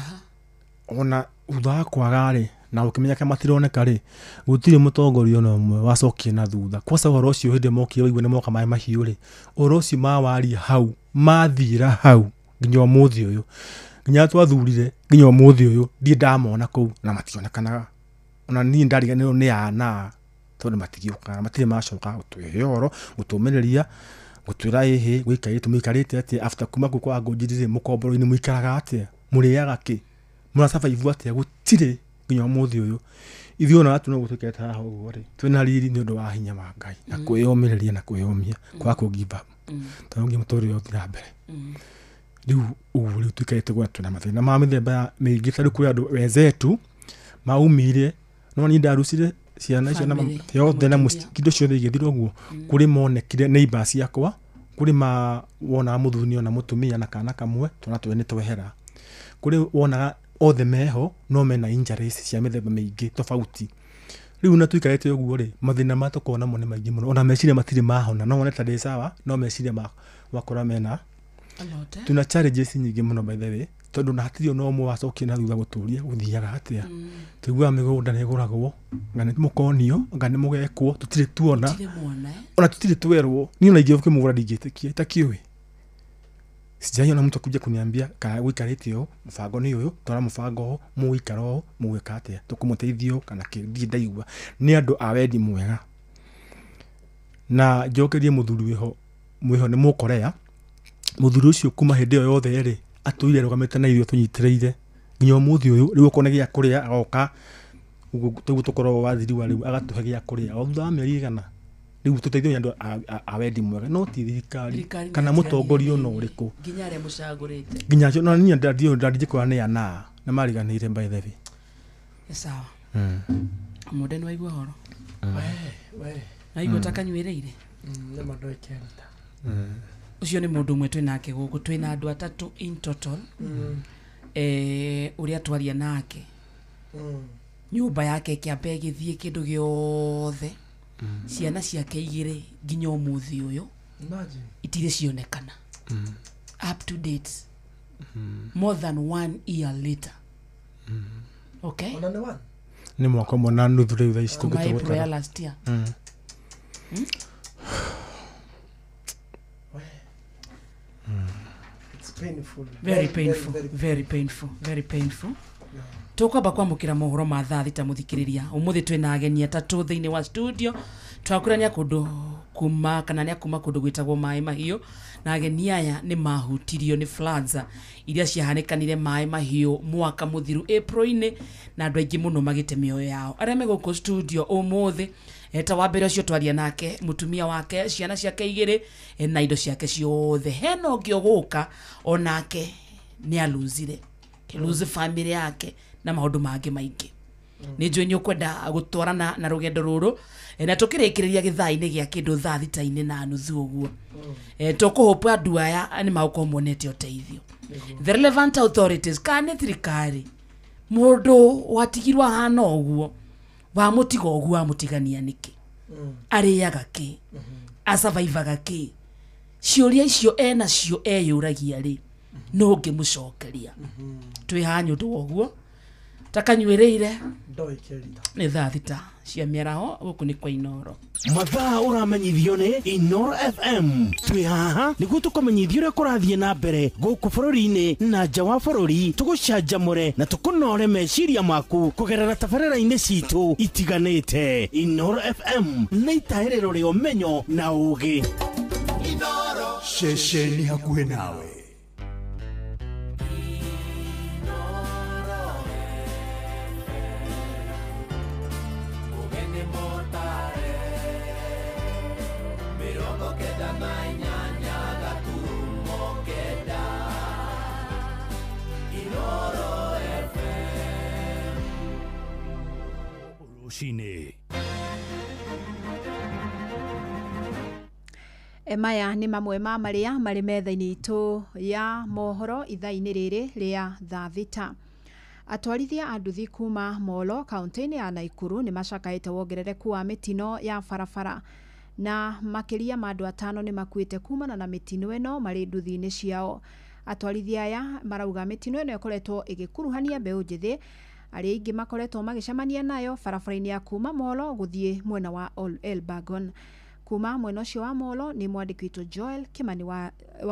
ona thutha wa kwaga rĩ, na ũkĩmenya kana matironeka rĩ, gũtirĩ mũtongoria ona ũmwe wacokire na thutha. Kwanza ũhoro ũcio hĩndĩ mokire waigua nĩ moka maĩ mahiũ rĩ, ũhoro ũcio mawaria hau, mathira hau nginya ũmũthĩ ũyũ. Nginya twathurire nginya ũmũthĩ ũyũ ndirĩ ndamona kũu na mationekanaga. Ona niĩ ndariganĩrwo nĩ ana tondũ matigĩũkaga, matirĩ macoka gũtũhe ũhoro, gũtũmĩrĩria, gũtwĩra ĩhĩ, gũikarĩte mũikarĩte atĩa, after kuma kũu kwa Ngũnjiri rĩ, mũkomboro-inĩ mũikaraga atĩa, mũrĩaga kĩ, mũrasurvive atĩa, gũtirĩ nginya ũmũthĩ ũyũ. Ithuĩ ona watu no gũtũikarĩte haha ũguo rĩ, twĩna riri nĩ ũndũ wa hinya wa Ngai na kwĩyũmĩrĩria na kwĩyũmia, kwaga kũ give up. Tondũ nginya mũtũrĩre ũthiĩ na mbere. Rĩu ũguo rĩu tũikarĩte gwa twĩna mathĩna ma mĩthemba ya mĩingĩ, ta rĩu kwĩ andũ wenzetu maumire, no niĩ ndarucire ciana icio na yothe na indo ciothe igĩthira ũguo. Kũrĩ monekire neighbours ciakwa, kũrĩ ma wonaga mũthuri ona mũtumia na kana kamwe, twana twene twehera. Kũrĩ wonaga othe meho no mena injuries cia mĩthemba mĩingĩ tofauti. Rĩu na tũikarĩte ũguo rĩ, mathĩna ma tũkoragwo namo nĩ maingĩ mũno. Ona meciria matirĩ mahona, no wone ta ndĩ sawa, no meciria wakora mena tuna challenges nyingĩ mũno by the way, tondũ na hatirĩ ona ũmwe wacokire na thutha gũtũria gũthiaga atĩa. Tũiguaga mĩgũnda nĩ ĩgũragwo, anga nĩ mũkonio, anga nĩ mũgekwo, tũtirĩ tuona, ona tũtirĩ twerwo. Niĩ ona ingĩũka kĩmũgũra ndingĩtĩkia, itakĩũĩ. Sijaiona mtu akuja kuniambia kana gũikarĩte ũũ, mũbango nĩ ũyũ, twara mũbango ũũ, mũgũikara ũũ, mũgwĩka atĩa, tũkũmũteithia kana kĩ, ndirĩ ndaigua. Nĩ andũ a wendi mwega. Na njokerie mũthuri wĩho, mwĩho nĩ Mũkorea. Mũthuri ũcio kuma hĩndĩ ĩyo yothe rĩ, atũire arũgamĩte na ithuĩ atũnyitĩrĩire nginya ũmũthĩ ũyũ. Rĩu okorwo nĩ gĩa kũrĩa agoka, ũguo tũguo tũkoragwo wathiriwa rĩu, agatũhe gĩa kũrĩa o thutha wa mĩeri igana. Rĩu tũteithio nĩ andũ a wendi mwega, no ti thirikari kana mũtongoria ona ũrĩkũ. Nginya arĩa mũcagũrĩte. Nginya acio, no niĩ ndingĩkwĩra nĩ ana, nĩ mariganĩire by the way. Nĩ sawa. Mũndũ nĩ waigua ũhoro? Waigua ta kanyuĩrĩire? Nĩ ma ndwĩkerita. Ũcio nĩ mũndũ ũmwe twĩnake gũkũ, twĩna andũ atatũ in total. Ũrĩa twaria nake. Nyũmba yake ĩkĩamba ĩgĩthiĩ kĩndũ gĩothe. Ciana ciake igĩrĩ nginya ũmũthĩ ũyũ itirĩ cionekana. Up to date. More than 1 year later. Okay? Nĩ mwaka ũmwe na nuthu rĩu thaa ici Kuma tũngĩtua April ya gũtara. last year. It's painful. Very painful. Very painful. Very painful. Tũkwamba kwamũkĩra mohoro ma thaa thita mũthikĩrĩria. Ũmũthĩ twĩna ageni atatũ thĩinĩ wa studio. Twakwĩra nĩ kũndũ kuma kana nĩ kuma kũndũ gwĩtagwo Maĩ Mahiũ, na ageni aya nĩ mahutirio nĩ floods iria ciahanĩkanire Maĩ Mahiũ mwaka mũthiru April-inĩ, na andũ aingĩ mũno magĩte mĩoyo yao. Arĩa me gũkũ studio ũmũthĩ, ta wa mbere ũcio twaria nake, mũtumia wake, ciana ciake igĩrĩ, na indo ciake ciothe. Hena ũngĩ ũgũka onake nĩ aluzire, lose family yake na maũndũ mangĩ maingĩ. Nĩ njũĩ nĩ ũkwenda gũtwarana na rũgendo rũrũ, na tũkĩrĩkĩrĩria gĩthaa-inĩ gĩa kĩndũ thaa thita-inĩ na nuthu ũguo. Tũkũhũpa andũ aya nĩ magũkorwo monete ũteithio. The relevant authorities, kana nĩ thirikari, mũndũ watigirwo ahana ũguo, wamũtiga ũguo wamũtigania nĩkĩ? Arĩaga kĩ? Asurvivaga kĩ? Ciũria icio enacio eyũragia rĩ, no ũngĩmũcokeria. Twĩ haha nĩ ũndũ wa ũguo. Takanyuĩrĩire nĩ thaa thita cia mĩaraho gũkũ nĩ kwa Inoro. Mathaa ũramenyithio nĩ Inoro FM. Twĩ haha nĩguo tũkũmenyithie ũrĩa kũrathiĩ na mbere gũkũ bũrũri-inĩ na nja wa bũrũri, tũgũcanjamũre na tũkũnore meciria maku kũgerera tabarĩra-inĩ citũ itiganĩte. Inoro FM nĩ itahĩrĩro rĩa ũmenyo na ũũgĩ. Ceceni hakuhĩ nawe. Maya nĩ mamwe ma marĩa marĩ metha-inĩ itũ ya mohoro ithaa-inĩ rĩrĩ rĩa thaa thita. Atwarithia a nduthi kuma Molo kaunti-inĩ ya Naikuru nĩ macakaĩte wongerereku wa mĩtino ya barabara, na makĩria ma andũ atano nĩ makuĩte kumana na mĩtino ĩno marĩ nduthi-inĩ ciao. Atwarithia aya marauga mĩtino ĩno ĩkoretwo ĩgĩkuruhania mbeũ njĩthĩ arĩa aingĩ makoretwo magĩcemania nayo barabara-inĩ ya kuma Molo gũthiĩ mwena wa Elbagon. Kuma mwena ũcio wa Molo nĩ mwandĩki witũ Joel Kimani wa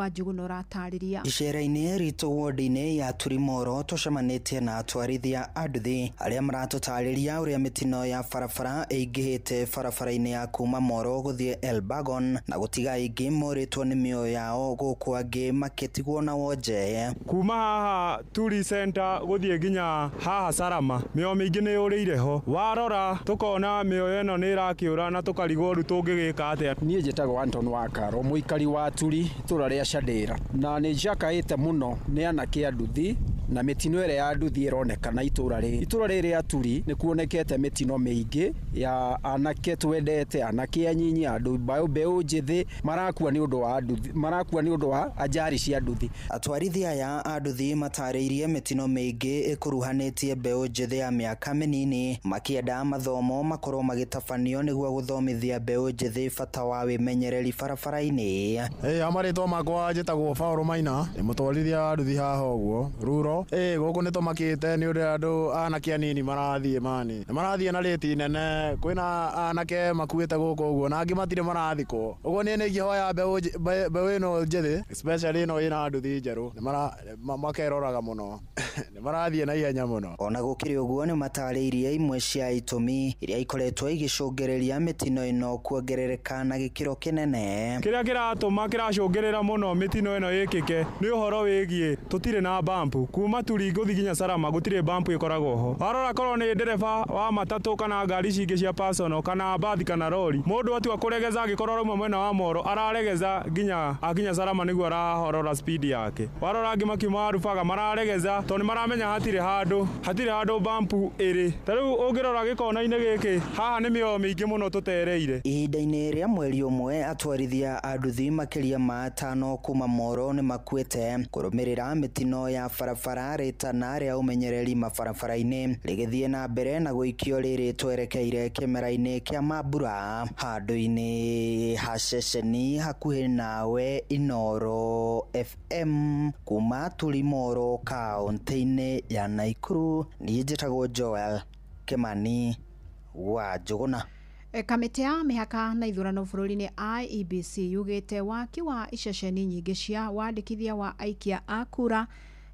Njũgũna ũratarĩria. Icera-inĩ ritũ ward-inĩ ya Turimoro tũcemanĩtie na atwarithia a nduthi arĩa maratũtarĩria ũrĩa mĩtino ya barabara ĩingĩhĩte barabara-inĩ ya kuma Moro gũthiĩ Elbagon na gũtiga aingĩ morĩtwo nĩ mĩoyo yao gũkũ angĩ makĩtigwo na wonje. Kuma haha Turi Center gũthiĩ nginya haha Sarama mĩoyo mĩingĩ nĩ yũrĩire ho. Warora tũkona mĩoyo ĩno nĩ ĩrakĩũra na tũkarigwo rĩu tũngĩgĩka atĩa. Niĩ njĩtagwo Anton Wakaro, mũikari wa Turi itũra rĩa Shandĩra, na nĩ njakaĩte mũno nĩ anake a nduthi na mĩtino ĩrĩa ya nduthi ĩronekana itũra rĩrĩ. Itũra rĩrĩ rĩa Turi nĩ kuonekete mĩtino mĩingĩ ya anake twendete, anake anyinyi, andũ mbeũ njĩthĩ marakua nĩ ũndũ wa nduthi, marakua nĩ ũndũ wa ajari cia nduthi. Atwarithia aya a nduthi matarĩirie mĩtino mĩingĩ ĩkuruhanĩtie mbeũ njĩthĩ ya mĩaka mĩnini, makĩenda mathomo makorwo magĩtabanio nĩguo gũthomithia mbeũ njĩthĩ bata wa wĩmenyereri barabara-inĩ. Marĩtwa makwa njĩtagwo Paul Maina, nĩ mũtwarithia wa nduthi haha ũguo Ruro. Moro. Gũkũ nĩ tũmakĩte nĩ ũrĩa andũ anake anini marathiĩ mani. Na marathiĩ na rĩti nene, kwĩna anake makuĩte gũkũ ũguo na angĩ matirĩ marathikwo. Ũguo niĩ nĩ ingĩhoya mbeũ ĩno njĩthĩ, especially ĩno ĩna nduthi njerũ, nĩ makeroraga mũno. Nĩ marathiĩ na ihenya mũno. Ona gũkĩrĩ ũguo nĩ matarĩirie imwe cia itũmi iria ikoretwo igĩcũngĩrĩria mĩtino ĩno kuongerereka na gĩkĩro kĩnene. Kĩrĩa kĩratũma kĩracũngĩrĩra mũno mĩtino ĩno ĩkĩke nĩ ũhoro wĩgiĩ tũtirĩ na bampu kuma Turi gũthiĩ nginya Salama gũtirĩ bampu ĩkoragwo ho. Warora korwo nĩ ndereba wa matatũ kana ngari cingĩ cia personal kana bathi kana rori, mũndũ atua kũregeza angĩkorwo arauma mwena wa Moro araregeza nginya akinya Salama nĩguo arahorora speed yake. Warora angĩ makiuma Rubaga mararegeza tondũ nĩ maramenya hatirĩ handũ bampu ĩrĩ. Ta rĩu ũngĩrora gĩkona-inĩ gĩkĩ haha nĩ mĩoyo mĩingĩ mũno tũtereire. Ihinda-inĩ rĩa mweri ũmwe atwarithia a nduthi makĩria ma 5 kuma Moro nĩ makuĩte kũrũmĩrĩra mĩtino ya barabara rĩtana rĩa ũmenyereri mabarabara-inĩ rĩgĩthiĩ na mbere na gũikio rĩrĩ twerekeire kĩmera-inĩ kĩa mambura handũ-inĩ ha ceceni hakuhĩ nawe Inoro FM kuma Turi Moro kaũntĩ-inĩ ya Naikuru. Niĩ njĩtagwo Joel Kimani wa Njũgũna. Kamĩtĩ ya mĩhaka na ithurano bũrũri-inĩ IEBC yugĩte waki wa iceceni nyingĩ cia wandĩkithia wa aikia a kura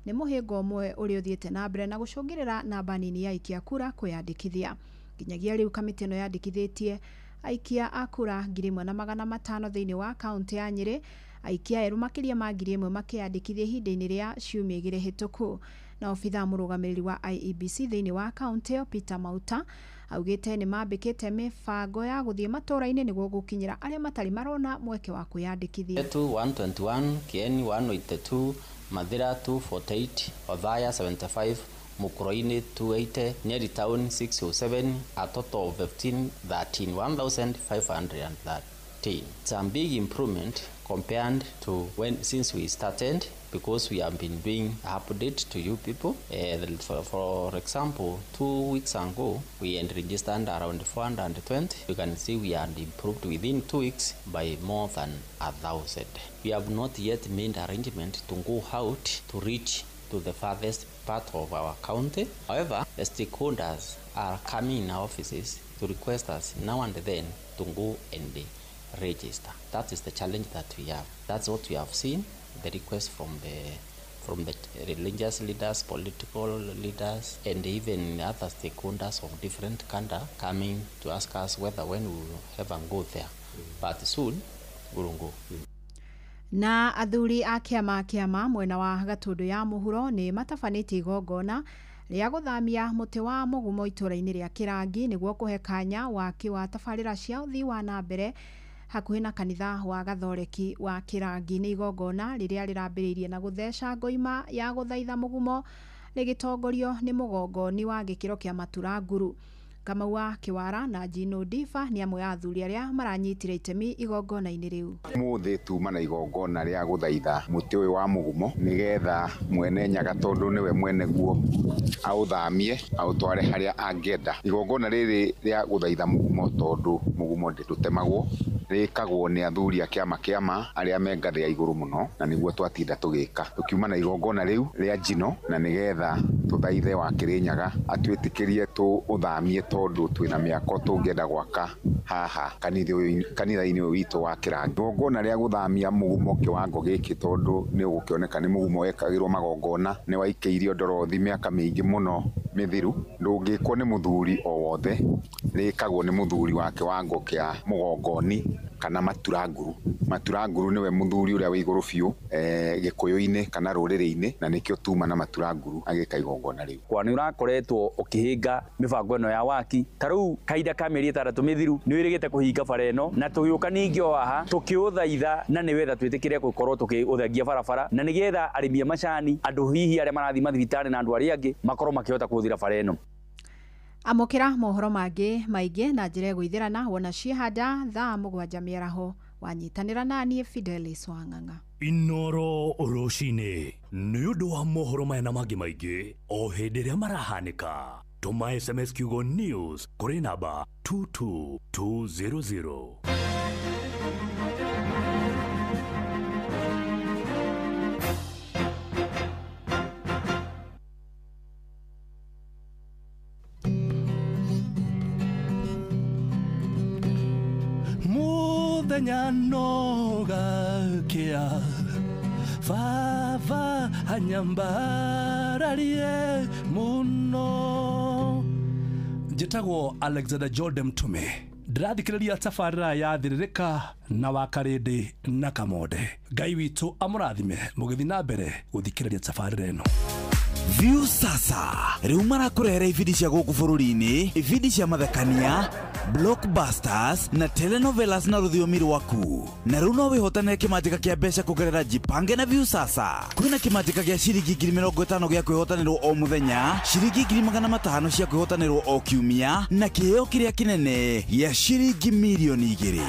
nĩ mũhĩnga ũmwe ũrĩa ũthiĩte na mbere na gũcũngĩrĩra namba nini ya aikia kura kwĩyandĩkithia. Nginyagia rĩu kamĩtĩ ĩno yandĩkithĩtie aikia a kura 1,500 thĩinĩ wa kaũntĩ ya Nyĩrĩ, aikia erũ makĩria ma 1,000 makĩyandĩkithia ihinda-inĩ rĩa ciumia 2 hĩtũku. Na obithaa mũrũgamĩrĩri wa IEBC thĩinĩ wa kaũntĩ ĩyo Peter Mauta augĩte nĩ mambĩkĩte mĩbango ya gũthiĩ matũũra-inĩ nĩguo gũkinyĩra arĩa matarĩ marona mweke wa kwĩyandĩkithia. 121, Kieni 182, Mathira 248, Othaya 75, Mukuroini 280, Nyeri Town 607, a total of 1513, 1,513. It's a big improvement compared to when since we started, because we have been doing update to you people. For example, 2 weeks ago, we had registered around 420. You can see we had improved within 2 weeks by more than 1,000. We have not yet made arrangement to go out to reach to the farthest part of our county. However, the stakeholders are coming in our offices to request us now and then to go and register. That is the challenge that we have. That's what we have seen, the request from the religious leaders, political leaders, and even other stakeholders of different kind coming to ask us whether when we will have and go there. But soon we will go. Na athuri a kĩama mwena wa Gatũndũ ya mũhuro nĩ matabanĩtie igongona rĩa gũthamia mũtĩ wa mũgumo itũũra-inĩ rĩa Kĩrangi nĩguo kũhe kanya waki wa tabarĩra cia ũthii wa na mbere hakuhĩ na kanitha wa Gathoreki wa Kĩrangi. Nĩ igongona rĩrĩa rĩrambĩrĩirie na gũtheca ngoima ya gũthaitha mũgumo rĩgĩtongorio nĩ mũgongoni wa gĩkĩro kĩa Matura Nguru. Kamau wa Kĩwara na Gino Diva nĩ amwe a athuri arĩa maranyitire itemi igongona-inĩ rĩu. Mũthĩ tuma na igongona rĩa gũthaitha mũtĩ ũyũ wa mũgumo nĩgetha mwene Nyaga tondũ nĩwe mwene guo aũthamie aũtware harĩa angĩenda. Igongona rĩrĩ rĩa gũthaitha mũgumo tondũ mũgumo ndũtemagwo, rĩkagwo nĩ athuri a kĩama arĩa me ngathĩ ya igũrũ mũno, na nĩguo twatinda tũgĩka. Tũkiuma na igongona rĩu rĩa njino na nĩgetha tũthaithe wa Kĩrĩnyaga atwĩtĩkĩrie tũũthamie tondũ twĩna mĩako tũngĩenda gwaka haha kanitha-inĩ ũyũ witũ wa Kĩrangi. Igongona rĩa gũthamia mũgumo kĩwango gĩkĩ tondũ nĩ ũgũkĩoneka nĩ mũgumo wekagĩrwo magongona, nĩ waikĩirio ndorothi mĩaka mĩingĩ mũno mĩthiru, ndũngĩkwo nĩ mũthuri o wothe, rĩkagwo nĩ mũthuri wa kĩwango kĩa mũgongoni kana Matura Nguru. Matura Nguru nĩwe mũthuri ũrĩa wĩ igũrũ biũ gĩkũyũ-inĩ kana rũrĩrĩ-inĩ, na nĩkĩo tuma na Matura Nguru agĩka igongona rĩu. Kwa nĩ ũrakoretwo ũkĩhĩnga mĩbango ĩno ya waki ta rĩu kahinda ka mĩeri 6 mĩthiru nĩ wĩrĩgĩte kũhinga bara ĩno, na tũgĩũka ningĩ o haha tũkĩũthaitha na nĩwetha twĩtĩkĩre gũkorwo tũkĩũthengia barabara, na nĩgetha arĩmi a macani, andũ hihi arĩa marathiĩ mathibitarĩ na andũ arĩa angĩ makorwo makĩhota kũhũthĩra bara ĩno. Amũkĩra mohoro mangĩ maingĩ na njĩra ĩgũithĩrana wona ciĩhanda thaa 7 mĩaraho wanyitanĩra naniĩ Fidelis Wang'ang'a. Inoro rũcinĩ nĩ ũndũ wa mohoro maya na mangĩ maingĩ o hĩndĩ ĩrĩa marahanĩka. Tũma SMS kiugo news kũrĩ namba 22200. Muthenya no gakia Baba anyambararie muno. Njĩtagwo Alexander Jordan Mtume, ndĩrathikĩrĩria tabarĩra ya Thĩrĩrĩka na Wakarĩndĩ na Kamonde. Ngai witũ amũrathime mũgĩthiĩ na mbere gũthikĩrĩria tabarĩra ĩno. View sasa rĩu marakũrehera ibindi cia gũkũ bũrũri-inĩ, ibindi cia mathekania, blockbusters na telenovelas na rũthiomi rwaku. Na rĩu no wĩhotanĩre kĩmanjĩka kĩa mbeca kũgerera Jipange na View sasa. Kwĩna kĩmanjĩka gĩa ciringi 50,000 gĩa kwĩhotanĩrwo o mũthenya, ciringi 500,000 cia kwĩhotanĩrwo o kiumia, na kĩheo kĩrĩa kĩnene gĩa ciringi 2,000,000.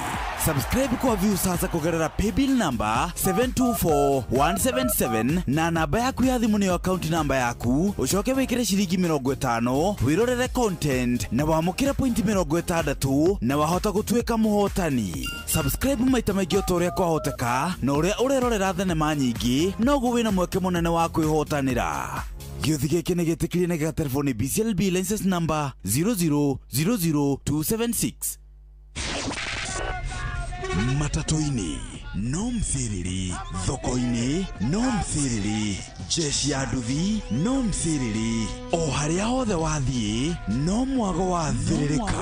Subscribe kwa View sasa kũgerera paybill number 724177 na namba yaku ya thimũ nĩyo account number yaku, ucoke wikire ciringi 50 wirorere content na wamukire point 60 na wahota gutuika muhotani. Subscribe maita maingi o ta uria kwahoteka na uria urerorera thenema nyingi noguo wina mweke munene wa kwihotanira. Gĩũthi gĩkĩ nĩ gĩtĩkĩrie na gĩgaterefo nĩ BCLB license number 0000276. Matatu-inĩ no msiriri, thoko-inĩ no msiriri, jeshi ya nduthi no msiriri, o harĩa hothe wathiĩ no mwago wa thĩrĩrĩka.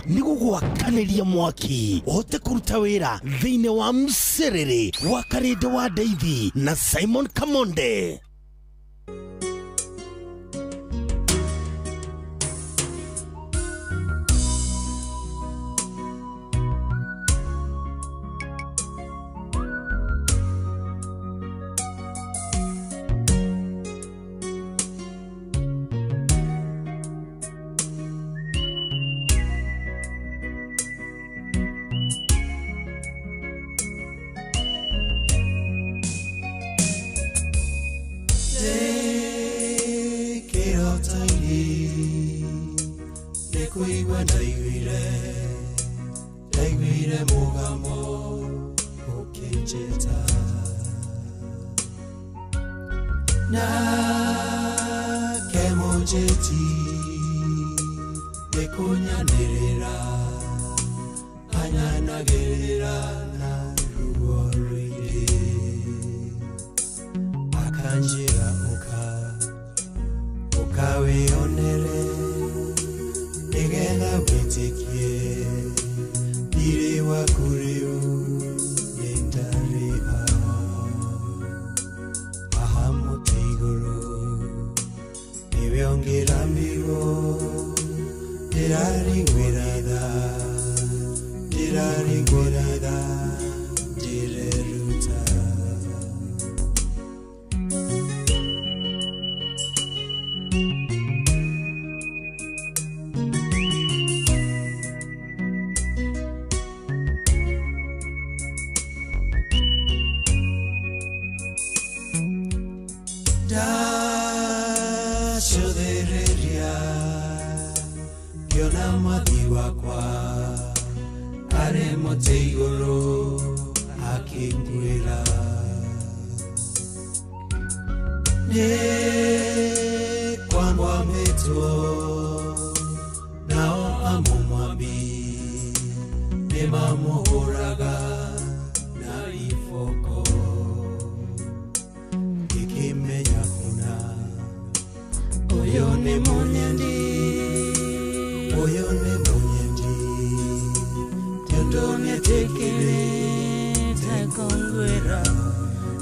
Nĩ gũgwakanĩria mwaki ũhote kũruta wĩra thĩinĩ wa msiriri wa Karĩndĩ wa Ndeithi na Simon Kamonde.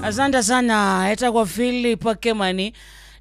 Asante sana etagwo Philip Kemani,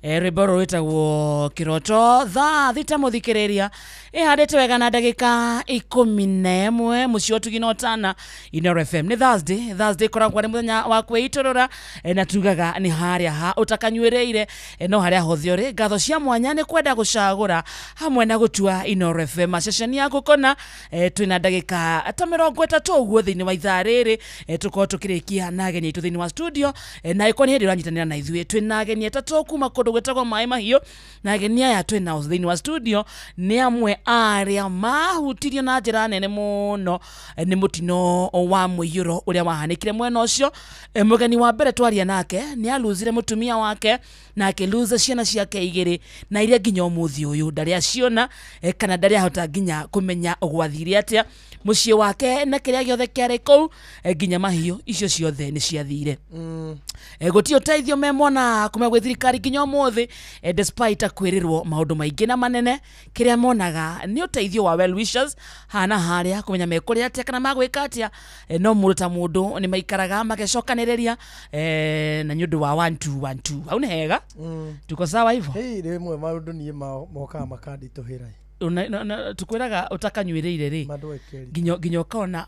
rwĩmbo rwĩtagwo Kĩroto. Thaa thita mũthikĩrĩria ĩhandĩte wega na ndagĩka 11 mũciĩ ũtugi na ũtana Inooro FM. Nĩ Thursday, Thursday ĩkoragwo nĩ mũthenya wa kwĩitũrũra, na tugaga nĩ harĩa ha ũtakanyuĩrĩire, no harĩa hothe ũrĩ. Ngatho cia mwanya nĩ kwenda gũcagũra hamwe na gũtua Inooro FM ceceni yaku kona. Twĩna ndagĩka ta 30 ũguo thĩinĩ wa ithaa rĩrĩ, tũkorwo tũkĩrĩkia na ageni aitũ thĩinĩ wa studio, na ĩkorwo nĩ hĩndĩ ũranyitanĩra na ithuĩ. Twĩna ageni atatũ kuma kũndũ gwĩtagwo Maĩ Mahiũ, na ageni aya twĩ nao thĩinĩ wa studio nĩ amwe arĩa mahutirio na njĩra nene mũno nĩ mũtino wa mũiyũro ũrĩa wahanĩkire mwena ũcio. Mũgeni wa mbere twaria nake nĩ aluzire mũtumia wake na akĩluza ciana ciake igĩrĩ, na iria nginya ũmũthĩ ũyũ ndarĩ aciona kana ndarĩ ahota nginya kũmenya gwathire atĩa mũciĩ wake na kĩrĩa gĩothe kĩarĩ kũu, nginya mahiũ icio ciothe nĩ ciathire. Gũtirĩ ũteithio memona kuma gwĩ thirikari nginya ũmũthĩ, despite kwĩrĩrwo maũndũ maingĩ na manene. Kĩrĩa monaga nĩ ũteithio wa well wishers hana harĩa kũmenya mekũrĩa atĩa kana magwĩka atĩa, no mũndũ ta mũndũ nĩ maikaraga magecokanĩrĩria na nĩ ũndũ wa 1 2 1 2. Hau nĩ hega, tuko sawa hivyo? Hey, rĩmwe maũndũ niĩ mokaga makanditũhĩra. Tukwĩraga ũtakanyuĩrĩire rĩ, nginya ũkona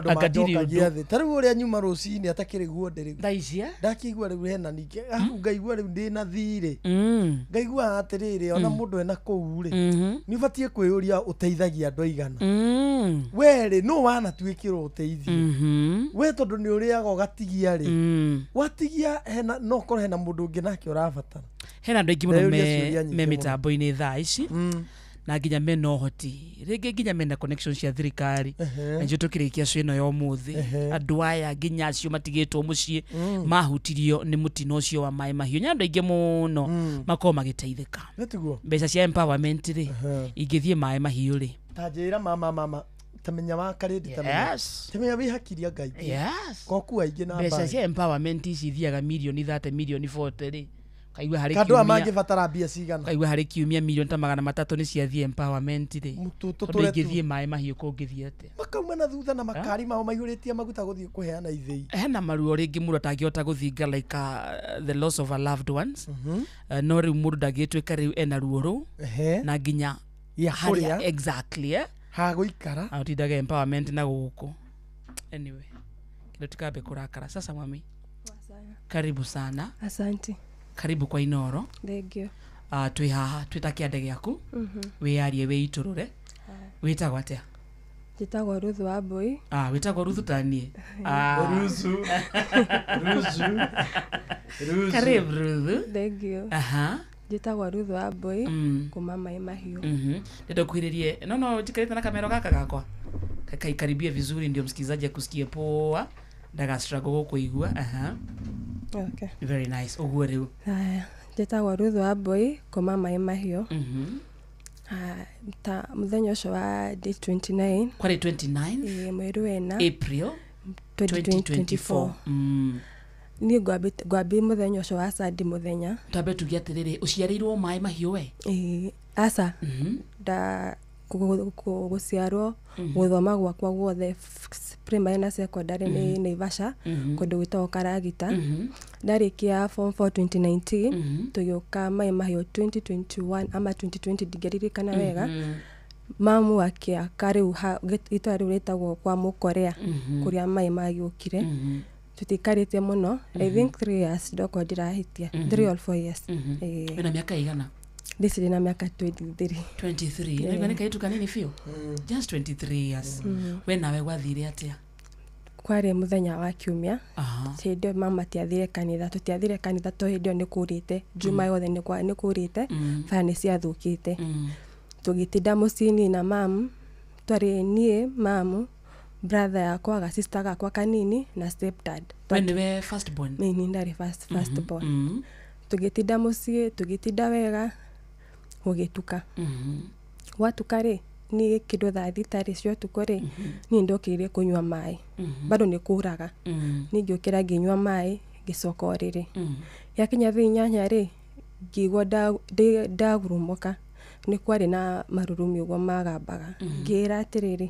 angadiri ũndũ ta rĩu ũrĩa nyuma rũcinĩ atakĩrĩ guo ndĩ rĩu thaa ici ndakĩigua rĩu hena ningĩ ngaigua rĩu ndĩna thirĩ, ngaigua atĩrĩrĩ ona mũndũ ena kũu rĩ nĩ ũbatiĩ kwĩyũria ũteithagia andũ aigana. We rĩ nũ wanatuĩkĩrwo ũteithio we, tondũ nĩ ũrĩaga ũgatigia rĩ, watigia hena no ũkorwo hena mũndũ ũngĩ nake ũrabatara. Hena andũ aingĩ mũno me mĩtambo-inĩ thaa ici na nginya mena ũhoti, rĩngĩ nginya mena connection cia thirikari, na nĩcio tũkĩrĩkia cio ĩno ya ũmũthĩ. Andũ aya nginya acio matigĩtwo mũciĩ mahutirio nĩ mũtino ũcio wa Maĩ Mahiũ, nĩ andũ aingĩ mũno makorwo magĩteithĩka. Mbeca cia empowerment rĩ ingĩthiĩ Maĩ Mahiũ rĩ, ta njĩra mama tamenya wa karĩndĩ tamenya tamenya wĩ hakiria Ngai. Yes, koku aingĩ na mbeca cia empowerment ici ithiaga mirioni 30 mirioni 40 rĩ, kaigua harĩ kiumia mangĩbatara mbia cigana, kaigua harĩ kiumia milioni ta 300 nĩ ciathiĩ empowerment rĩ, tondũ ingĩthiĩ Maĩ Mahiũ kũngĩthiĩ atĩa? Makauma na thutha na makari mao maihũrĩtie maguta gũthiĩ kũheana ithĩi. Hena maruo rĩngĩ mũndũ atangĩhota gũthinga like the loss of a loved ones, no rĩu mũndũ ndangĩtuĩka rĩu ena ruo rũu na nginya harĩa exactly ha gũikara atindaga empowerment na gũkũ. Anyway, kĩndũ tikambe kũrakara. Sasa mami, karibu sana. Asante. Karibu kwa Inoro. Thank you. Twĩ haha twĩ ta kĩande gĩaku, wĩyarie wĩitũrũre. Wĩtagwo atĩa? Njĩtagwo Ruthu wa Mbui. Wĩtagwo Ruthu ta niĩ. Ruthu. Ruthu. Karibu Ruthu. Thank you. Njĩtagwo Ruthu wa Mbui kuma Maĩ Mahiũ. Ndenda kuhĩrĩrie no njikarĩte na kamero gaka gakwa kaikaribia vizuri ndio msikilizaji akusikie poa, ndagastruggle gũkũigua. Okay. Very nice. Ũguo rĩu. Haya, njĩtagwo Ruthu wa Mbui kuma Maĩ Mahiũ. Ta mũthenya ũcio wa date 29. Kwarĩ 29? Mweri wa ĩna. April 2024. Niĩ ngwambia mũthenya ũcio wa Sunday mũthenya. Twambe tuge atĩrĩrĩ, ũciarĩirwo Maĩ Mahiũ we? Ĩĩ, aca. Nda gũciarwo gũthoma gwakwa guothe primary na secondary nĩ Naivasha kũndũ gwĩtagwo Karagita. Ndarĩkia form 4 2019 tũgĩũka Maĩ Mahiũ 2021 ama 2020 ndingĩririkana wega. Mamu akĩaka rĩu itũra rĩu rĩtagwo kwa Mũkorea kũrĩa maĩ magĩũkire. Tũtikarĩte mũno, I think 3 years ndokorwo ndirahĩtia, 3 or 4 years. Wĩna mĩaka ĩigana? This is na miaka 23. 23. Yeah. Nĩ kaitu kanini biũ. Just 23 years. We nawe gwathire atĩa? Kwarĩ mũthenya wa kiumia. Hĩndĩ ĩyo mama tiathire kanitha, tũtiathire kanitha to hĩndĩ ĩyo nĩ kũrĩte. Juma yothe nĩ kũrĩte, bara nĩ ciathũkĩte. Tũgĩtinda mũciĩ-inĩ na mamu, twarĩ niĩ, mamu, brother yakwa, ga sister gakwa kanini na stepdad. We nĩwe first born? Niĩ ndarĩ first born. Tũgĩtinda mũciĩ, tũgĩtinda wega, gũgĩtuka. Gwatuka rĩ, niĩ kĩndũ thaa thita rĩ cia ũtukũ rĩ, niĩ ndokĩrire kũnyua maĩ. Bado nĩ kuraga. Niĩ ngĩũkĩra ngĩnyua maĩ, ngĩcoka ũrĩrĩ. Yakinya thaa inyanya rĩ, ngĩigua ndagurumũka. Nĩ kwarĩ na marurumĩ ũguo magambaga. Ngĩĩra atĩrĩrĩ,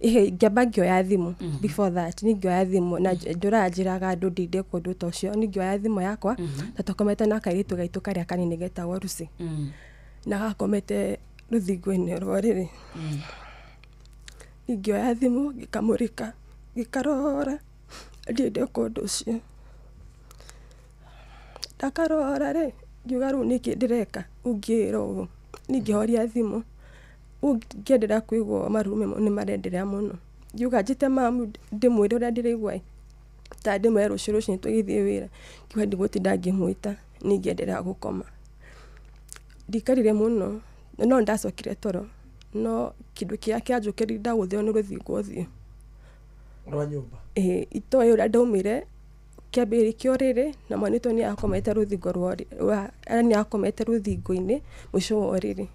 ngĩamba ngĩoya thimũ. Before that, niĩ ngĩoya thimũ na ndũranjĩraga andũ ndinde kũndũ ta ũcio. Niĩ ngĩoya thimũ yakwa, ta twakomete na kairĩtu gaitũ karĩa kanini getagwo Lucy. Na gakomete rũthingo-inĩ rwa ũrĩrĩ. Niĩ ngĩoya thimũ ngĩkamũrĩka, ngĩkarora ndinde kũndũ ũcio. Ndakarora rĩ, ngiuga rĩu nĩkĩ ndĩreka ũngĩĩra ũũ. Niĩ ngĩhoria thimũ. Ngĩenderea kũigua marurumĩ nĩ marenderea mũno. Ngiuga njĩte mamu ndĩmwĩre ũrĩa ndĩraigua ĩ, ta ndĩmwĩre rũciũ rũcinĩ tũgĩthiĩ wĩra. Ngiuga ndigũtinda ngĩmwĩta. Ningĩenderea gũkoma. Ndikarire mũno no ndacokire toro no kĩndũ kĩrĩa kĩanjũkĩrire ndagũthirwo nĩ rũthingo ũthiũ rwa nyũmba. Itoĩ ũrĩa ndaumire kĩambĩrĩria kĩa ũrĩrĩ na mwana witũ nĩ akomete rũthingo rwa nĩ akomete rũthingo-inĩ mũico wa ũrĩrĩ.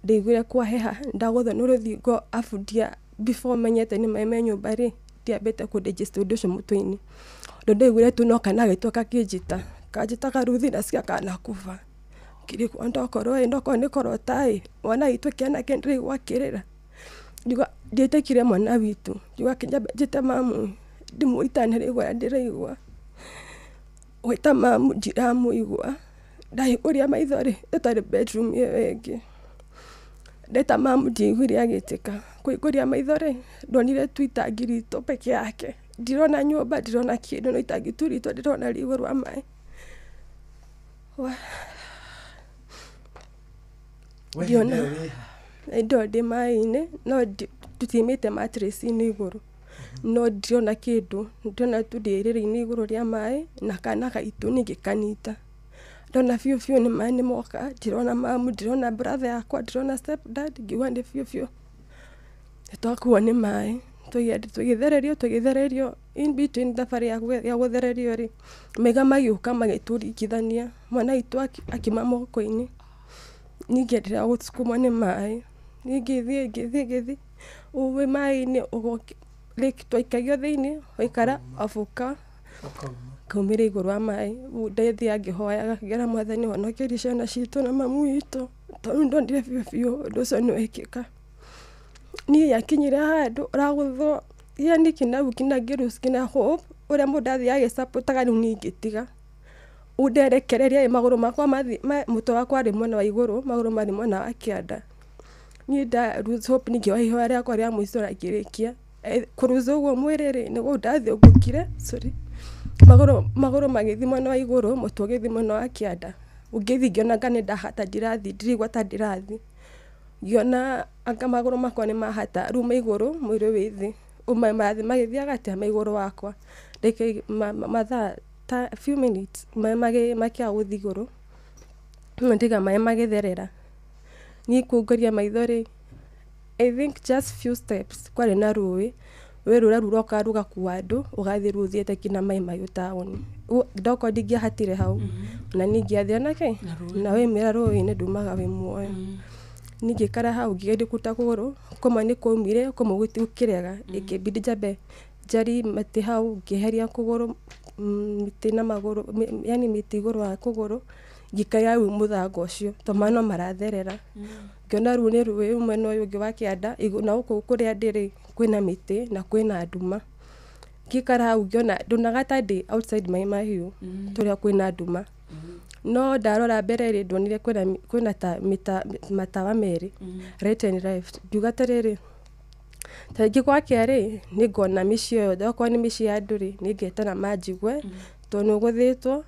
Ndaiguire kwaheha ndagũthwo nĩ rũthingo abu ndia before menyete nĩ maĩ me nyũmba rĩ ndiambĩte kũ digest ũndũ ũcio mũtwe-inĩ. Ũndũ ndaiguire tu no kana gaitũ gakĩnjĩta kanjĩtaga Ruthi nasikia kanakufa. Ngĩrigwo ndokorwo ĩ ndokorwo nĩ kũrota ĩ mwana witũ kĩanake ndĩraigua akĩrĩra. Ngiuga ndietĩkire mwana witũ ngiuga kĩnyambe njĩte mamu ndĩmũritanĩre ũrĩa ndĩraigua. Gwĩta mamu ndiramũigua ndahingũria maitho rĩ ĩtarĩ bedroom ĩyo ĩngĩ. Ndeta mamu ndiaiguire agĩtĩka kũhingũria maitho rĩ ndonire tu itangi ritũ peke yake ndirona nyũmba ndirona kĩndũ no itangi tu ritũ ndĩrona rĩ igũrũ wa maĩ. Ngĩona ndo ndĩ maĩ-inĩ no tũtiumĩte mattress-inĩ igũrũ no ndirona kĩndũ ndĩrona tu ndĩ rĩrĩ-inĩ igũrũ rĩa maĩ na kana gaitũ ningĩ kanyita. Ndona biũ biũ nĩ maĩ nĩ moka ndirona mamu ndirona brother yakwa ndirona step dad ngiuga nĩ biũ biũ nĩtwakuo nĩ maĩ tũgĩthererio in between thabarĩ ya gũthererio rĩ maiga magĩũka magĩtũringithania mwana witũ akiuma moko-inĩ ningĩ gũsukumwo nĩ maĩ ngĩthiĩ ngĩthiĩ wĩ maĩ-inĩ like twaikagio thĩinĩ waikara abuka kaumĩra igũrũ wa maĩ ndathiaga ngĩhoyaga ngĩra mwathani honokeria ciana citũ na mamu witũ tondũ ndonire biũ biũ ũndũ ũcio nĩ wekĩka. Niĩ yakinyire handũ ũragũthwo yani kina kina ngĩlose kina hope ũrĩa mũndũ athiaga agĩsupportaga rĩu niĩ ngĩtiga ũnderekereria magũrũ makwa mũtwe wakwa warĩ mwena wa igũrũ magũrũ marĩ mwena wa kĩanda. Niĩ nda lose hope ningĩ ihoya rĩakwa rĩa mũico na ngĩrĩkia kũruza ũguo mwĩrĩ rĩ nĩguo ndathiũngũkire sorry magũrũ magĩthiĩ mwena wa igũrũ mũtwe ũgĩthiĩ mwena wa kĩanda ũngĩthiĩ ngĩona anga nĩ ndahata ndirathiĩ ndirigua ta ndĩrathiĩ ngĩona anga magũrũ makwa nĩ mahata rĩu ma igũrũ mwĩrĩ wĩ thĩ maĩ marathiĩ magĩthiaga atĩa ma igũrũ wakwa ndĩkĩ mathaa ta few minutes maĩ makĩaga gũthiĩ igũrũ ndiga maĩ magĩtherera. Niĩ kũngũria maitho rĩ I think just few steps kwarĩ na rũĩ rũĩ rũrĩa rũroka rũgakua andũ ũgathiĩ rũthiĩte nginya Mai Mahiũ taũni. Ndokorwo ndingĩahatire hau na ningĩathire nake na wĩmĩra rũĩ-inĩ ndumaga wĩ muoyo. Ningĩikara hau ngĩgeria kũruta kũgũrũ kũmwe nĩ kwaumire kũmwe gũkĩrega ĩkĩbidi njambe njari mĩtĩ hau ngĩeheria kũgũrũ mĩtĩ na magũrũ yani mĩtĩ igũrũ wa kũgũrũ ngĩikarĩra rĩu mũthanga ũcio tondũ maĩ no maratherera. Ngĩona rũu nĩ rũĩ mwena ũyũ ũngĩ wa kĩanda na gũkũ kũrĩa ndĩ kwĩna mĩtĩ na kwĩna nduma. Ngĩikara hau ngĩona ndonaga ta ndĩ outside Mai Mahiũ tũrĩa kwĩna nduma. No ndarora mbere rĩ ndonire kwĩna ta matawa merĩ right and left ngiuga atĩrĩrĩ ta rĩngĩ gwakĩa rĩ nĩngona mĩciĩ ĩyo yothe okorwo nĩ mĩciĩ ya andũ rĩ nĩngetana manjigue tondũ nĩũgũthĩtwo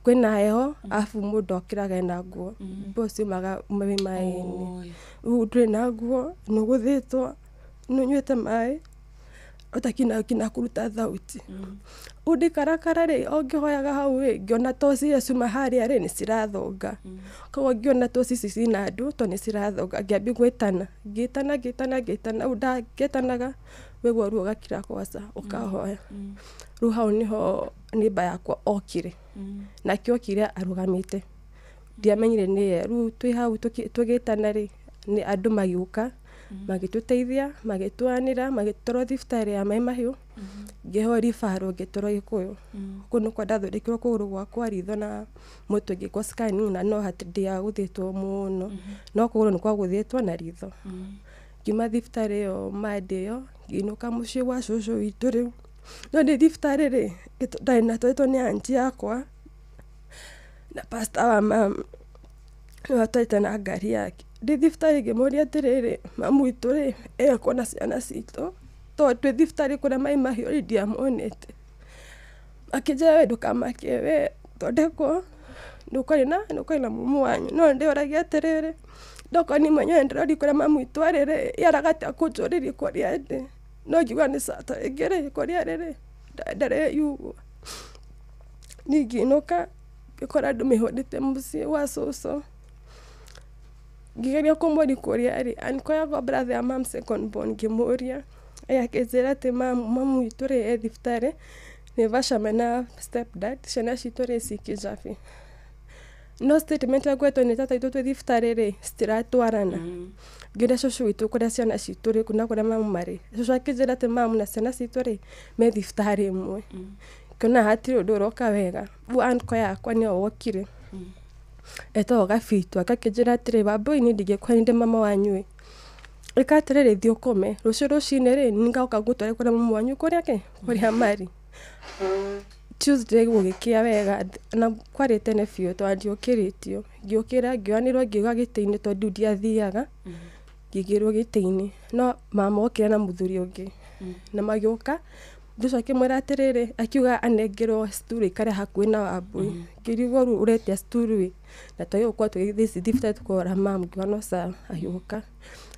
kwĩna heho arabu mũndũ okĩraga ena nguo nguo ciumaga wĩ maĩ-inĩ rĩu ndũrĩ na nguo nĩũgũthĩtwo nĩũnyuĩte maĩ ũtakina kina kũruta thauti. Rĩu ndikarakara rĩ o ngĩhoyaga hau rĩ ngĩona toci iria ciuma harĩa rĩ nĩ cirathonga koguo ngĩona toci ici ciĩna andũ tondũ nĩ cirathonga ngĩambia gwĩtana ngĩtana ngĩtana ngĩtana rĩu ngĩtanaga waigua ruo ũgakira kwaca ũkahoya. Rĩu hau nĩho neighbour yakwa okire nake okire arũgamĩte ndiamenyire nĩye. Rĩu twĩ hau tũgĩtana rĩ nĩ andũ magĩũka magĩtũteithia magĩtwanĩra magĩtwarwo thibitarĩ ya Mai Mahiũ ngĩheo referral ngĩtwarwo Gĩkũyũ. Kũu nĩkuo ndathondekirwo kũgũrũ gwakwa ritho na mũtwe ngĩkwo scanning na no ndiagũthĩtwo mũno no kũgũrũ nĩ kwagũthĩtwo na ritho. Ngiuma thibitarĩ ĩyo Monday ĩyo ngĩinũka mũciĩ gwa cũcũ witũ rĩu no ndĩ thibitarĩ rĩ ndarĩ natwarĩtwo nĩ aunty yakwa na pastor wa mama nĩwe watwarĩte na ngari yake. Ndĩ thibitarĩ ngĩmũria atĩrĩrĩ mamu witũ rĩ ekũ na ciana citũ tondũ twĩ thibitarĩ kũrĩa Mai Mahiũ rĩ ndiamuonete. Akĩnjĩra we ndũkamake we thondekwo nĩũkwarĩ na mumu wanyu no ndĩoragia atĩrĩrĩ ndokorwo niĩ mwenyewe ndĩroria kũrĩa mamu witũ arĩ rĩ yaraga atĩa kũnjũrĩria kũrĩa ndĩ no ngiuga nĩ sawa ta rĩngĩ rĩ kũrĩa arĩ rĩ ndareyugwo. Niĩ ngĩinũka Ngĩkora andũ mehũndĩte mũciĩ gwa cũcũ. Ngĩgeria kũmũria kũrĩa arĩ, uncle yakwa brother ya mum second born ngĩmũria, akĩnjĩra atĩ mamu witũ rĩ e thibitarĩ Naivasha mena step dad, ciana citũ rĩ ci Kijabe. No statement ĩrĩa ngoretwo nĩ tata witũ twĩ thibitarĩ rĩ citiratwarana. Ngĩũria cũcũ witũ kũrĩa ciana citũ rĩ na kũrĩa mamu marĩ, cũcũ akĩnjĩra atĩ mamu na ciana citũ rĩ me thibitarĩ ĩmwe. Ngĩona hatirĩ ũndũ ũroka wega. Rĩu uncle yakwa nĩwe wokire etagwo Gabitu akĩnjĩra atĩrĩ, Wambũi niĩ ndingĩkora nĩ ndĩ mama wanyu ĩ, ĩka atĩrĩrĩ thiĩ ũkome, rũciũ rũcinĩ rĩ nĩngoka ngũtware kũrĩa mamu wanyu kũrĩa kĩ kũrĩa marĩ. Tuesday gũgĩkĩa wega na kwarĩ tene biũ tondũ ndiokĩrĩtio. Ngĩũkĩra ngĩohanĩrwo ngĩigwo gĩtĩ-inĩ tondũ ndiathiaga, ngĩigĩrwo gĩtĩ-inĩ. No mama okire na mũthuri ũngĩ na magĩũka, mũthuri ũcio akĩmwĩra atĩrĩrĩ, akiuga anengerwo stool aikare hakuhĩ na Wambũi. Ngĩrigwo rĩu ũretia stool ĩ, na twagĩrĩirwo gũkorwo tũgĩthiĩ thibitarĩ tũkũrora mamu. Ngiuga no sawa, agĩũka.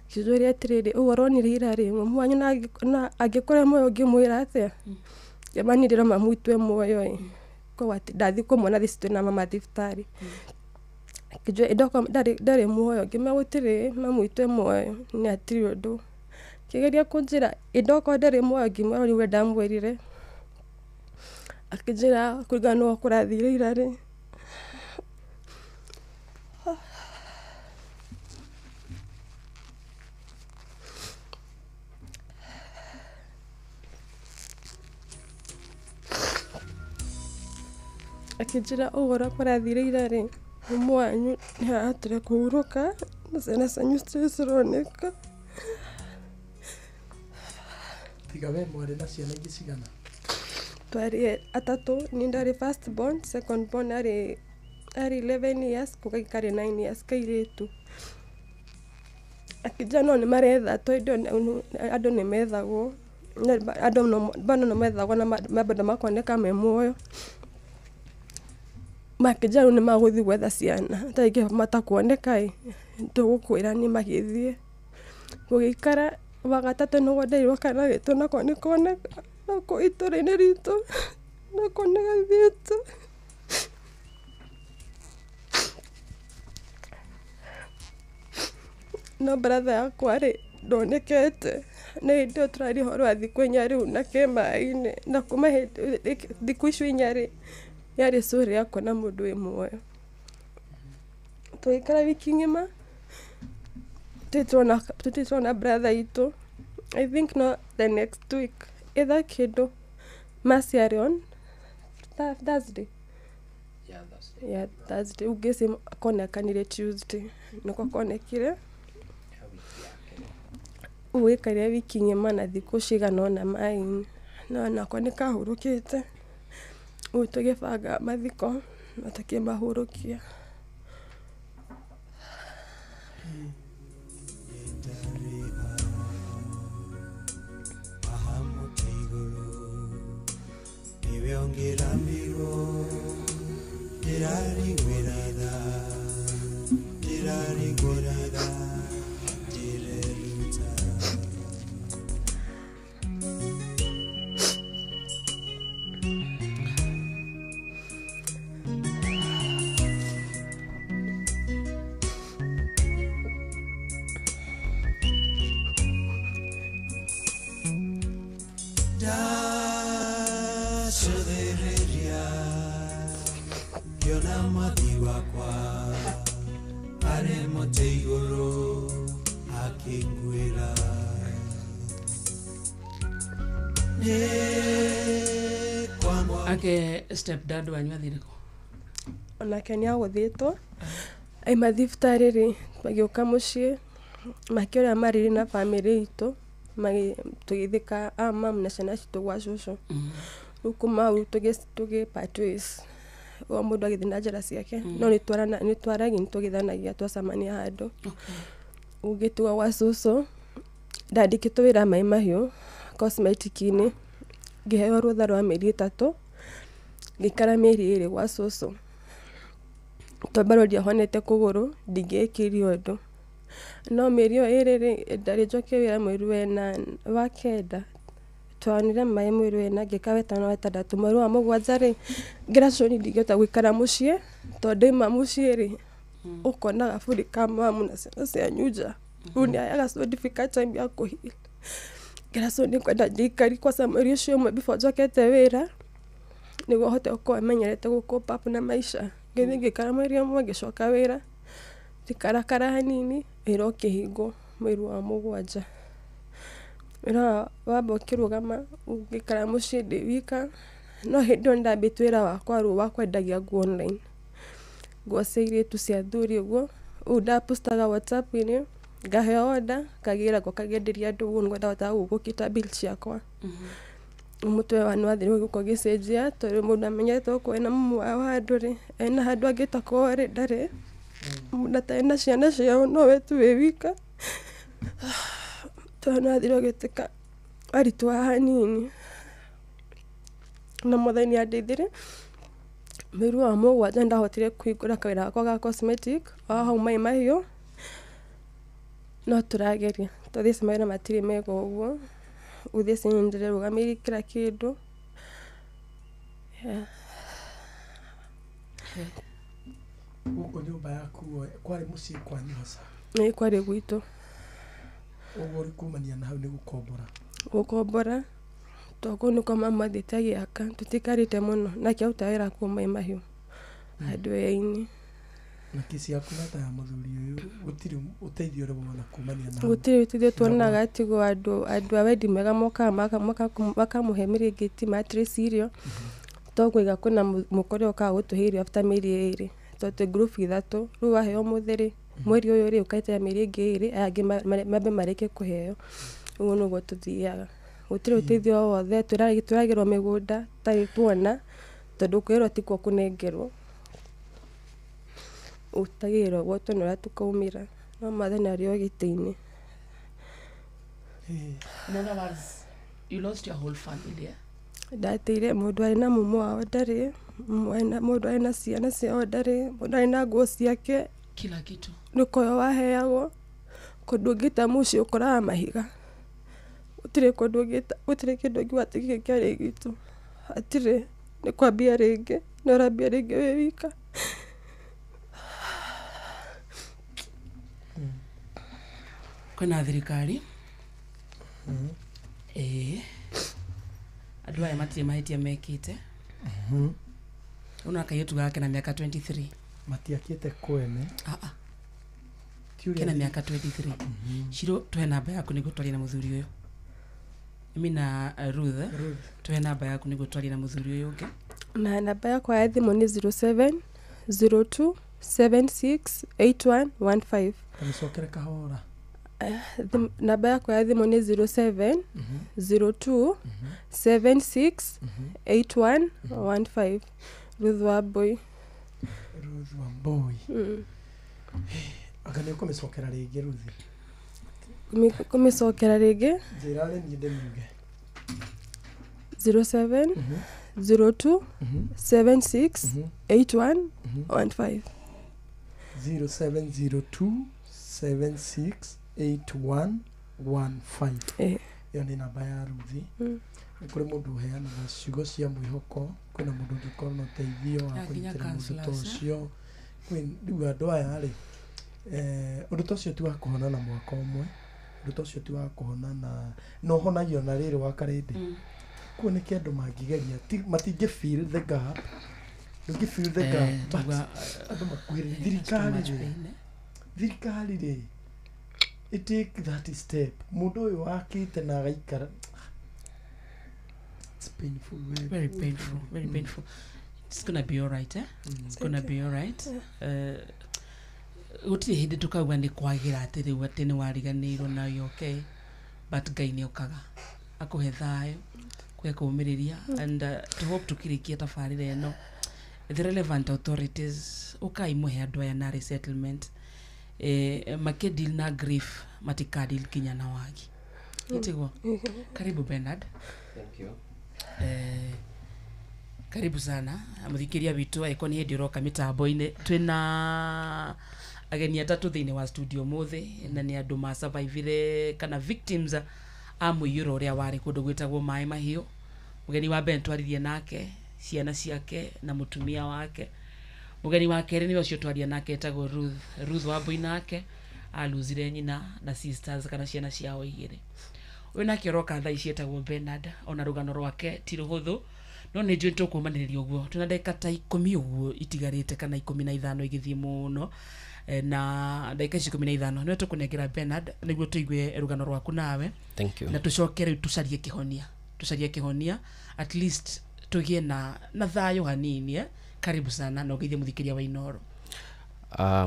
Akĩnjũria atĩrĩrĩ, ũguo ũronire ira rĩ, mamu wanyu na angĩkorwo e muoyo ũngĩmwĩra atĩa? Ngĩamba niĩ ndĩrona mamu witũ e muoyo ĩ, koguo ndathiĩ kũmuona thaa ici twĩna mama thibitarĩ. Akĩnjũria ndoka ndarĩ muoyo, ngĩmwĩra gũtirĩ, mamu witũ e muoyo, niĩ hatirĩ ũndũ. Akĩgeria kũnjĩra ĩ ndokorwo ndarĩ muoyo, ngĩmwĩra ũrĩa ndamwĩrire. Akĩnjĩra kũringana na ũrĩa kũrathire ira rĩ, akĩnjĩra ũguo ũrĩa kũrathire ira rĩ, mamu wanyu nĩarahotire kũhurũka na ciana cianyu citirĩ cironeka. Tiga we mwarĩ na ciana ingĩ cigana? Twarĩ atatũ, niĩ ndarĩ first born, second born arĩ 11 years, kau kangĩ karĩ 9 years kairĩtu. Akĩnjĩra no nĩmaretha tondũ andũ nĩmethagwo, andũ bado nĩmethagwo na bado makoneka me muoyo. Makĩnjĩra rĩu nĩmagũthiĩ gwetha ciana, tarĩngĩ matakuoneka ĩ, tũgũkwĩra nĩ magĩthiĩ. Gũgĩikara wagatatũ nĩguo nderirwo kana gaitũ nako nĩkoneka, nako itũra-inĩ ritũ nako nĩgathiĩte. No brother yakwa rĩ ndonekete, nĩ hĩndĩ ĩyo tũraria ũhoro wa thikũ inya rĩu na ke maĩ-inĩ, na kuma hĩndĩ thikũ icio inya rĩ, yarĩ story ya kuona mũndũ wĩ muoyo. Tũgĩikara wiki ng'ima tũtirĩ tũrona brother itũ. I think no the next week either kĩndũ mass yarĩ on Thursday. Yeah, Thursday. Ũngĩci konekanire Tuesday nĩko konekire. Ũgĩikaire wiki ng'ima na thikũ cigana ũna maĩ-inĩ, no nako nĩkahurũkĩte. Rĩu tũgĩbanga mathiko na tũkĩmahurũkia. Ake step dad wanyu athire kũ? Onake nĩagũthĩtwo aima thibitarĩ rĩ, magĩũka mũciĩ makĩũria marĩrĩ na bamĩrĩ itũ, tũgĩthika a mamu na ciana citũ gwa cũcũ. Rĩu kuma hau tũgĩ part ways, o mũndũ agĩthiĩ na njĩra ciake, no nĩtwaragia nĩtũgeithanagia twacemania handũ. Ũngĩtua gwa cũcũ, ndandĩkĩtwo wĩra Maĩ Mahiũ cosmetic-inĩ, ngĩheo rũtha rwa mĩeri 3, ngĩikara mĩeri 2 gwa cũcũ. Tondũ bado ndiahonete kũgũrũ, ndingĩekire ũndũ. No mĩeri ĩyo 2 rĩ, ndarĩ njoke wĩra mweri wa 9, twanire maĩ mweri wa 4, ngĩka wa 5 wa 6, mweri wa 7 rĩ, ngĩra cũcũ niĩ ndingĩhota gũikara mũciĩ, Tondũ ndaima mũciĩ rĩ, ũkona gaburi ka mamu na ciana cianyu nja. Rĩu nĩ ayaga so difficult time ya kũheal. Ngĩra so nĩngwenda ndĩikari kwanza mweri ũcio ũmwe before njokete wĩra, nĩguo hote gũkorwo menyerete gũ cope up na maica. Ngĩthiĩ ngĩikara mweri ũmwe ngĩcoka wĩra, ngĩkarakara hanini, wĩra ũkĩhingwo mweri wa 7. Wĩra wamba ũkĩrũgama, ngĩikara mũciĩ ndĩ wika, no hĩndĩ ĩyo nĩndambĩtie wĩra wakwa rĩu wa kwendagia nguo online. Nguo cia airĩtu cia athuri ũguo, rĩu ndapostaga WhatsApp-inĩ, ngaheo order, ngagĩra ngoka ngenderia andũ ũguo nĩguo ndahotaga gũkita bill ciakwa. Mũtwe wa nĩwathire ũgĩũka ũgĩcenjia tondũ mũndũ amenyete okorwo ena mumu wao handũ rĩ, ena handũ angĩta kwao rĩ, ndarĩ. Mũndũ atarĩ na ciana ciao no we tu wĩ wika. Mũtwe nĩwathire ũgĩtuĩka waritũha hanini. Na Mwathani nĩandeithirie, mweri wa 7 nĩndahotire kũhingũra kawĩra gakwa ga cosmetic o hau Mai Mahiũ, no tũrageria tondũ thaa ici mawĩra matirĩ mega ũguo, rĩu thaa ici niĩ nĩndĩrerũgamĩrĩire kila kĩndũ. Yeah. Gũkũ nyũmba yaku kwarĩ mũciĩ kwanyu hasa? Ĩĩ kwarĩ gwitũ. Ũguo kumania na hau nĩ gũkombora? Gũkombora, tondũ kũu nĩkuo mamu athiĩte agĩaka, tũtikarĩte mũno, nake arutaga wĩra kũu Mai Mahiũ hardware-inĩ. Na kesi yaku na ta ya mũthuri ũyũ gũtirĩ ũteithio ũrĩ wona kumania na hau? Gũtirĩ ũteithio tuonaga tigo andũ a wendi mwega mokaga makamũhe mĩrĩngĩti, mattress, irio, to kũiga kwĩna mũkore ũkaga gũtũhe irio after mĩeri 2, tondũ twĩ group 3, rĩu waheo ũmũthĩ rĩ, mweri ũyũ rĩ, ũketerera mĩeri ĩngĩ 2, aya angĩ mambe marĩkie kũheo. Ũguo nĩguo tũthiaga. Gũtirĩ ũteithio o wothe, tũragĩrwo mĩgũnda tũtarĩ tuona, tondũ kwĩrwo tikuo kũnengerwo. Ũtagĩrĩirwo ũguo tuone ũrĩa tũkaumĩra, no Mwathani arĩ o gĩtĩ-inĩ. In other words, you lost your whole family, eh? Ndateire mũndũ arĩ na mumu wao ndarĩ, mũndũ arĩ na ciana ciao ndarĩ, mũndũ arĩ na nguo ciake. Kila kitu. Nĩ kũheo waheagwo, kũndũ ũngĩta mũciĩ ũkoraga mahiga. Gũtirĩ kũndũ ũngĩta, gũtirĩ kĩndũ ũngiuga atĩ gĩkĩ kĩarĩ gitũ. Hatirĩ, nĩ kwambia rĩngĩ, na ũrambia rĩngĩ wĩ wika. Kwĩna thirikari. Ĩĩ. Andũ aya matirĩ mahĩtia mekĩte. Ũna kairĩtu gake na mĩaka 23. Matiakĩte kwene. Kena mĩaka 23. Shiro, tuhe namba yaku nĩguo twarie na mũthuri ũyũ. Mimi na Ruth, tuhe namba yaku nĩguo twarie na mũthuri ũyũ ũngĩ. Na namba yakwa ya thimũ nĩ 07 02 76 81 15. Tamĩcokere kahora. Namba yakwa ya thimũ nĩ 07 02 76 81 15. Ruth Wambui. Ruth Wambui. Anga nĩ ũkũmĩcokera rĩngĩ Ruth? Kũmĩcokera rĩngĩ? Njĩra rĩ niĩ ndĩmiuge. 07 02 76 81 15. 0702 76 81 15. Ĩyo nĩ namba ya Ruth. Nĩ kũrĩ mũndũ ũheanaga ciugo cia mwĩhoko, kwĩna mũndũ ũngĩkorwo na ũteithio wa kũnyitĩrĩra mũndũ ta ũcio. Rĩu andũ aya rĩ, ũndũ ta ũcio ti wa kũhona na mwaka ũmwe, ũndũ ta ũcio ti wa kũhona na na ũhonagio na rĩrĩ wa karĩndĩ. Kuo nĩkĩ andũ mangĩgeria, matingĩ fill the gap, ndũngĩ fill the gap, but andũ makuhĩrĩrie thirikari rĩ, thirikari rĩ, it take that step. Mũndũ ũyũ wakĩte na agaikara, it's painful, very painful, very painful. It's gonna be all right, eh? It's gonna be all right. Gũtirĩ hĩndĩ tũkauga nĩ kwagĩra atĩ rĩu atĩ nĩ wariganĩirwo na you okay, but Ngai nĩ okaga akũhe thayũ, kũhe kũũmĩrĩria, and to hope tũkĩrĩkia tabarĩra ĩno, the relevant authorities ũkai mũhe andũ aya na resettlement, makĩdeal na grief, matikadeal kinya na wagi. Ĩtiguo? Karibu Bernard. Thank you. Karibu sana mũthikĩria witũ, angĩkorwo nĩ hĩndĩ ũroka mĩtambo-inĩ, twĩna ageni atatũ thĩinĩ wa studio mũthĩ, na nĩ andũ masurvivire kana victims a mũiyũro ũrĩa warĩ kũndũ gwĩtagwo Maĩ Mahiũ. Mũgeni wa mbere twaririe nake, ciana ciake na mũtumia wake. Mũgeni wa kerĩ nĩwe ũcio twaria nake etagwo Ruth. Ruth Wambui nake aluzire nyina na sisters kana ciana ciao igĩrĩ. Ũyũ nake ũroka thaa ici etagwo Bernard, ona rũgano rwake ti rũhũthũ, no nĩ njũĩ nĩtũkũmanĩrĩria ũguo. Twĩna ndagĩka ta 10 ũguo itigarĩte kana 15 igĩthiĩ mũno. Na ndagĩka ici 15 nĩwe tũkũnengera Bernard nĩguo tũigue rũgano rwaku nawe. Thank you. Na tũcoke rĩu tũcarie kĩhonia, tũcarie kĩhonia at least tũgĩe na thayũ hanini. Karibu sana na ũgeithie mũthikĩria wa Inooro.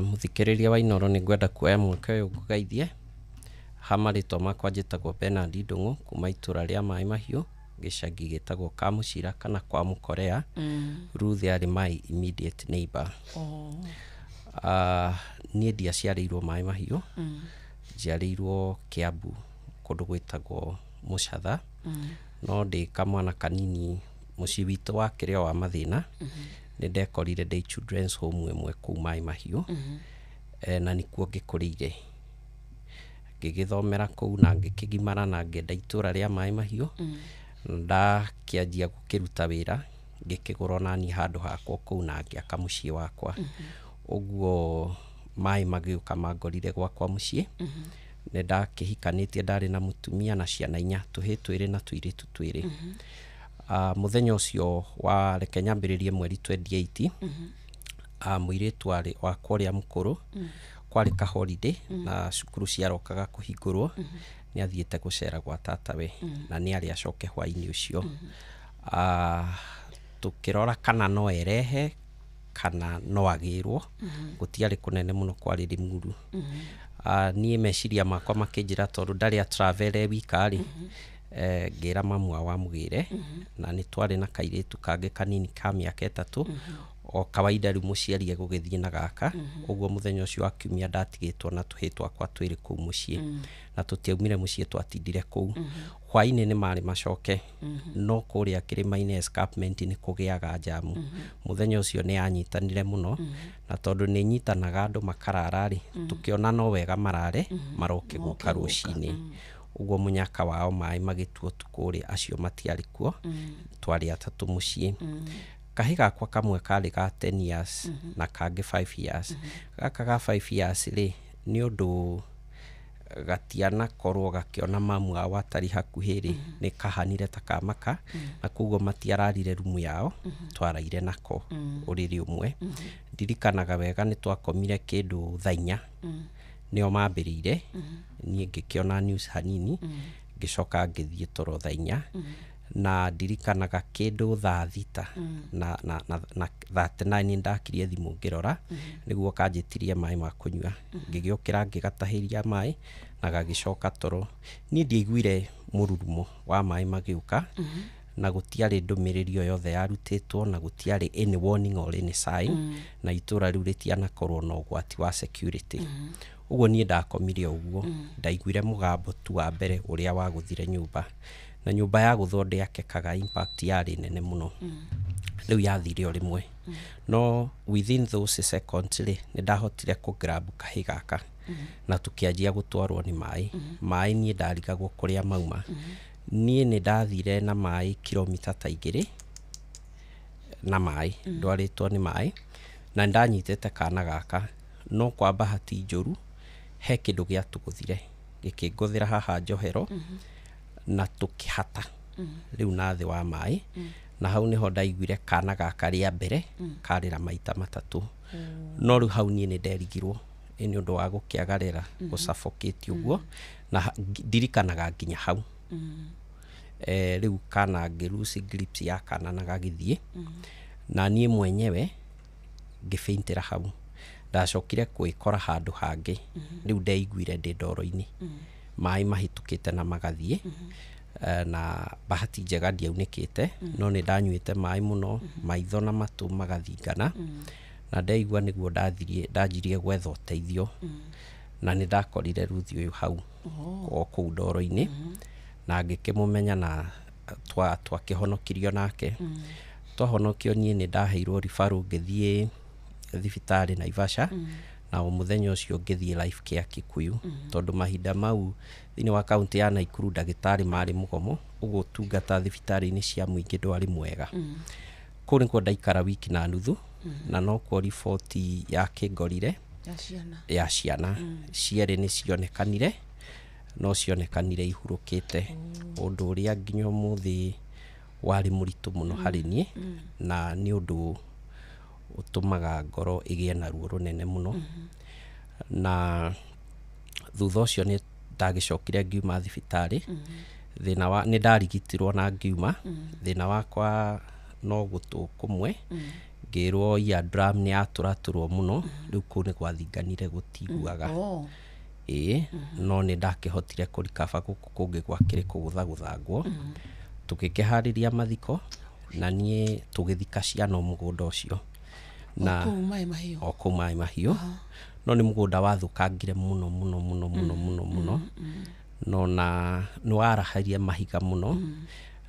Mũthikĩrĩria wa Inooro, nĩ ngwenda kuoya mweke ũyũ ngũgeithie. Ha marĩtwa makwa njĩtagwo Bernard Ndũng'ũ kuma itũra rĩa Maĩ Mahiũ, gĩcagi gĩtagwo Kamũcira kana kwa Mũkorea. Ruth arĩ my immediate neighbor. Niĩ ndiaciarĩirwo Maĩ Mahiũ, njiarĩirwo Kiambu kũndũ gwĩtagwo Mũcatha. No ndĩ kamwana kanini mũciĩ witũ wakĩrĩ o wa mathĩna. Nĩ ndekorire ndĩ children's home ĩmwe kũu Maĩ Mahiũ. Na nĩkuo ngĩkũrĩire, ngĩgĩthomera kũu na ngĩkĩgimara na ngĩenda itũra rĩa Maĩ Mahiũ. Ndakĩanjia gũkĩruta wĩra, ngĩkĩgũra onaniĩ handũ hakwa kũu na ngĩaka mũciĩ wakwa. Ũguo maĩ magĩũka mangorire gwakwa mũciĩ. Nĩ ndakĩhikanĩtie, ndarĩ na mũtumia na ciana 4, tũhĩĩ 2 na tũirĩtu 2. Mũthenya ũcio wa reke nyambĩrĩrie mweri 28, mũirĩtu wakwa ũrĩa mũkũrũ, kwarĩ ka holiday na cukuru ciarokaga kũhingũrwo, nĩ athiĩte gũcera gwa tatawe na nĩ arĩ acoke hwaĩ-inĩ ũcio. Tũkĩrora kana no erehe kana no agĩrwo, gũtiarĩ kũnene mũno, kwarĩ Limuru. Niĩ meciria makwa makĩnjĩra tondũ ndarĩ a travel e wika rĩ, ngĩra mamu wao amũgĩre, na nĩ twarĩ na kairĩtu kangĩ kanini ka mĩaka 3. O kawaida rĩu mũciari egũgĩthiĩ na gaka. Ũguo mũthenya ũcio wa kiumia ndatigĩtwo na tũhĩĩ twakwa 2 kũu mũciĩ, na tũtiaumire mũciĩ, twatindire kũu. Hwaĩ-inĩ nĩ marĩ macoke, no kũrĩa kĩrĩma-inĩ escarpment nĩ kũgĩaga njamu. Mũthenya ũcio nĩ yanyitanire mũno, na tondũ nĩ nyitanaga andũ makarara rĩ, tũkĩona no wega marare maroke gũka rũcinĩ. Ũguo mũnyaka wao maĩ magĩtua ũtukũ ũrĩa acio matiarĩ kuo, twarĩ 3 mũciĩ. Kahĩ gakwa kamwe karĩ ga 10 years na kangĩ 5 years. Gaka ga 5 years rĩ, nĩ ũndũ gatianakorwo gakĩona mamu wao atarĩ hakuhĩ rĩ, nĩ kahanire ta kamaka, na koguo matiararire rumu yao, twaraire nako ũrĩrĩ ũmwe. Ndirikanaga wega nĩ twakomire kĩndũ thaa 4, nĩo mambĩrĩire, niĩ ngĩkĩona news hanini, ngĩcoka ngĩthiĩ toro thaa 4. Na ndirikanaga kĩndũ thaa 6 na 39 ndakirie thimũ ngĩrora, nĩguo kanjĩtirie maĩ ma kũnyua. Ngĩgĩũkĩra ngĩgatahĩria maĩ na gagĩcoka toro. Niĩ ndiaiguire mũrurumo wa maĩ magĩũka, na gũtiarĩ ndũmĩrĩri o yothe yarutĩtwo, na gũtiarĩ any warning or any sign, na itũra rĩu rĩtianakorwo na ũgwati wa security. Ũguo niĩ ndakomire ũguo, ndaiguire mũgambo tu wa mbere ũrĩa wagũthire nyũmba, na nyũmba ya gũthwo ndĩakekaga, impact yarĩ nene mũno. Rĩu yathire o rĩmwe, no within those seconds rĩ, nĩ ndahotire kũ-grab kahĩ gaka, na tũkĩanjia gũtwarwo nĩ maĩ. Maĩ niĩ ndarigagwo kũrĩa mauma. Niĩ nĩ ndathire na maĩ kilomita ta 2 na maĩ, ndwarĩtwo nĩ maĩ, na ndanyitĩte kana gaka, no kwa bahati njũru he kĩndũ gĩatũgũthire, gĩkĩngũthĩra haha njohero, na tũkĩhata rĩu na thĩ wa maĩ. Na hau nĩho ndaiguire kana gaka rĩa mbere karĩra maita 3. No rĩu hau niĩ nĩ nderigirwo nĩ ũndũ wa gũkĩaga rĩera, gũsuffocate ũguo, na ndirikanaga nginya hau. Rĩu kana ngĩruci grips ya kana na gagĩthiĩ, na niĩ mwenyewe ngĩfaintĩra hau. Ndacokire kwĩkora handũ hangĩ, rĩu ndeiguire ndĩ ndoro-inĩ, maĩ mahĩtũkĩte na magathiĩ. Na bahati njega ndiaunĩkĩte, no nĩ ndanyuĩte maĩ mũno, maitho na matũ magathingana, na ndeigua nĩguo ndanjirie gwetha ũteithio, na nĩ ndakorire Ruth ũyũ hau o kũu ndoro-inĩ, na ngĩkĩmũmenya na twakĩhonokirio nake. Twahonokio niĩ nĩ ndaheirwo referral ngĩthiĩ thibitarĩ Naivasha, na o mũthenya ũcio ngĩthiĩ Life Care Kikuyu, tondũ mahinda mau thĩinĩ wa kaunti ya Nakuru ndagĩtarĩ marĩ mũgomo, ũguo ũtungata thibitarĩ-inĩ cia mũingĩ ndwarĩ mwega. Kũu nĩkuo ndaikara wiki na nuthu, na nokuo riboti yakĩngorire ya ciana. Ya ciana cierĩ nĩ cionekanire, no cionekanire ihurũkĩte, ũndũ ũrĩa nginya ũmũthĩ warĩ mũritũ mũno harĩ niĩ, na nĩ ũndũ ũtũmaga ngoro ĩgĩe na ruo rũnene mũno. Na thutha ũcio nĩ ndagĩcokire ngiuma thibitarĩ. Thĩna wa nĩ ndarigitirwo na ngiuma, thĩna wakwa no gũtũ kũmwe, ngĩrwo eardrum nĩ yatũratũrwo mũno, rĩu kũu nĩ gwathinganire gũtiguaga. Ĩĩ, no nĩ ndakĩhotire kũrikaba gũkũ kũngĩ gwakĩrĩ kũgũthagũthangwo. Tũgĩkĩharĩria mathiko na niĩ tũgĩthika ciana o mũgũnda ũcio na o kũu Maĩ Mahiũ? O kũu Maĩ Mahiũ, no nĩ mũgũnda wathũkangire mũno mũno mũno mũno mũno mũno, no na nĩ waraharia mahiga mũno,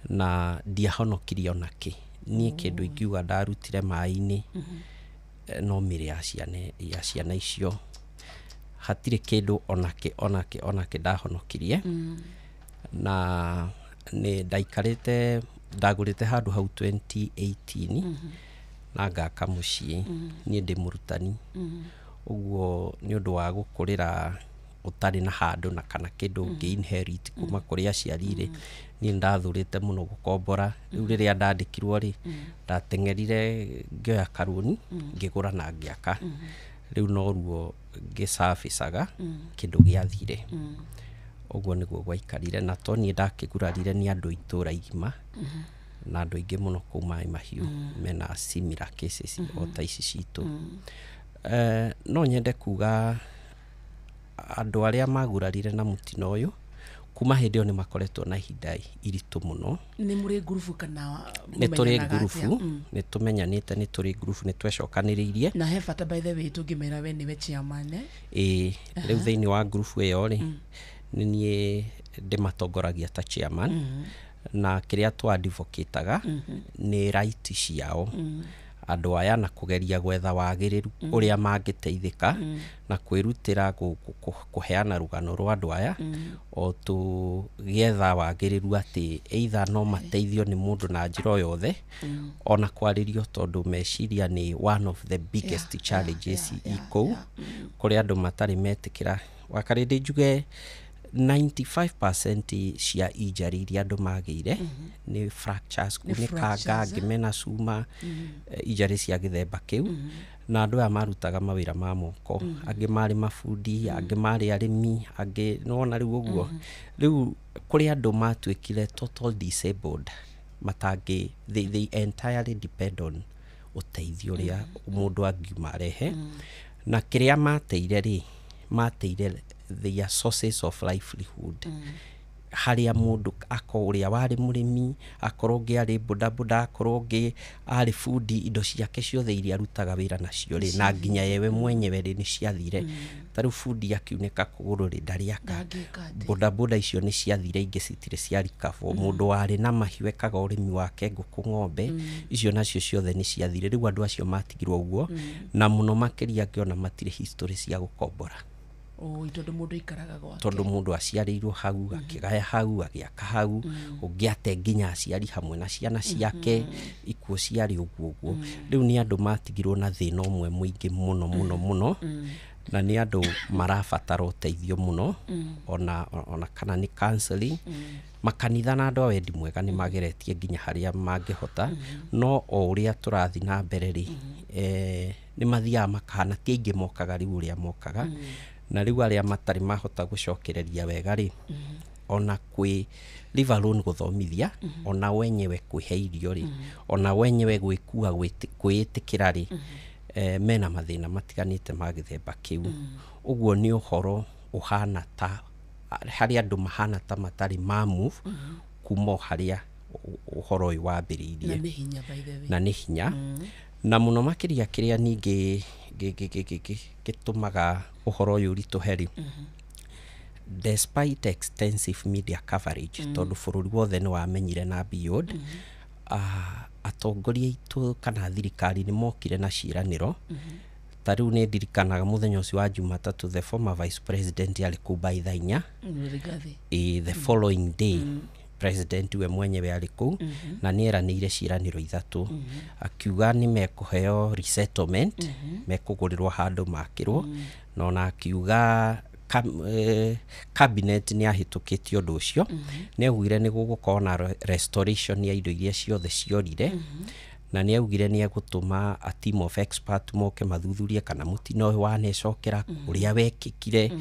na ndiahonokirie ona kĩ. Niĩ kĩndũ ingiuga ndarutire maĩ-inĩ, no mĩrĩ ya ciana icio, hatirĩ kĩndũ onakĩ onakĩ onakĩ ndahonokirie. Na nĩ ndaikarĩte, ndagũrĩte handũ hau 2018 na ngaka mũciĩ. Niĩ ndĩ mũrutani, ũguo nĩ ũndũ wa gũkũrĩra ũtarĩ na handũ na kana kĩndũ ũngĩ inherit kuma kũrĩ aciari rĩ, niĩ ndathũrĩte mũno gũkombora. Rĩu rĩrĩa ndandĩkirwo rĩ, ndateng'erire ngĩoya karũni, ngĩgũra na ngĩaka. Rĩu noruo ngĩcabicaga kĩndũ gĩathire. Ũguo nĩguo gwaikarire, na to niĩ ndakĩgurarire, nĩ andũ itũra igima na andũ aingĩ mũno kũu Maĩ Mahiũ mena similar cases o ta ici citũ. No nyende kuga andũ arĩa magurarire na mũtino ũyũ, kuma hĩndĩ ĩyo nĩ makoretwo na ihinda iritũ mũno. Nĩ mũrĩ ngurubu kana Nĩ tũrĩ mũmenyanaga atĩa? ngurubu. Nĩ tũmenyanĩte, nĩ tũrĩ ngurubu, nĩ twecokanĩrĩirie. Na he bata, by the way, tũngĩmera we nĩwe chairman, eh? Ĩĩ, rĩu thĩinĩ wa ngurubu ĩyo rĩ, nĩ niĩ ndĩmatongoragia ta chairman, na kĩrĩa tũ advocataga nĩ right ciao andũ aya, na kũgeria gwetha wagĩrĩru ũrĩa mangĩteithĩka, na kwĩrutĩra kũheana rũgano rwa andũ aya, o tũgĩetha wagĩrĩru atĩ either no mateithio nĩ mũndũ na njĩra o yothe, ona kwarĩrio, tondũ meciria nĩ one of the biggest challenges i kũu kũrĩ andũ matarĩ metĩkĩra. Wakarĩndĩ njuge 95% cia injury iria andũ magĩire nĩ fractures, Nĩ kunĩkanga, fractures, angĩ mena cuma, injury cia gĩthemba kĩu. Na andũ aya marutaga mawĩra ma moko, angĩ marĩ mabundi, angĩ marĩ arĩmi, angĩ nĩwona rĩu ũguo. Rĩu kũrĩ andũ matuĩkire total disabled, matangĩ they entirely depend on ũteithio ũrĩa mũndũ angiuma arehe. Na kĩrĩa mateire rĩ, mateire their sources of livelihood, harĩa mũndũ akorwo ũrĩa warĩ mũrĩmi, akorwo ũngĩ arĩ bodaboda, akorwo ũngĩ arĩ bundi, indo ciake ciothe iria arutaga wĩra nacio rĩ, na nginya yewe mwenyewe rĩ, nĩ ciathire. Ta rĩu bundi akiunĩka kũgũrũ rĩ, ndarĩaka. Ndangĩka atĩa? Bodaboda icio nĩ ciathire, ingĩ citirĩ cia recover. Mũndũ warĩ na mahiũ, ekaga ũrĩmi wake, ngũkũ, ng'ombe, icio nacio ciothe nĩ ciathire. Rĩu andũ acio matigirwo ũguo, na mũno makĩria ngĩona matirĩ history cia gũkombora. Oi, tondũ mũndũ aikaraga gwake. Tondũ mũndũ aciarĩirwo hau, akĩgaya hau, agĩaka hau, ũngĩ ate nginya aciari hamwe na ciana ciake, ikuũ ciarĩ ũguo ũguo. Rĩu nĩ andũ matigirwo na thĩna ũmwe mũingĩ mũno mũno mũno, na nĩ andũ marabatara ũteithio mũno, ona kana nĩ counseling. Makanitha na andũ a wendi mwega nĩ mageretie nginya harĩa mangĩhota, no o ũrĩa tũrathiĩ na mbere rĩ, nĩ mathiaga makahana ti aingĩ mokaga rĩu ũrĩa mokaga. Na rĩu arĩa matarĩ mahota gũcokereria wega rĩ, ona kwĩ leave alone gũthomithia, ona wenyewe kwĩhe irio rĩ, ona wenyewe gwĩkua, kwĩĩtĩkĩra rĩ, mena mathĩna matiganĩte ma gĩthemba kĩu. Ũguo nĩ ũhoro ũhana ta harĩ andũ mahana ta matarĩ ma move kuma o harĩa ũhoro ũyũ wambĩrĩirie. Na nĩ hinya, by the way. Na nĩ hinya, na mũno makĩria kĩrĩa ningĩ gĩtũmaga ũhoro ũyũ ũritũhe rĩ, despite extensive media coverage, tondũ bũrũri wothe nĩ wamenyire na beyond, atongoria aitũ kana thirikari nĩ mokire na ciĩranĩro. Ta rĩu nĩ ndirikanaga mũthenya ũcio wa Jumatatũ, the former vice president arĩ kũu by thaa 4. Rigathi. Ĩ, the following day President we mwenyewe arĩ kũu, na nĩ eranĩire ciĩranĩro ithatũ. Akiuga nĩ mekũheo resettlement, mekũgũrĩrwo handũ makĩrwo, na ona akiuga cabinet nĩ ahĩtũkĩtie ũndũ ũcio. Nĩ augire nĩ gũgũkorwo na restoration ya indo iria ciothe ciorire, na nĩ augire nĩ egũtũma a team of expert moke mathuthurie kana mũtino ũyũ wanecokera, ũrĩa wekĩkire,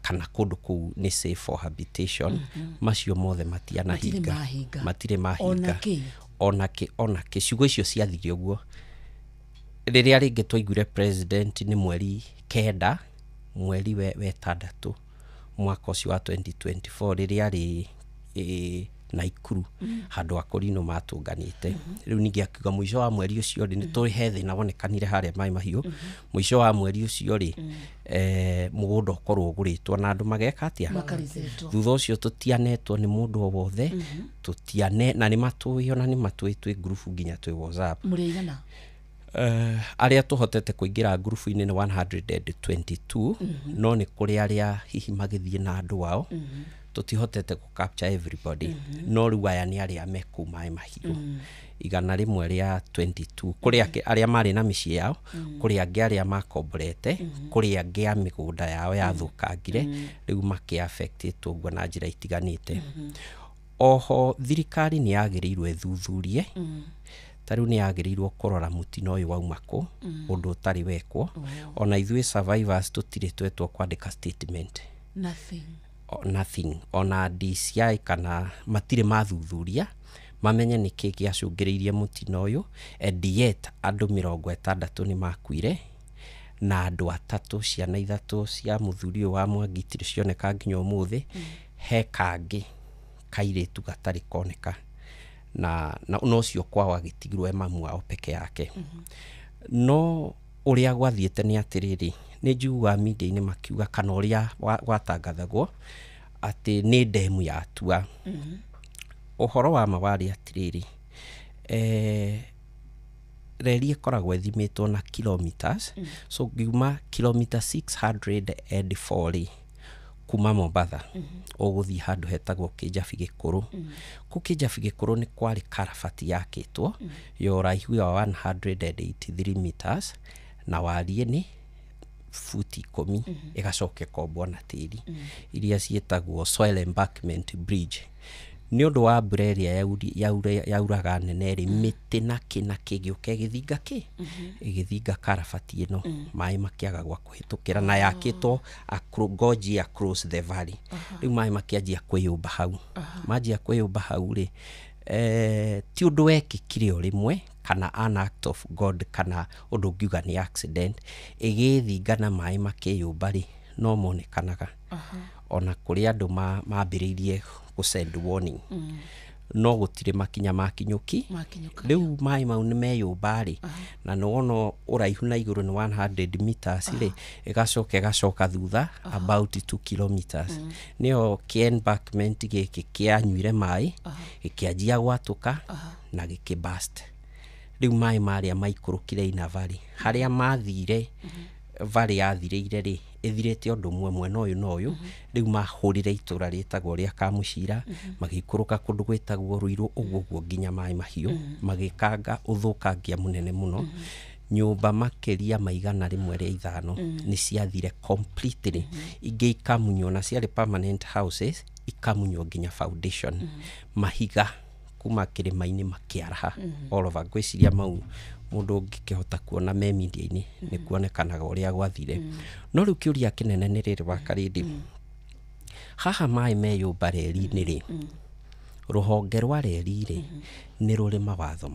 kana kũndũ kũu nĩ safe for habitation. Macio mothe matianahinga. Mahinga. Matirĩ mahinga. Ona kĩ? Ona kĩ, ona kĩ. Ciugo icio ciathire ũguo. Rĩrĩa rĩngĩ twaiguire president nĩ mweri 9, mweri we 6, mwaka ũcio wa 2024, rĩrĩa arĩ Naikuru, handũ akũrinũ matũnganĩte. Rĩu ningĩ akiuga mũico wa mweri ũcio rĩ, nĩ tũrĩ he thĩna wonekanire harĩa Maĩ Mahiũ, mũico wa mweri ũcio rĩ, mũgũnda ũkorwo ũgũrĩtwo na andũ mageka atĩa? Makarizetwo. Thutha ũcio tũtianetwo nĩ mũndũ o wothe, tũtiane na nĩ matũĩ, ona nĩ matũĩ twĩ ngurubu nginya twĩ WhatsApp. Mũrĩ aigana? Arĩa tũhotete kũingĩra ngurubu-inĩ nĩ 122, no nĩ kũrĩ arĩa hihi magĩthiĩ na andũ ao, tũtihotete gũ capture everybody. No rĩu aya nĩ arĩa me kũu Maĩ Mahiũ, 122. Kũrĩ arĩa marĩ na mĩciĩ yao, kũrĩ angĩ arĩa makomborete, kũrĩ angĩ a mĩgũnda yao yathũkangire, rĩu makĩ affectĩtwo ũguo na njĩra itiganĩte. Oho thirikari nĩ yagĩrĩirwo ĩthuthurie, ta rĩu nĩ yagĩrĩirwo kũrora mũtino ũyũ wauma kũ, ũndũ ũtarĩ wekwo. Ona ithuĩ survivors tũtirĩ twetwo kwandĩka statement. Nothing. Nothing. Ona DCI kana matirĩ mathuthuria mamenye nĩkĩ gĩacũngĩrĩirie mũtino ũyũ, and yet andũ 60 nĩ makuire, na andũ atatũ, ciana ithatũ cia mũthuri ũyũ wa Mwangi itirĩ cioneka nginya ũmũthĩ. He kangĩ kairĩtu gatarĩ koneka, na ũcio kwao agĩtigirwo e mamu wao peke yake. No ũrĩa gwathiĩte nĩ atĩrĩrĩ, nĩ njiguaga media-inĩ makiuga kana ũrĩa gwatangathagwo atĩ nĩ ndemu yatua. Ũhoro wa ma warĩ atĩrĩrĩ, reri ĩkoragwo ĩthimĩtwo na kilometers. So ngiuma kilomita 604 rĩ, kuma Mombatha, ũgũthiĩ handũ hetagwo Kĩnjabi Gĩkũrũ. Kũu Kĩnjabi Gĩkũrũ nĩ kwarĩ karabati yakĩtwo ya ũraihu wa 183 meters na wariĩ nĩ futi 10, ĩgacoka ĩkombwo na tĩri, iria ciĩtagwo soil embankment bridge. Nĩ ũndũ wa mbura ĩrĩa yauraga nene rĩ, mĩtĩ na kĩ na kĩ gĩũka ĩgĩthinga kĩ ĩgĩthinga karabati ĩno, maĩ makĩaga gwa kũhĩtũkĩra, na yakĩtwo gorge across the valley. Rĩu maĩ makĩanjia kwĩyũmba hau. Manjia kwĩyũmba hau rĩ, ti ũndũ wekĩkire o rĩmwe kana an act of God kana ũndũ ũngiuga nĩ accident. Ĩgĩthinga na maĩ makĩyũmba rĩ, no monekanaga. Ona kũrĩ andũ mambĩrĩirie gũ send warning, no gũtirĩ makinya makinyũki. Makinyũka. Rĩu maĩ mau nĩ meyũmba rĩ, na nĩ wona ũraihu na igũrũ nĩ 100 meters rĩ, ĩgacoka ĩgacoka thutha about 2 kilometers. Nĩyo kĩ embankment gĩkĩ kĩanyuire maĩ, gĩkĩanjia gwatũka na gĩkĩ burst. Rĩu maĩ marĩa maikũrũkire ina valley, harĩa mathire valley yathirĩire rĩ, ĩthirĩte ũndũ ũmwe mwena ũyũ na ũyũ. Rĩu mahũrire itũra rĩtagwo rĩa Kamũcira, magĩikũrũka kũndũ gwĩtagwo Rũirũ, ũguo ũguo nginya Maĩ Mahiũ, magĩkanga ũthũkangia mũnene mũno. Nyũmba makĩria ma 105 nĩ ciathire completely, ingĩ ikamunywo, na ciarĩ permanent houses, ikamunywo nginya foundation. Mahiga kuma kĩrĩma-inĩ makĩaraha all over. Ngwĩciria mau mũndũ ũngĩkĩhota kuona me media-inĩ nĩ kuonekanaga ũrĩa gwathire. No rĩu kĩũria kĩnene nĩ rĩrĩ, Wakarĩndĩ, haha maĩ meyũmba reri-inĩ rĩ, rũhonge rwa reri rĩ, nĩ rũrĩ mawatho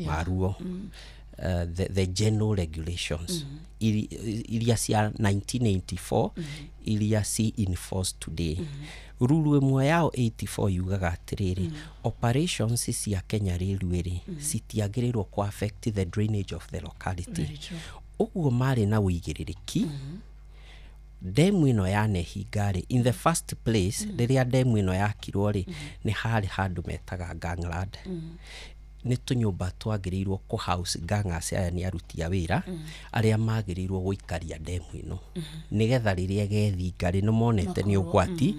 maruo, the general regulations iria cia 1984 iria ci in force today. Ruru ĩmwe yao 84 yugaga atĩrĩrĩ, operations cia Kenya Railway rĩ, citiagĩrĩirwo kũ affect the drainage of the locality. Very true. Ũguo marĩ na ũigĩrĩrĩki ndemu ĩno yanehinga rĩ, in the first place, rĩrĩa ndemu ĩno yakirwo rĩ, nĩ harĩ handũ metaga gangland, nĩ tũnyũmba twagĩrĩirwo kũ house gangers. Aya nĩ aruti a wĩra arĩa magĩrĩirwo gũikaria ndemu ĩno, nĩgetha rĩrĩa ĩgethinga rĩ, nĩ monete nĩ Makorwo, ũgwati,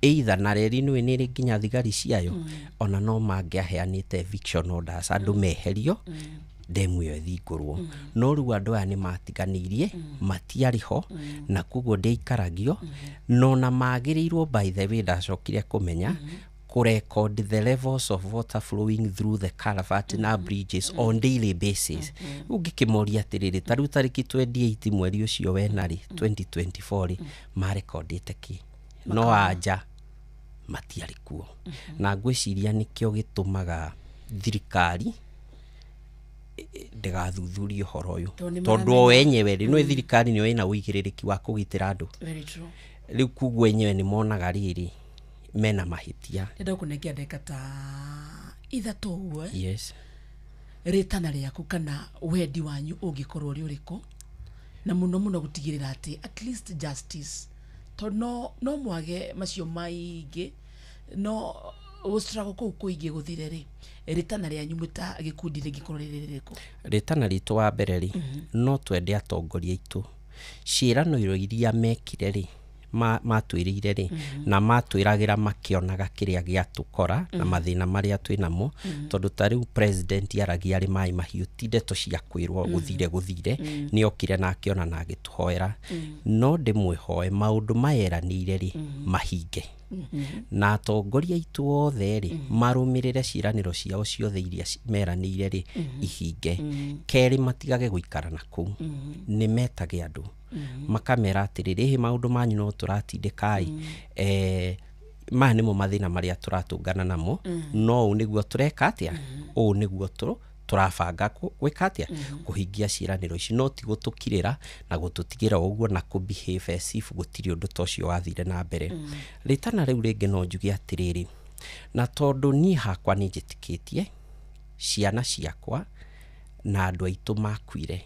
Either na reri nĩ nĩ nginya thigari ciayo, ona no mangĩaheanĩte eviction orders, andũ meherio, ndemu ĩyo ĩthingũrwo. No rĩu andũ aya nĩ matiganĩirie, matiarĩ ho, na koguo ndĩaikaragio. No na magĩrĩirwo, by the way, ndacokire kũmenya kũrecord the levels of water flowing through the culvert na bridges on daily basis. Rĩu ngĩkĩmoria atĩrĩrĩ, ta rĩu tarĩki 28 mweri ũcio wena rĩ, 2024 rĩ, marekondĩte kĩ? No anja matiarĩ kuo. Na ngwĩciria nĩkĩo gĩtũmaga thirikari ndĩgathuthurie ũhoro ũyũ, Tondũ nĩ tondũ o enyewe rĩ, nĩ thirikari nĩyo ĩna ũigĩrĩrĩki wa kũgitĩra andũ. Very true. Rĩu koguo enyewe nĩ monaga rĩrĩ mena mahĩtia. Ndĩrenda gũkũnengera ndagĩka ta 3 ũguo, eh? Yes. Rĩtana rĩaku kana wendi wanyu ũngĩkorwo ũrĩ ũrĩkũ, na mũno mũno gũtigĩrĩra atĩ at least justice, tondũ no mwage macio maingĩ, no gũstruggle kũu kũingĩ gũthire rĩ, rĩtana rĩanyu mwĩ ta gĩkundi rĩngĩkorwo rĩrĩ rĩrĩkũ? Rĩtana ritũ wa mbere rĩ, no twende atongoria aitũ ciĩranĩro iria mekire rĩ, matwĩrĩire rĩ, na matwĩragĩra makĩonaga kĩrĩa gĩatũkora na mathĩna marĩa twĩ namo. Tondũ ta rĩu president aragia arĩ maĩ mahiũ, ti ndeto cia kwĩrwo gũthire gũthire. Nĩ okire na akĩona na agĩtũhoera. No ndĩmwĩhoe maũndũ mayeranĩire rĩ, mahinge, na atongoria aitũ othe rĩ, marũmĩrĩre ciĩranĩro ciao ciothe iria meranĩire rĩ, ihinge. Kerĩ, matigage gũikara na kũu, nĩ metage andũ, makamera atĩrĩrĩ, ĩhĩ, maũndũ manyu no tũratindĩka ĩ, maya nĩmo mathĩna marĩa tũratũngana namo, no ũũ nĩguo tũreka atĩa, ũũ nĩguo tũrabanga gwĩka atĩa, kũhingia ciĩranĩro ici. No ti gũtũkirĩra na gũtũtigĩra ũguo na kũ behave as if gũtirĩ ũndũ ta ũcio wathire na mbere. Rĩtana rĩu rĩngĩ no njuge atĩrĩrĩ, na tondũ niĩ hakwa nĩ njĩtĩkĩtie ciana ciakwa na andũ aitũ makuire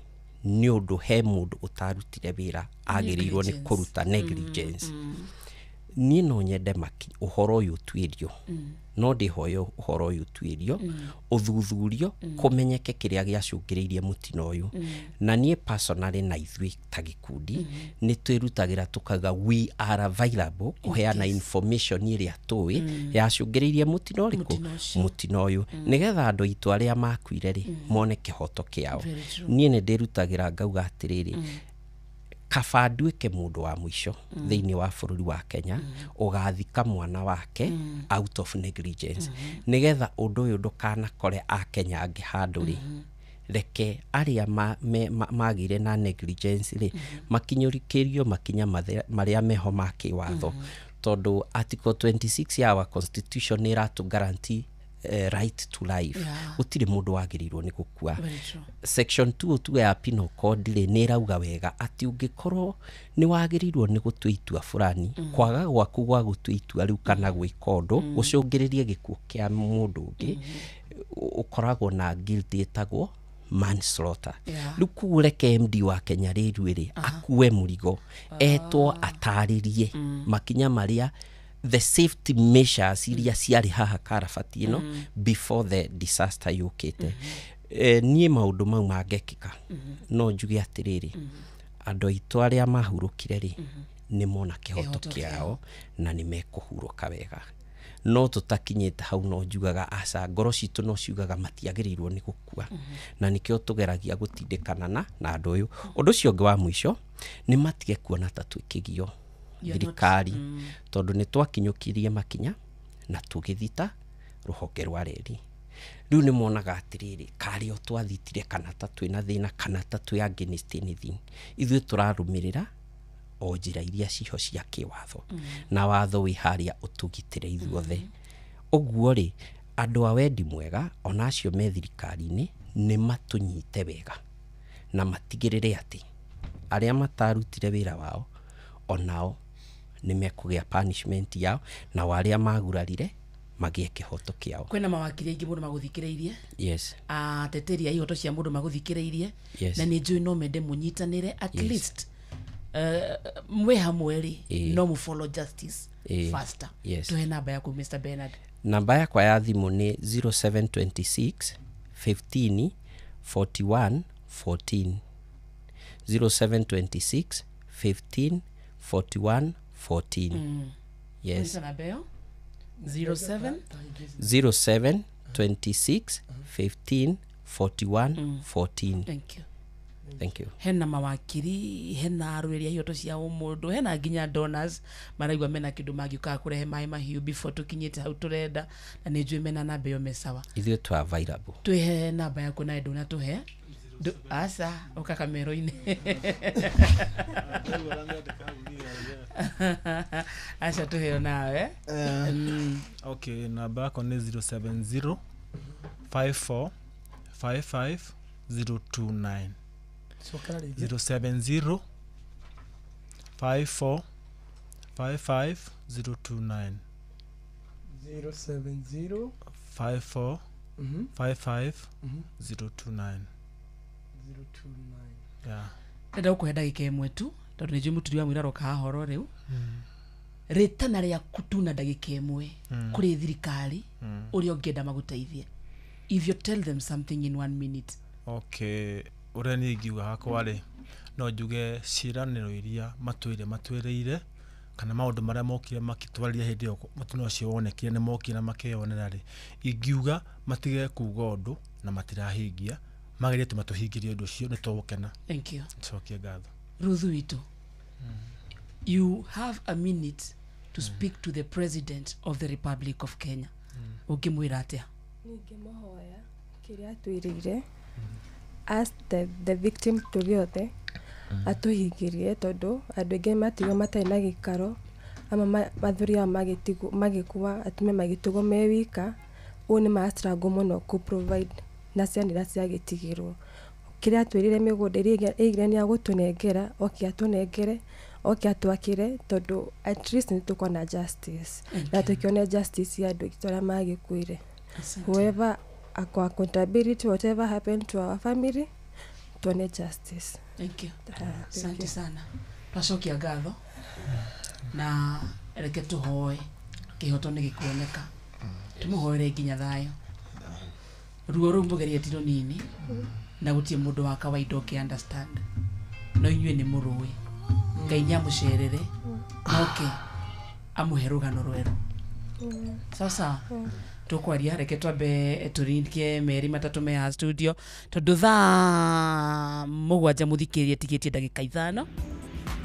nĩ ũndũ he mũndũ ũtarutire wĩra agĩrĩirwo nĩ Negligence. kũruta, negligence. Niĩ no nyende maki ũhoro ũyũ ũtuĩrio, no ndĩhoya ũhoro ũyũ ũtuĩrio, ũthuthurio, kũmenyeke kĩrĩa gĩacũngĩrĩirie mũtino ũyũ. Na niĩ personally na ithuĩ ta gĩkundi nĩ twĩrutagĩra tũkauga we are available kũheana information ĩrĩa tũĩ yacũngĩrĩirie mũtino ũrĩkũ, Mũtino ũcio. Mũtino ũyũ, nĩgetha andũ aitũ arĩa makuire rĩ, mone kĩhoto kĩao. Very true. Niĩ nĩ ndĩrutagĩra ngauga atĩrĩrĩ, kaba nduĩke mũndũ wa mũico thĩinĩ wa bũrũri wa Kenya ũgathika mwana wake out of negligence, nĩgetha ũndũ ũyũ ndũkanakore akenya angĩ handũ rĩ. Reke arĩa magĩire na negligence rĩ, makinyũrĩkĩrio makinya marĩa meho ma kĩwatho, tondũ article 26 ya our constitution nĩ ĩratũ guarantee right to life. Gũtirĩ mũndũ wagĩrĩirwo nĩ gũkua. Very true. Section 202 ya penal code rĩ, nĩ ĩrauga wega atĩ ũngĩkorwo nĩ wagĩrĩirwo nĩ gũtua itua fulani, kwaga gwaku gwa gũtua itua rĩu kana gwĩka ũndũ gũcũngĩrĩrie gĩkuũ kĩa mũndũ ũngĩ, ũkoragwo na guilt ĩtagwo manslaughter. Rĩu koguo reke MD wa Kenya rĩrĩ rĩ akue mũrigo, etwo atarĩrie makinya marĩa, the safety measures iria ciarĩ haha karabati ĩno before the disaster yũkĩte. Niĩ maũndũ mau mangĩkĩka, no njuge atĩrĩrĩ, andũ aitũ arĩa mahurũkire rĩ, nĩ mona kĩhoto Kĩhoto. Kĩao na nĩ mekũhurũka wega. No tũtakinyĩte hau, no njugaga aca, ngoro citũ no ciugaga matiagĩrĩirwo nĩ gũkua, na nĩkĩo tũgeragia gũtindĩkana na andũ ũyũ. Ũndũ ũcio ũngĩ wa mũico, nĩ matige kuona ta twĩkĩgio You're not- thirikari, tondũ nĩ twakinyũkirie makinya na tũgĩthita rũhonge rwa reri. Rĩu nĩ monaga atĩrĩrĩ, karĩ o twathitire kana ta twĩna thĩna kana ta twĩ against anything. Ithuĩ tũrarũmĩrĩra o njĩra iria ciho cia kĩwatho, na watho wĩ harĩa ũtũgitĩre ithuothe. Ũguo rĩ, andũ a wendi mwega ona acio me thirikari-inĩ nĩ matũnyite wega na matigĩrĩre atĩ arĩa matarutire wĩra wao onao nĩ mekũgĩa punishment yao, nao arĩa magurarire magĩe kĩhoto kĩao. Kwĩna mawakiri aingĩ mũno magũthikĩrĩirie, ateteri a ihoto cia mũndũ magũthikĩrĩirie, na nĩ njũĩ no mende mũnyitanĩre at least mwĩ hamwe rĩ, no mũ follow justice faster. Tũhe namba yaku, Mr Bernard. Namba yakwa ya thimũ nĩ 0726 15 41 14, 0726 15 41 14. Yes. Nĩ namba ĩyo 07 07 26 15 41 14. Thank you. Thank you. Hena mawakiri, hena arũĩri a ihoto cia ũmũndũ, hena nginya donors maraigua mena kĩndũ mangĩũkaga kũrehe maĩ mahiũ before tũkinyĩte hau tũrenda, na nĩ njũĩ mena namba ĩyo me sawa. Ithuĩ tũ available. Twĩhe namba yaku nawe ndũnatũhe. Aca ũka kamero-inĩ. Aca tũheo nawe. Okay, namba yakwa nĩ 070 54 55 029. Cokera rĩngĩ. 070 54 55 029. 070 54 55 029. 029. Yeah. Ndenda gũkũhe ndagĩka ĩmwe tu tondũ nĩ njũĩ mũturi wa mũira aroka haha oro rĩu. Rĩtana rĩaku tu na ndagĩka ĩmwe kũrĩ thirikari ũrĩa ũngĩenda magũteithie. If you tell them something in 1 minute. Okay, ũrĩa niĩ ingiuga hakwa rĩ, no njuge ciĩranĩro iria matwĩre matwĩrĩire kana maũndũ marĩa mokire makĩtwarĩria hĩndĩ ĩyo mũtino ũcio wonekire nĩ mokire na makĩyonera rĩ, ingiuga matige kuga ũndũ na matirahingia, magerie tu matũhingĩrie ũndũ ũcio nĩ tũgũkena. Thank you. Cokie ngatho. Ruthu witũ, you have a minute to speak to the President of the Republic of Kenya. Ũngĩmwĩra atĩa? Ningĩmũhoya kĩrĩa atwĩrĩire as the victim tũrĩ othe atũhingĩrie, tondũ andũ aingĩ matigwo matarĩ na gĩikaro, ama athuri ao magĩkua, atumia magĩtigwo me wika. Ũũ nĩ ma struggle mũno kũ provide na ciana iria ciagĩtigirwo. Kĩrĩa atwĩrĩire mĩgũnda ĩrĩa ĩigire nĩ agũtũnengera, oke atũnengere, oke atwakĩre, tondũ at least nĩ tũkuona justice na tũkĩone justice ya andũ aitũ arĩa magĩkuire. Whoever ako accountability, whatever happened to our family, tuone justice. Thank you. Asante sana. Twacokia ngatho na reke tũhoe kĩhoto nĩ gĩkuoneka, tũmũhoere nginya thayũ. Ruo rũu mũgerie ti rũnini na gũtirĩ mũndũ wa kawaida ũngĩ understand, no inyuĩ nĩ mũrũĩ. Ngai nĩ amũcerere noke amũhe rũgano rwerũ. Sasa tũkwaria, reke twambe tũringie merĩ matatũ me haha studio tondũ thaa 7 mũthikĩrĩrie tigĩtie ndagĩka 5.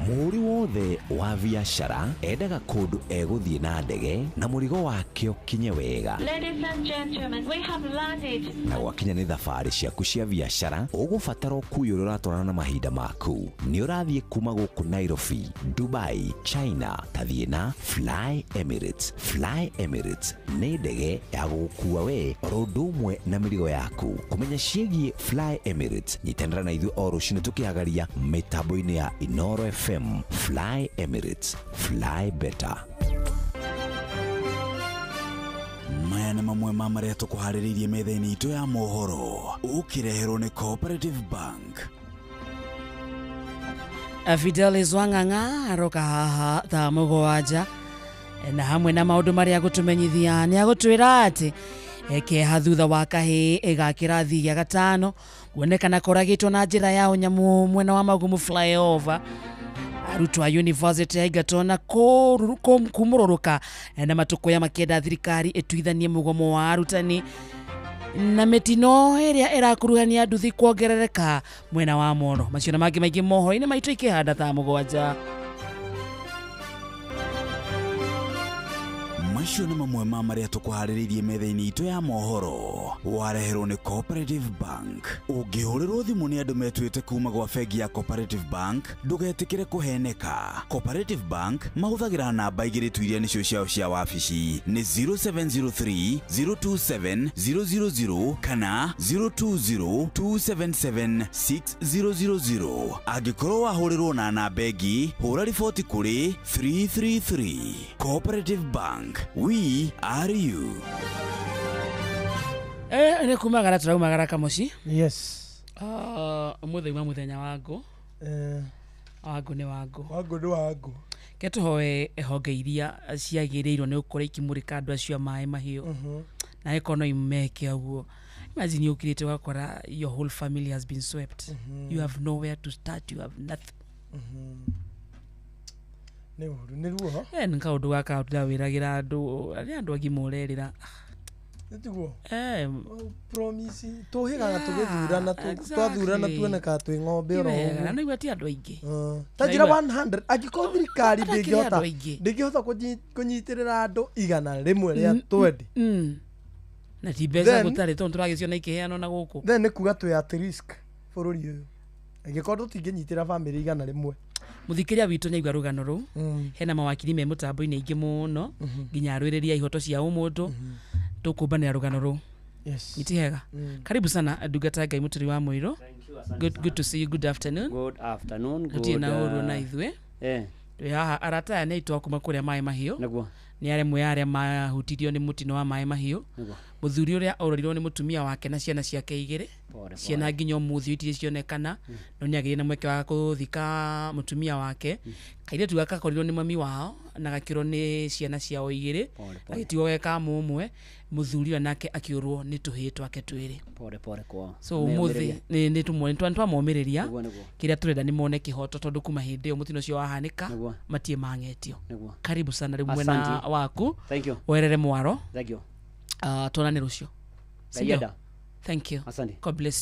Mũhũri wothe wa biacara endaga kũndũ egũthiĩ na ndege na mũrigo wake ũkinye wega. Ladies and gentlemen, we have landed. Na gwakinya nĩ thabarĩ ciaku cia biacara ũgũbatara ũkuui ũrĩa ũratwarana na mahinda maku. Nĩ ũrathiĩ kuma gũkũ Nairobi, Dubai, China, tathiĩ na Fly Emirates. Fly Emirates nĩ ndege ya gũgũkua we oro ũndũ ũmwe na mĩrigo yaku. Kũmenya ciĩgiĩ Fly Emirates, nyitanĩra na ithuĩ o rũcinĩ tũkĩhagaria mĩtambo-inĩ ya Inoro FM. Fly Emirates, fly better. Maya nĩ mamwe ma marĩa tũkũharĩrĩirie metha-inĩ itũ ya mohoro ũkĩreherwo nĩ Cooperative Bank. Fidelis Wang'ang'a aroka haha thaa 7 na hamwe na maũndũ marĩa agũtũmenyithia nĩ agũtwĩra atĩ keha thutha wa kahĩĩ ga kĩrathi gĩa 5 kuonekana koragĩtwo na njĩra ya ũnyamũ mwena wa Magumu flyover. Arutwo a university aingatwo na kumũrũrũka na matũkũya makĩenda thirikari ĩtuithanie mũgomo wa arutani na mĩtino ĩrĩa ĩrakuruhania nduthi kuongerereka mwena wa Moro. Macio na mangĩ maingĩ mohoro-inĩ maitũ ikĩhanda thaa 7. Macio nĩ mamwe ma marĩa tũkũharĩrĩirie metha-inĩ itũ ya mohoro wareherwo nĩ Cooperative Bank. Ũngĩhũrĩrwo thimũ nĩ andũ metuĩte kuma gwa bengi ya Cooperative Bank, ndũgetĩkĩre kũheneka. Cooperative Bank mahũthagĩra namba 2 tu iria nĩcio ciao cia wabici nĩ 0703 027 000 kana 020 277 6000. Angĩkorwo wahũrĩrwo na namba ĩngĩ, hũra riboti kũrĩ 333. Cooperative Bank, we are you. Nĩ kumagara tũraumagara Kamoci. Yes. Ũmũthĩ uma mũthenya wa ngũ. Wangũ nĩ wangũ. Wangũ nĩ wangũ. Ke tũhoe honge iria ciagĩrĩirwo nĩ gũkorwo ikĩmũrĩka andũ acio a maĩ mahiũ. Na ĩkorwo no imeke ũguo. Imagine ũkirĩte ũgakora your whole family has been swept. You have nowhere to start, you have nothing. Nĩ ũru, nĩ ruo. Nĩ kaũndũ gaka ndĩrawĩragĩra andũ arĩa andũ agima ũrerĩra. Nĩtiguo? Promise tũhĩgaga tũgĩthurana, twathurana tuonekaga twĩ ng'ombe oro ũguo. Na nĩguo ti andũ aingĩ. Ta njĩra 100 angĩkorwo thirikari Hatakĩrĩ ndĩngĩhota andũ aingĩ. ndĩngĩhota kũnyitĩrĩra andũ 120. Na ti mbeca gũtarĩ tondũ tũragĩciona ikĩheanwo na gũkũ. Then nĩ kuga twĩ at risk bũrũri ũyũ angĩkorwo tũtingĩnyitĩra bamĩrĩ 100. Mũthikĩria witũ nĩaigua rũgano rũu. Hena mawakiri me mũtambo-inĩ aingĩ mũno nginya arũĩrĩri a ihoto cia ũmũndũ. Tũkũmbanĩra rũgano rũu. Yes. Nĩ ti hega. Karibu sana ndungata ya Ngai Mũturi wa Mũirũ. Good to see you. Good afternoon. Good afternoon. Gũtirĩ na ũru na ithuĩ. Twĩ haha arata aya nĩ aitũ a kuma kũrĩa maĩ mahiũ. Nĩguo. Nĩ arĩa amwe a arĩa mahutirio nĩ mũtino wa maĩ mahiũ. Nĩguo. Mũthuri ũrĩa ororirwo nĩ mũtumia wake na ciana ciake igĩrĩ. Pole, Ciana pole. nginya ũmũthĩ itirĩ cionekana. No nĩ agĩire na mweke wa gũthika mũtumia wake. Kairĩtu gaka gakorirwo nĩ mami wao na gakĩũrwo nĩ ciana ciao igĩrĩ. Pole, pole. Gagĩtigwo ge ka mũmwe. Mũthuri ũyũ nake akĩũrwo nĩ tũhĩĩ twake twĩrĩ. Pole pole kwao. So ũmũthĩ nĩ twamomĩrĩria. Nĩguo, nĩguo. Kĩrĩa tũrenda nĩ mone kĩhoto tondũ kuma hĩndĩ ĩyo mũtino ũcio wahanĩka Nĩguo. matirĩ mang'etio. Nĩguo. Karibu sana rĩu mwena Asante. waku. Thank you. Werere mwaro. Thank you. Tuonane rũciũ. Ngai enda. Thank you. Asante. God bless you.